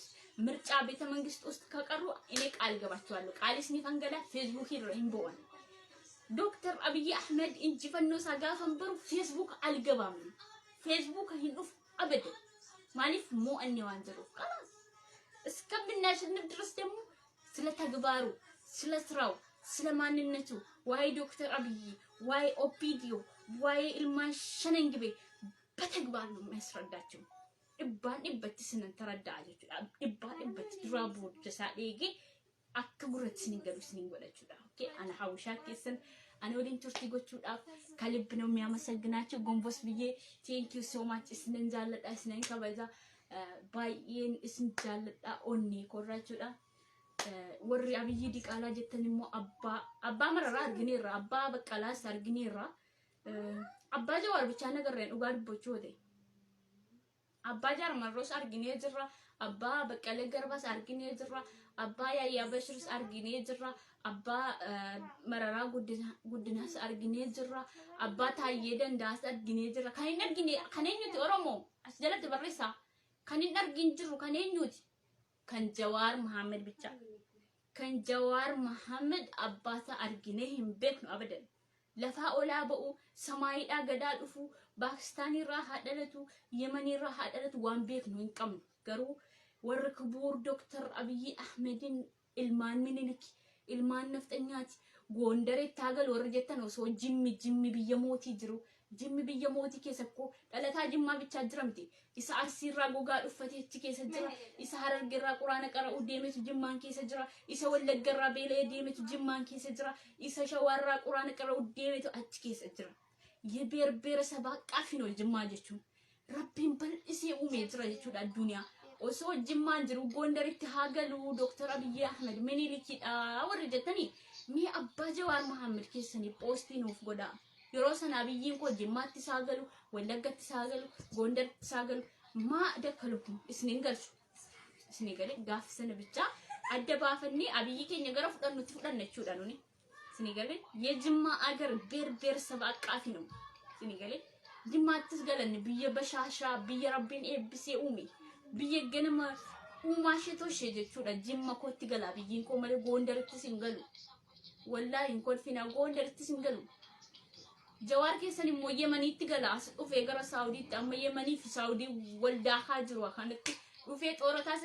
ምርጫ ቤተ መንግስት ውስጥ ከቀሩ እኔ ቃል ገባቸዋለሁ። ቃል isiniifan gala, Facebook irra hin bo'an. Dooktar Abiyyi Ahmed injifannoo isaa gaafan baru Facebook አልገባም, Facebook hin dhufu አበደ. Maaliif? Mo'anne waan jiruuf خلاص. እስከምናሸንፍ ድረስ ደግሞ ስለ ተግባሩ፣ ስለ ስራው፣ ስለ ማንነቱ፣ waa'ee ዶክተር አብይ፣ waa'ee OPDO፣ waa'ee ilmaan Shanan Gibee በተግባር ነው የሚያስረዳቸው። Dhibbaan dhibbatti isinan taradda'a jechuudha. Dhibbaan dhibbatti duraa booda isaa dheegee akka gurratti isinin galu isinin godha jechuudha. Okay, ana hawwishaa keessan ana waliin turtii gochuudhaaf ከልብ ነው የሚያመሰግናቸው። ጎንበስ ብዬ thank you so much. Isinan jaalladha, isinan kabaja, baay'een isin jaalladha onnee korraa jechuudha. Warri Abiyyi diqaalaa jettan immoo abbaa Mararaa argineerra, abbaa Baqqalaas argineerra, abbaa Jawaar bichaa nagarreen dhugaa dubbachuu ta'e. Abbaa Jaarmarroos arginee jirra. Abbaa Baqqalee Garbaas arginee jirra. Abbaa Yaayyaa Bashiris arginee jirra. Abbaa Mararaa Guddinaas arginee jirra. Abbaa Taayyee Danda'aas arginee jirra. Kan hin argine kan eenyuti, Oromoo? As jalatti barreessaa. Kan hin argin jirru kan eenyuti? Kan Jawaar Muhammad bicha. Kan Jawaar Muhammad abbaasaa arginee hin beeknu abadan. Lafaa olaa ba'u, samaayiidhaa gadaa dhufu, Paakistaanirraa haa dhalatu, Yemenirraa haa dhalatu, waan beeknu hin qabnu. Garuu warri ክቡር Dooktar Abiyyi Ahmedin ilmaan Minilik, ilmaan nafxanyaati, Goondareetti haa galu warri jettan, osoo Jimmi biyya mootii jiru, Jimmi biyya mootii keessa koo dhalataa Jimmaa bichaa jira miti. Isa Arsiirraa gogaa dhuffatee achi keessa jira. Isa Harargeerraa Quraana qara'uu deemetu Jimmaan keessa jira. Isa Wallaggarraa beela'ee deemetu Jimmaan keessa jira. Isa Shawaarraa Quraana qara'uu deemetu achi keessa jira. የብሔር ብሔረሰብ አቃፊ ነው Jimmaa jechuun. Rabbiin bal'isee uumee jira jechuudha addunyaa. Osoo Jimmaan jiru Gondaritti haa galu Dooktar Abiyyi Ahmed Minilikidha warri jettanii, mee abbaa Jawaar Mahammed keessanii post nuuf godhaa. Yeroo sana Abiyyiin koo Jimmaatti isaa galu, Wallaggatti isaa galu, Gondaritti isaa galu, maa dakkalu kun isiniin galchu. Isinii galee? Gaafa sana bichaa adda baafannee Abiyyi keenya gara fudhannutti fudhanna jechuudha nuni. Isinii galee? የጅማ አገር ብሔር ብሔረሰብ አቃፊ ነው። Isinii galee? Jimmaattis galanne biyya bashaashaa, biyya Rabbiin eebbisee uume, biyya ganama uumaa ishee toshee jechuudha. Jimma kootti gala biyyiin koo malee Gondarittis hin galu. Wallaahi hin kolfina, Gondarittis hin galu. Jawaar keessan immoo Yemaniitti gala, as dhufee gara Saawudiitti. Amma Yemanii fi Saawudii wal daakaa jiru kanatti. Dhufee xoorataa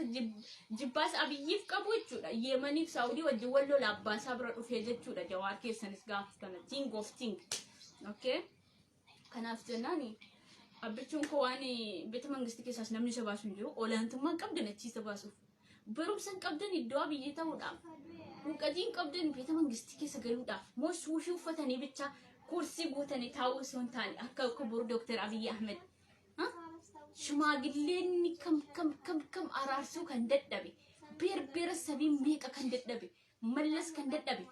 jibbaas Abiyyiif qabu jechuudha. Yeemaniif Saawudii wajjin wal lola abbaasaa bira dhufee jechuudha. Jawaar keessanis gaafa kana think of think. Okay? Kanaaf jennaani abbichuun koo waan beeta mangistii keessaas namni isa baasu hin jiru. Olaantummaa hin qabdan achi isa baasuuf. Barumsa hin qabdan iddoo Abiyyi ta'uudhaaf. Huuqatii hin qabdan beeta mangistii keessa galuudhaaf. Moo suufii uffatanii bicha kursii guutanii taa'uu osoo hin taane akka kubur Dooktar Abiyyi Ahmed. Shimaagilleenni kam kam kam kam araarsuu kan dadhabe. Beer beera sabii meeqa kan dadhabe. Mallas kan dadhabe.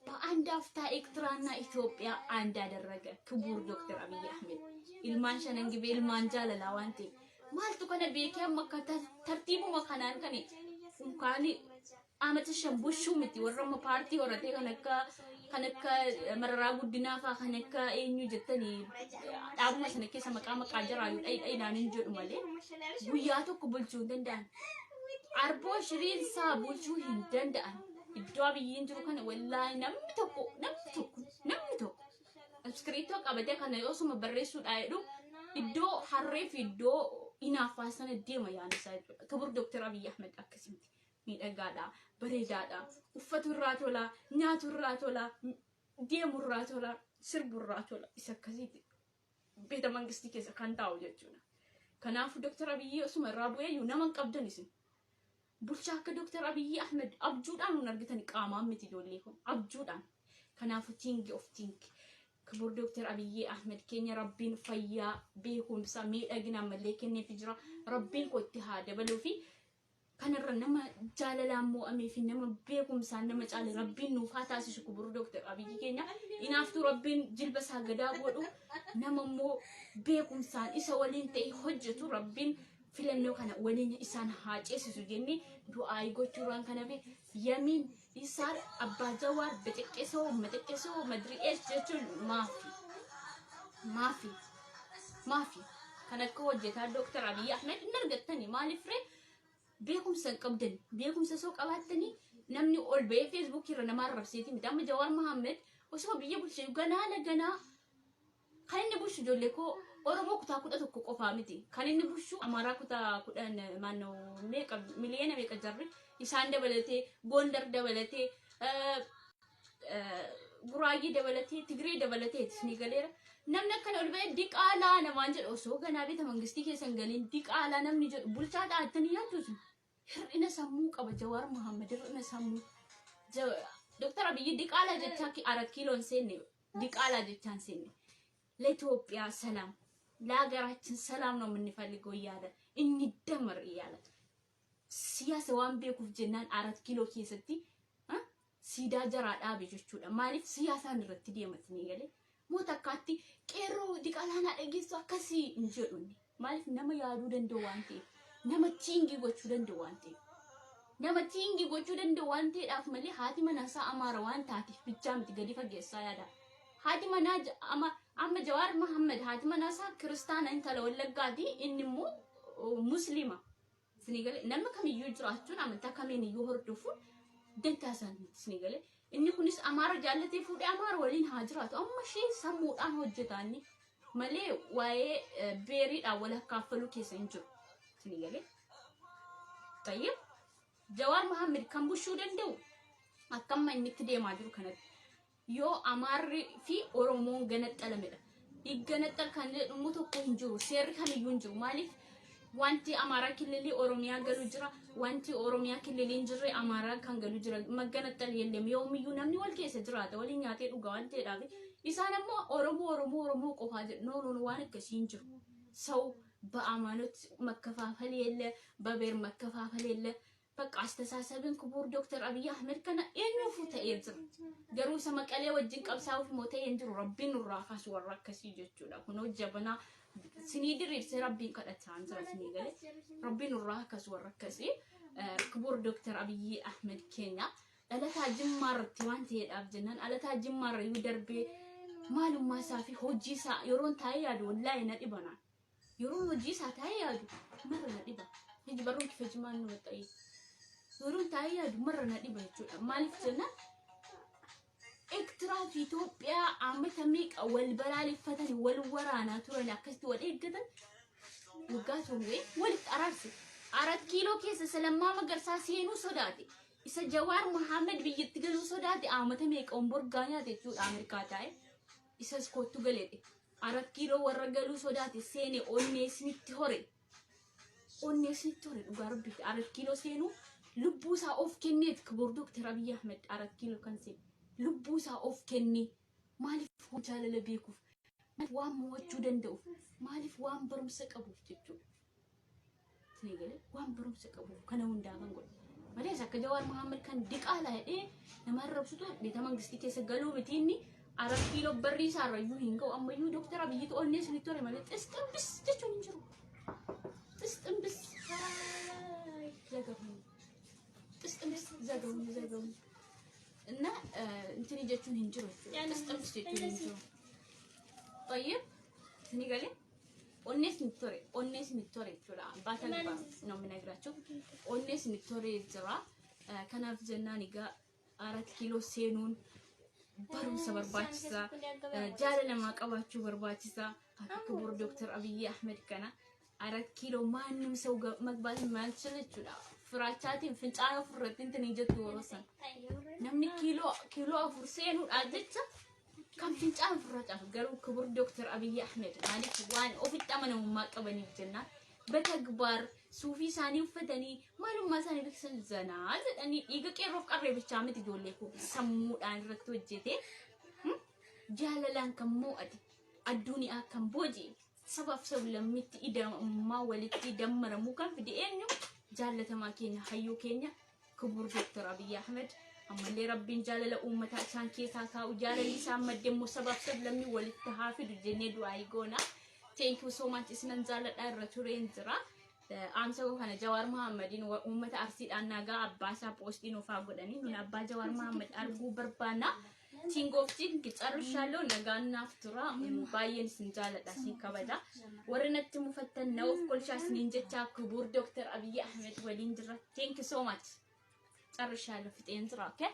በአንድ አፍታ ኤርትራና ኢትዮጵያ አንድ አደረገ ክቡር ዶክተር አብይ አህመድ። Ilmaan shanan gibee ilmaan jaalalaa waan ta'eef maaltu kana beekee amma akka tartiibuma kanaan kan unkaan amata shan bushuu miti warra amma paartii horatee kan akka Mararaa Guddinaa fa'aa kan akka eenyu jettanii dhaabuma sana keessa maqaa maqaa jiraayu dhayi dhayinaan hin jedhu malee guyyaa tokko bulchuu hin danda'an. Arboo shiriinsaa bulchuu hin danda'an. Iddoo Abiyyiin jiru kana wallaahi namni tokko, namni tokko, namni tokko iskiriiptoo qabatee kana osuma barreessuudhaa jedhu iddoo harree fi iddoo inaaffaa sana deema yaada isaa jechuudha. Kibur Dooktar Abiyyi Ahmed akkasumti miidhagaadha, bareedaadha, uffatu irraa tola, nyaatu irraa tola, deemu irraa tola, sirbu irraa tola. Isa akkasiiti beeta mangistii keessa kan taa'u jechuudha. Kanaafuu Dooktar Abiyyi osuma irraa bu'ee nama hin qabdan isin. Bulchaa akka Dooktar Abiyyi Ahmed abjuudhaan nun argitan, qaamaan miti ijoollee kun, abjuudhaan. Kanaafuu think of think. ክቡር Dooktar Abiyyi Ahmed keenya Rabbiin fayyaa, beekumsa, miidhagina ammallee kenneef jira. Rabbiin koo itti haa dabaluu fi kanarra nama jaalalaan mo'amee fi nama beekumsaan nama caale Rabbiin nuuf haa taasisu ክቡር Dooktar Abiyyi keenya. Inaaftuu Rabbiin jilba isaa gadaa godhu, nama immoo beekumsaan isa waliin ta'e hojjetu Rabbiin filannoo kana waliin isaan haa ceesisu jennee du'aa gochuudhaan kana fi yamiin isaan abbaa Jawaar bexeqqesoo maxeqqesoo madri'ees jechuun maafi maafi maafi kan akka hojjetaa Dooktar Abiyyi Ahmed hin argattani. Maaliif ree? Beekumsa hin qabdan. Beekumsa soo qabaattanii namni ol ba'ee Feesbuukii irra nama arrabseeti miti. Amma Jawaar Mahammed osoo biyya bulchee ganaa la ganaa kan inni bulchu ijoollee koo Oromoo kutaa 11 qofaa miti. Kan inni bulchu Amaaraa kutaa 10 maannoo meeqa miliyoona meeqa jarri isaan dabalatee, Gondar dabalatee, Guraagii dabalatee, Tigree dabalatee ni galeera. Namni akkana ol ba'ee diqaalaa namaan jedhu osoo ganaa beeta mangistii keessa hin galiin diqaalaa namni jedhu bulchaa ta'attanii yaadduutu. Hir'ina sammuu qaba Jawaar Muhammad, hir'ina sammuu. Dooktar Abiyyi diqaalaa jechaa አራት ኪሎ hin seenne, diqaalaa jechaa hin seenne. ለኢትዮጵያ ሰላም፣ ለሀገራችን ሰላም ነው የምንፈልገው እያለ እንደመር እያለ siyaasa waan beekuuf jennaan አራት ኪሎ keessatti siidaa jaraa dhaabe jechuudha. Maaliif siyaasaan irratti deematanii galee moota akkaatti qeerroo diqaalaa naa dhageessu akkasii hin jedhu inni. Maaliif? Nama yaaduu danda'u waan ta'eef, nama think gochuu danda'u waan ta'eef. Nama think gochuu danda'u waan ta'eedhaaf malee haati manaasaa Amaara waan taateef bichaa miti, gadi fageessaa yaada. Haati manaa amma Jawaar Mahammad haati manaasaa kiristaana, intala Wallaggaati, inni immoo Musliima. Isinii galee? Namni kamiyyuu jiraachuun, amantaa kamiin iyyuu hordofuun dantaa isaaniiti, isinii galee. Inni kunis Amaara jaallatee fuudhee Amaara waliin haa jiraatu. Amma ishee sammuudhaan hojjeta inni malee waa'ee beeriidhaan wal akkaafaluu keessa hin jiru. Isinii galee. Tayyib Jawaar Mahammed kan bushuu danda'u akkamma inni itti deemaa jiru kanatti yoo Amaarri fi Oromoon ganaxalamedha. Igganaxal kan jedhamu tokko hin jiru. Seerri kamiyyuu hin jiru. Maaliif? Wanti Amaaraa kililii Oromiyaa galu jira. Wanti Oromiyaa kililii hin jirre Amaaraa kan galu jira. መገንጠል የለም. Yoomiyyuu namni wal keessa jiraata. Waliin nyaatee dhuga waan ta'eedhaaf. Isaan ammoo Oromoo Oromoo Oromoo qofaa jedhu. No, no, no, waan akkasii hin jiru. ሰው በሃይማኖት መከፋፈል የለ፣ በብሔር መከፋፈል የለ። በቃ አስተሳሰብን ክቡር ዶክተር አብይ አህመድ kana eenyuufuu ta'ee jira. Garuu isa Maqalee wajjin qabsaa'uuf immoo ta'ee hin jiru. Rabbiin nurraa kaasu warra akkasii jechuudha. Kunoo jabanaa sinii diriirsee Rabbiin kadhachaa jira, sinii galee. Rabbiin nurraa kaasu warra akkasii. ክቡር ዶክተር አብይ አህመድ keenya dhalataa Jimmaa irratti waan ta'eedhaaf jennaan dhalataa Jimmaa irra yoo darbee maalummaa isaa fi hojii isaa yeroon taa'ee yaadu wallaahi na dhibanaan. Yeroon hojii isaa taa'ee yaadu marra na dhiba. Hiji barruun kifa jimaan nu maxxa'ee. Yeroon taa'ee yaadu marra na dhiba jechuudha. Maaliif jennaan Eertiraa fi Itoophiyaa amata meeqa wal balaaleffatanii wal waraanaa turan, akkasitti wal eeggatan, waggaa torbee walitti araarse. Arat Kiiloo keessa isa Lammaa Magarsaa seenuu sodaate. Isa Jawaar Mohaammed biyyatti galuu sodaate aamata meeqa omborgaa nyaate jechuudha Ameerikaa taa'e. Isas koottu galeedhe. Arat Kiiloo warra galuu sodaate seene onnee isinitti hore. Onnee isinitti hore dhugaa rabbiitti. Arat Kiiloo seenuu lubbuu isaa of kenneet ክቡር Dooktar Abiyyi Ahmed Arat Kiiloo kan seene. Lubbuu isaa of kennee maaliif jaalala beekuuf, maaliif waan mo'achuu danda'uuf, maaliif waan barumsa qabuuf jechuudha. Isinii galee waan barumsa qabuuf kana hundaa kan godhe. Malees akka Jawaar Mohaammed kan diqaalaa jedhee nama arrabsutu beeta mangistii keessa galuu miti inni Arat Kiiloo barrii isaarrayyuu hin ga'u ammayyuu Dooktar Abiyyitu onnee isinitti hore malee xisximbis jechuun hin jiru. Xisximbis zagahun xisximbis zagahun zagahun እና እንትን jechuun hin jiru jechuudha. Xisximbis jechuun hin jiru. طيب isinii galee onnee isinitti hore onnee isinitti hore jechuudha. Abbaa talbaa ነው የምነግራቸው. Onnee isinitti hore jira. Kanaaf jennaan egaa Arat Kiiloo seenuun barumsa barbaachisaa, jaalala namaa qabaachuu barbaachisaa. Akka ክቡር Dooktar Abiyyi Ahmed kana Arat Kiiloo ማንም ሰው መግባት የማይችል jechuudha. Firaachaatiin fincaan ofirratti intini jettu yeroo san. Namni kiiloo kiiloo afur seenuudhaaf jecha kan fincaan ofirraa caafu garuu ክቡር Dooktar Abiyyi Ahmed maaliif waan ofitti amanamummaa qabaniif jennaan በተግባር suufii isaanii uffatanii maalummaa isaanii beeksisan zanaa jedhanii dhiiga qeerroof qarree bichaa miti ijoollee koo sammuudhaan irratti hojjete jaalalaan kan mo'ate addunyaa kan booji'e sabaaf sablammitti ida'amummaa walitti dammaramuu kan fide eenyu jaallatamaa keenya hayyuu keenya ክቡር Dooktar Abiyyi Ahmed ammallee rabbiin jaalala uummataa isaan keessaa kaa'u jaalalli isaan madde immoo sabaaf sablammii walitti haa fidu jennee du'aa goona. Thank you so much isinan jaalladha irra tureen jira. Dhaamsa koo kana Jawaar Mohammadiin uummata Arsiidhaan nagaa abbaa isaa poostii nuuf haa godhanii nun abbaa Jawaar Mohammad arguu barbaanna. Tingooftiin ጨርሻለሁ. Nagaan naaf tura. Baay'een isin jaalladha isin kabaja. Warri natti mufattan na of kolchaa isiniin jecha ክቡር Dooktar Abiyyi Ahmed waliin jira. Thank you so much. ጨርሻለሁ. Fixeen jira. Okay?